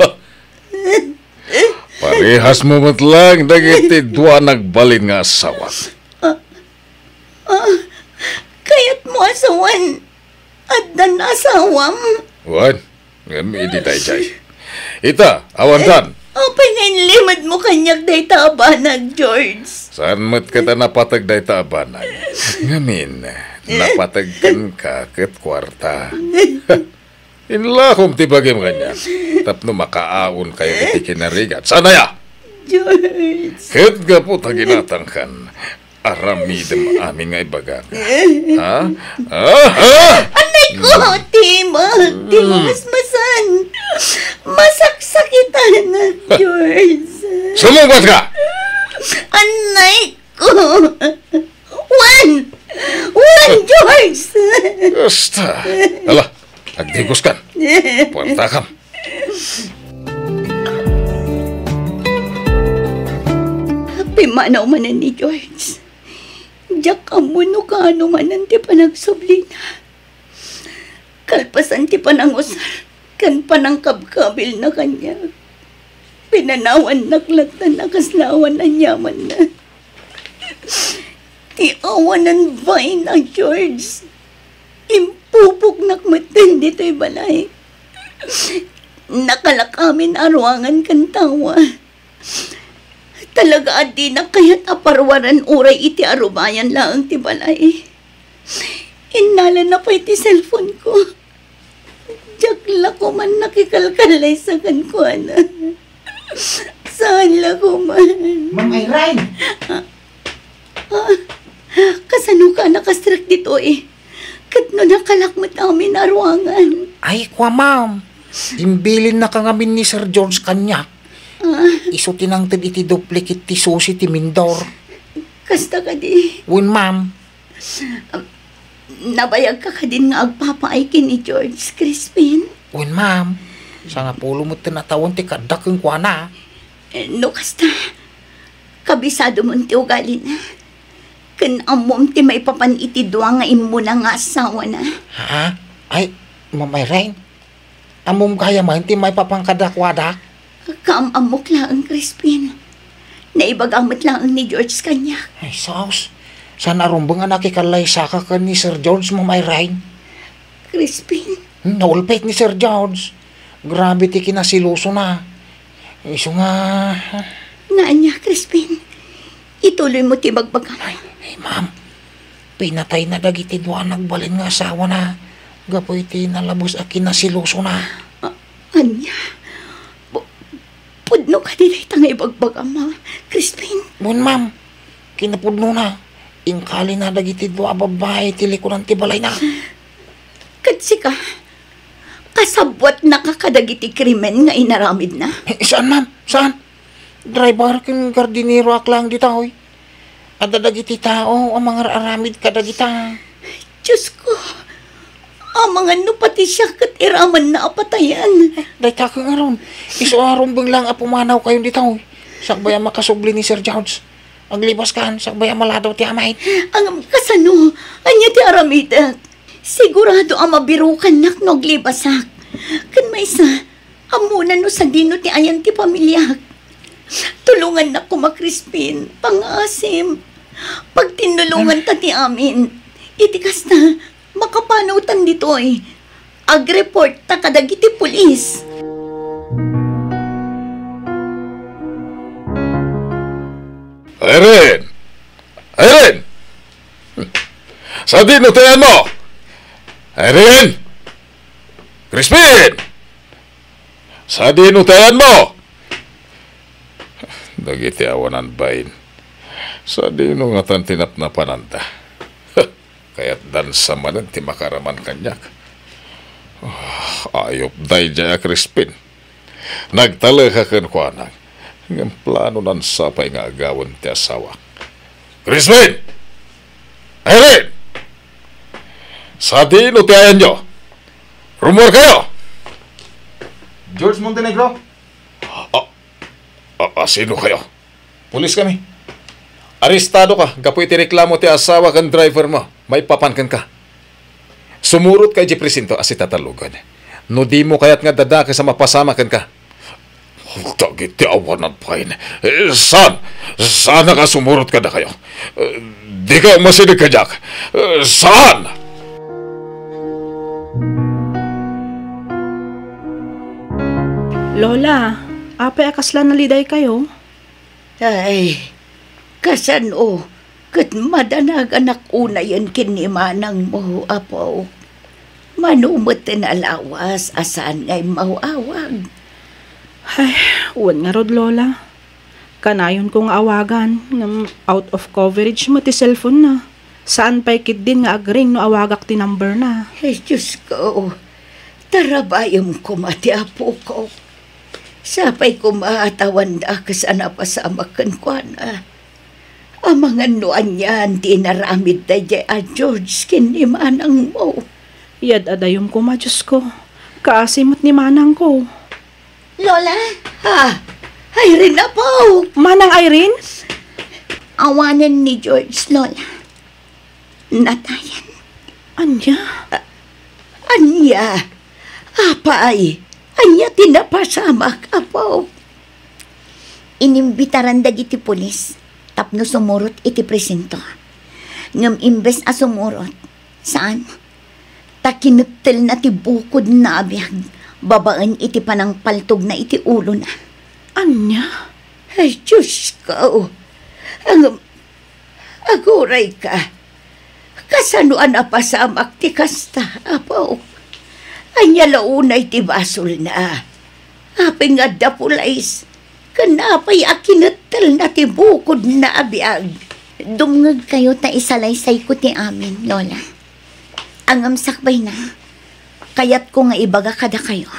Parehasmo met laeng dagiti dua nagbalin nga asawa. Ah, ah, kayatmo a sawen addan asawam? Wen, ngem idi daydiay. Ita, awankan. Eh, apay nga inlimedmo kaniak dayta a banag, George? Saan met ket a napateg dayta a banag? Ngamin, napateg kenka ket kuarta. Inlakom ti bagim kaniak tapno makaawnkayo iti kinarigat. Saan aya? George. Ket gapu ta ginatangkan, aramidem amin nga ibagak. Ha? Ha? Ha? Anay ko, timag, ti Mm. masmasan. Masaksakitan, George. Sumungbat ka! Anay ko. Wen! Wen, George! Basta. Ala, agdigos kan. Puerta kam. Pimmanaw manen ni George. Diak ammo no kaano manen ti panagsublina. Kalpasan ti panangusar ken panangkabkabilna kaniak. Pinanawannak latta a kasla awan aniamanna. Ti awanan bain a George, impupoknak metten ditoy balay. Nakalak amin a ruangan ken tawa. Talaga a dinak kayat a paruaran uray iti arubayan laeng ti balay. Innalana pay ti cellphone ko. Diak la koman nakikalkallaysa kenkuana. Saan la koman. Ma'am Irene! Ah, kasano ka nakastrek ditoy? Ket no nakalak met amin a ruangan. Ay, kua, ma'am. Imbilinnaka ngamin ni Sir George kaniak. Ah. Isu ti nangted iti duplicate ti susi ti mindor. Kasta kadi? Wen, ma'am. Nabayagka kadin nga agpapaay ken ni George, Crispin? Wen, ma'am. Sangapulo met ti tawen ti kaaddak kenkuana. Eh, no kasta, kabisadom ti ugalina. Ken ammom ti maipapan iti dua nga immuna nga asawana. Ha? Ay, Ma'am Irene? Ammom gayam ti maipapan kadakuada? Kaam-ammok laeng, Crispin. Naibaga met laeng ni George kaniak. Ay, sus. Saan a rumbeng a nakikallaysaka ken ni Sir George, Ma'am Irene? Crispin. Naulpit ni Sir George. Grabe ti kinasilosona. Isu nga. Nga ania, Crispin? Ituloymo ti bagbagam. Ay, ay, ma'am. Pinatayna dagiti dua a nagbalin nga asawana gapu iti nalabes a kinasilosona. A-, ania? Pu-, pudno kadi dayta nga ibagbagam, a, Crispin? Wen, ma'am. Kinapudnona, inkalina dagiti dua a babbai ti likudan ti balayna. Ket sika, kasabwatnaka kadagiti krimen nga inaramidna? Eh, saan, ma'am? Saan? Driver ken gardinero ak laeng ditoy. Adda dagiti tao a mangar-aramid kadagita. Diosko, amangan no pati siak ket iramanna a patayen. Dayta ket ngarud, isu a rumbeng laeng a pumanawkayon ditoy. Sakbay a makasubli ni Sir George. Aglibaskan, sakbay a maladaw ti amay. Ngem kasano? Ania ti aramidek? Sigurado a mabirukannak no aglibasak. Ken maysa, ammona no sadino ti ayan ti pamiliak. Tulongannak koma, Crispin. Pangaasim. Pagtinnulonganta ti amin. Iti kasta, makapanawtan ditoy. Agreportta kadagiti pulis. Irene! Irene! Sadino ti ayanmo? Irene! Crispin! Sadino ti ayanmo? Dagiti awanan bain. Sadino ngatan ti napnapananda? Kayatdan sa manen ti makaraman kaniak. Ah, ayup daydiay a Crispin. Nagtaleka kenkuana, ngem planonan sapay nga agawen ti asawak. Crispin! Irene! Sadino ti ayanyo? Rummuarkayo! George Montenegro? A, a, a, sino kayo? Pulis kami. Arestado ka gapu iti reklamo ti asawa ken driver mo maipapan kenka. Sumurot ka idiay presinto a sitatallogen. No dimo kayat nga addadakes a mapasamak kenka. Dagiti awanan bain. Eh, saan? Saan nga sumurot kadakayo? Eh, dikayo masideg kadiak. Eh, saan? Lola, apay a kasla nalidaykayo? Ay, kasano ket madanaganak unayen ken ni manangmo, apo? Mano met ti nalawas a saan nga immaw-awag? Ay, wen ngarud, Lola. Kanayonko nga awagan, ngem out of coverage met ti cellphone na. Saan pay ketdin nga agring no awagak ti number na. Ay, Diosko, tarabayem koma ti apok. Sapay koma ta awan dakes a napasamak kenkuana. Amangan no anian ti inaramid daydiay a George ken ni manangmo. Yad-adayom koma, Diosko. Kaasi met ni manangko. Lola? Ha? Irene, apo! Manang Irene? Awanen ni George, Lola. Natayen. Ania? A-, ania? Apay, ania ti napasamak, apo? Inimbitaran dagiti pulis tapno sumurot iti presinto. Ngem imbes a sumurot, saan? Ta kinettelna ti bukodna a biag babaen iti panangpaltogna iti ulona. Ania? Ay, Diyos ko! Ang, agurayka! Kasano a napasamak ti kasta, Apo? Ania la unay ti basolna? Apay nga adda pulis? Ken apay a kinettelna ti bukodna a biag? Dumngegkayo ta isalaysayko ti amin, Lola. Ngem sakbayna, kayatko nga ibaga kadakayo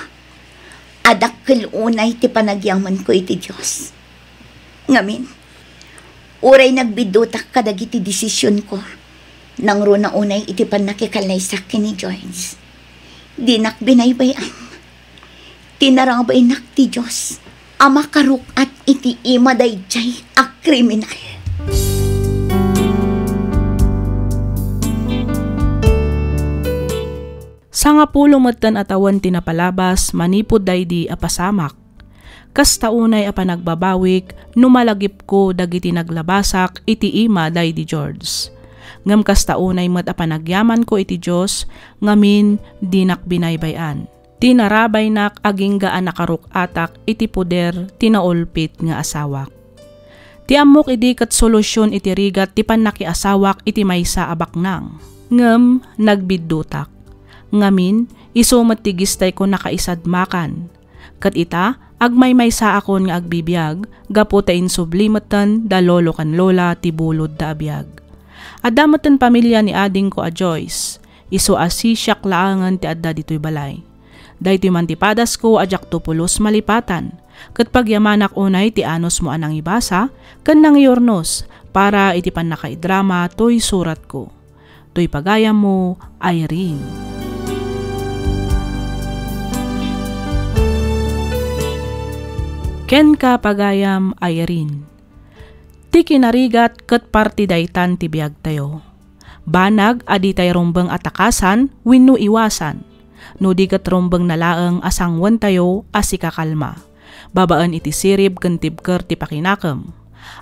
a dakkel unay ti panagyamanko iti Dios. Ngamin, uray nagbiddutak kadagiti desisionko, nangruna unay iti pannakikallaysak ken ni George. Dinak binaybay-an. Tinarabaynak ti Dios a makaruk-at iti ima daydiay a kriminal. Sangapulo metten a tawen ti napalabas manipud daydi a pasamak. Kasta unay a panagbabawik no malagipko dagiti naglabasak iti ima daydi George. Ngem kasta unay met a panagyamanko iti Dios ngamin dinak binaybay-an. Tinarabaynak agingga a nakaruk-atak iti poder ti naulpit nga asawak. Ti ammok idi ket solusion iti rigat ti pannakiasawak iti maysa a baknang. Ngem nagbiddutak. Ngamin, isu met ti gistayko nakaisadmakan. Ket ita, agmaymaysaakon nga agbibiag gapu ta insubli metten da lolo ken lola ti bulodda a biag. Adda metten pamilia ni adingko a Joyce. Isu a sisiak laengen ti adda ditoy balay. Daytoy man ti padasko a diakto pulos malipatan, ket pagyamanak unay ti anusmo a nangibasa ken nangiurnos para iti pannakaidrama toy suratko. Toy pagayammo, Irene. Kenka, pagayam, Irene. Ti kinarigat ket parti daytan ti biagtayo. Banag a ditay rumbeng a takasan wenno iwasan, no di ket rumbengna laeng a sanguentayo a sikakalma, babaen iti sirib ken tibker ti pakinakem.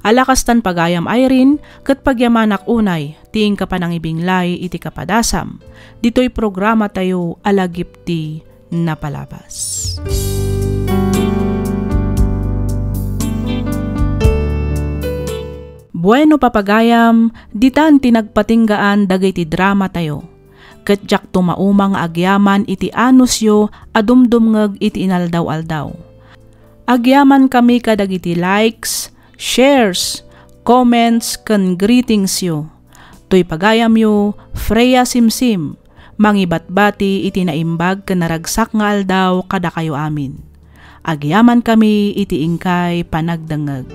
Ala kastan, pagayam Irene, ket pagyamanak unay ti inka panangibinglay iti kapadasam ditoy programatayo a Lagip ti Napalabas. Bueno, papagayam, ditan ti nagpatinggaan dagiti dramatayo. Ket diakto mauma nga agyaman iti anusyo a dumdumngeg iti inaldaw-aldaw. Agyamankami kadagiti likes, shares, comments, ken greetingsyo. Toy pagayamyo, Freya Simsim, mangibatbati iti naimbag ken naragsak nga aldaw kadakayo amin. Agyamankami iti inkay panagdengngeg.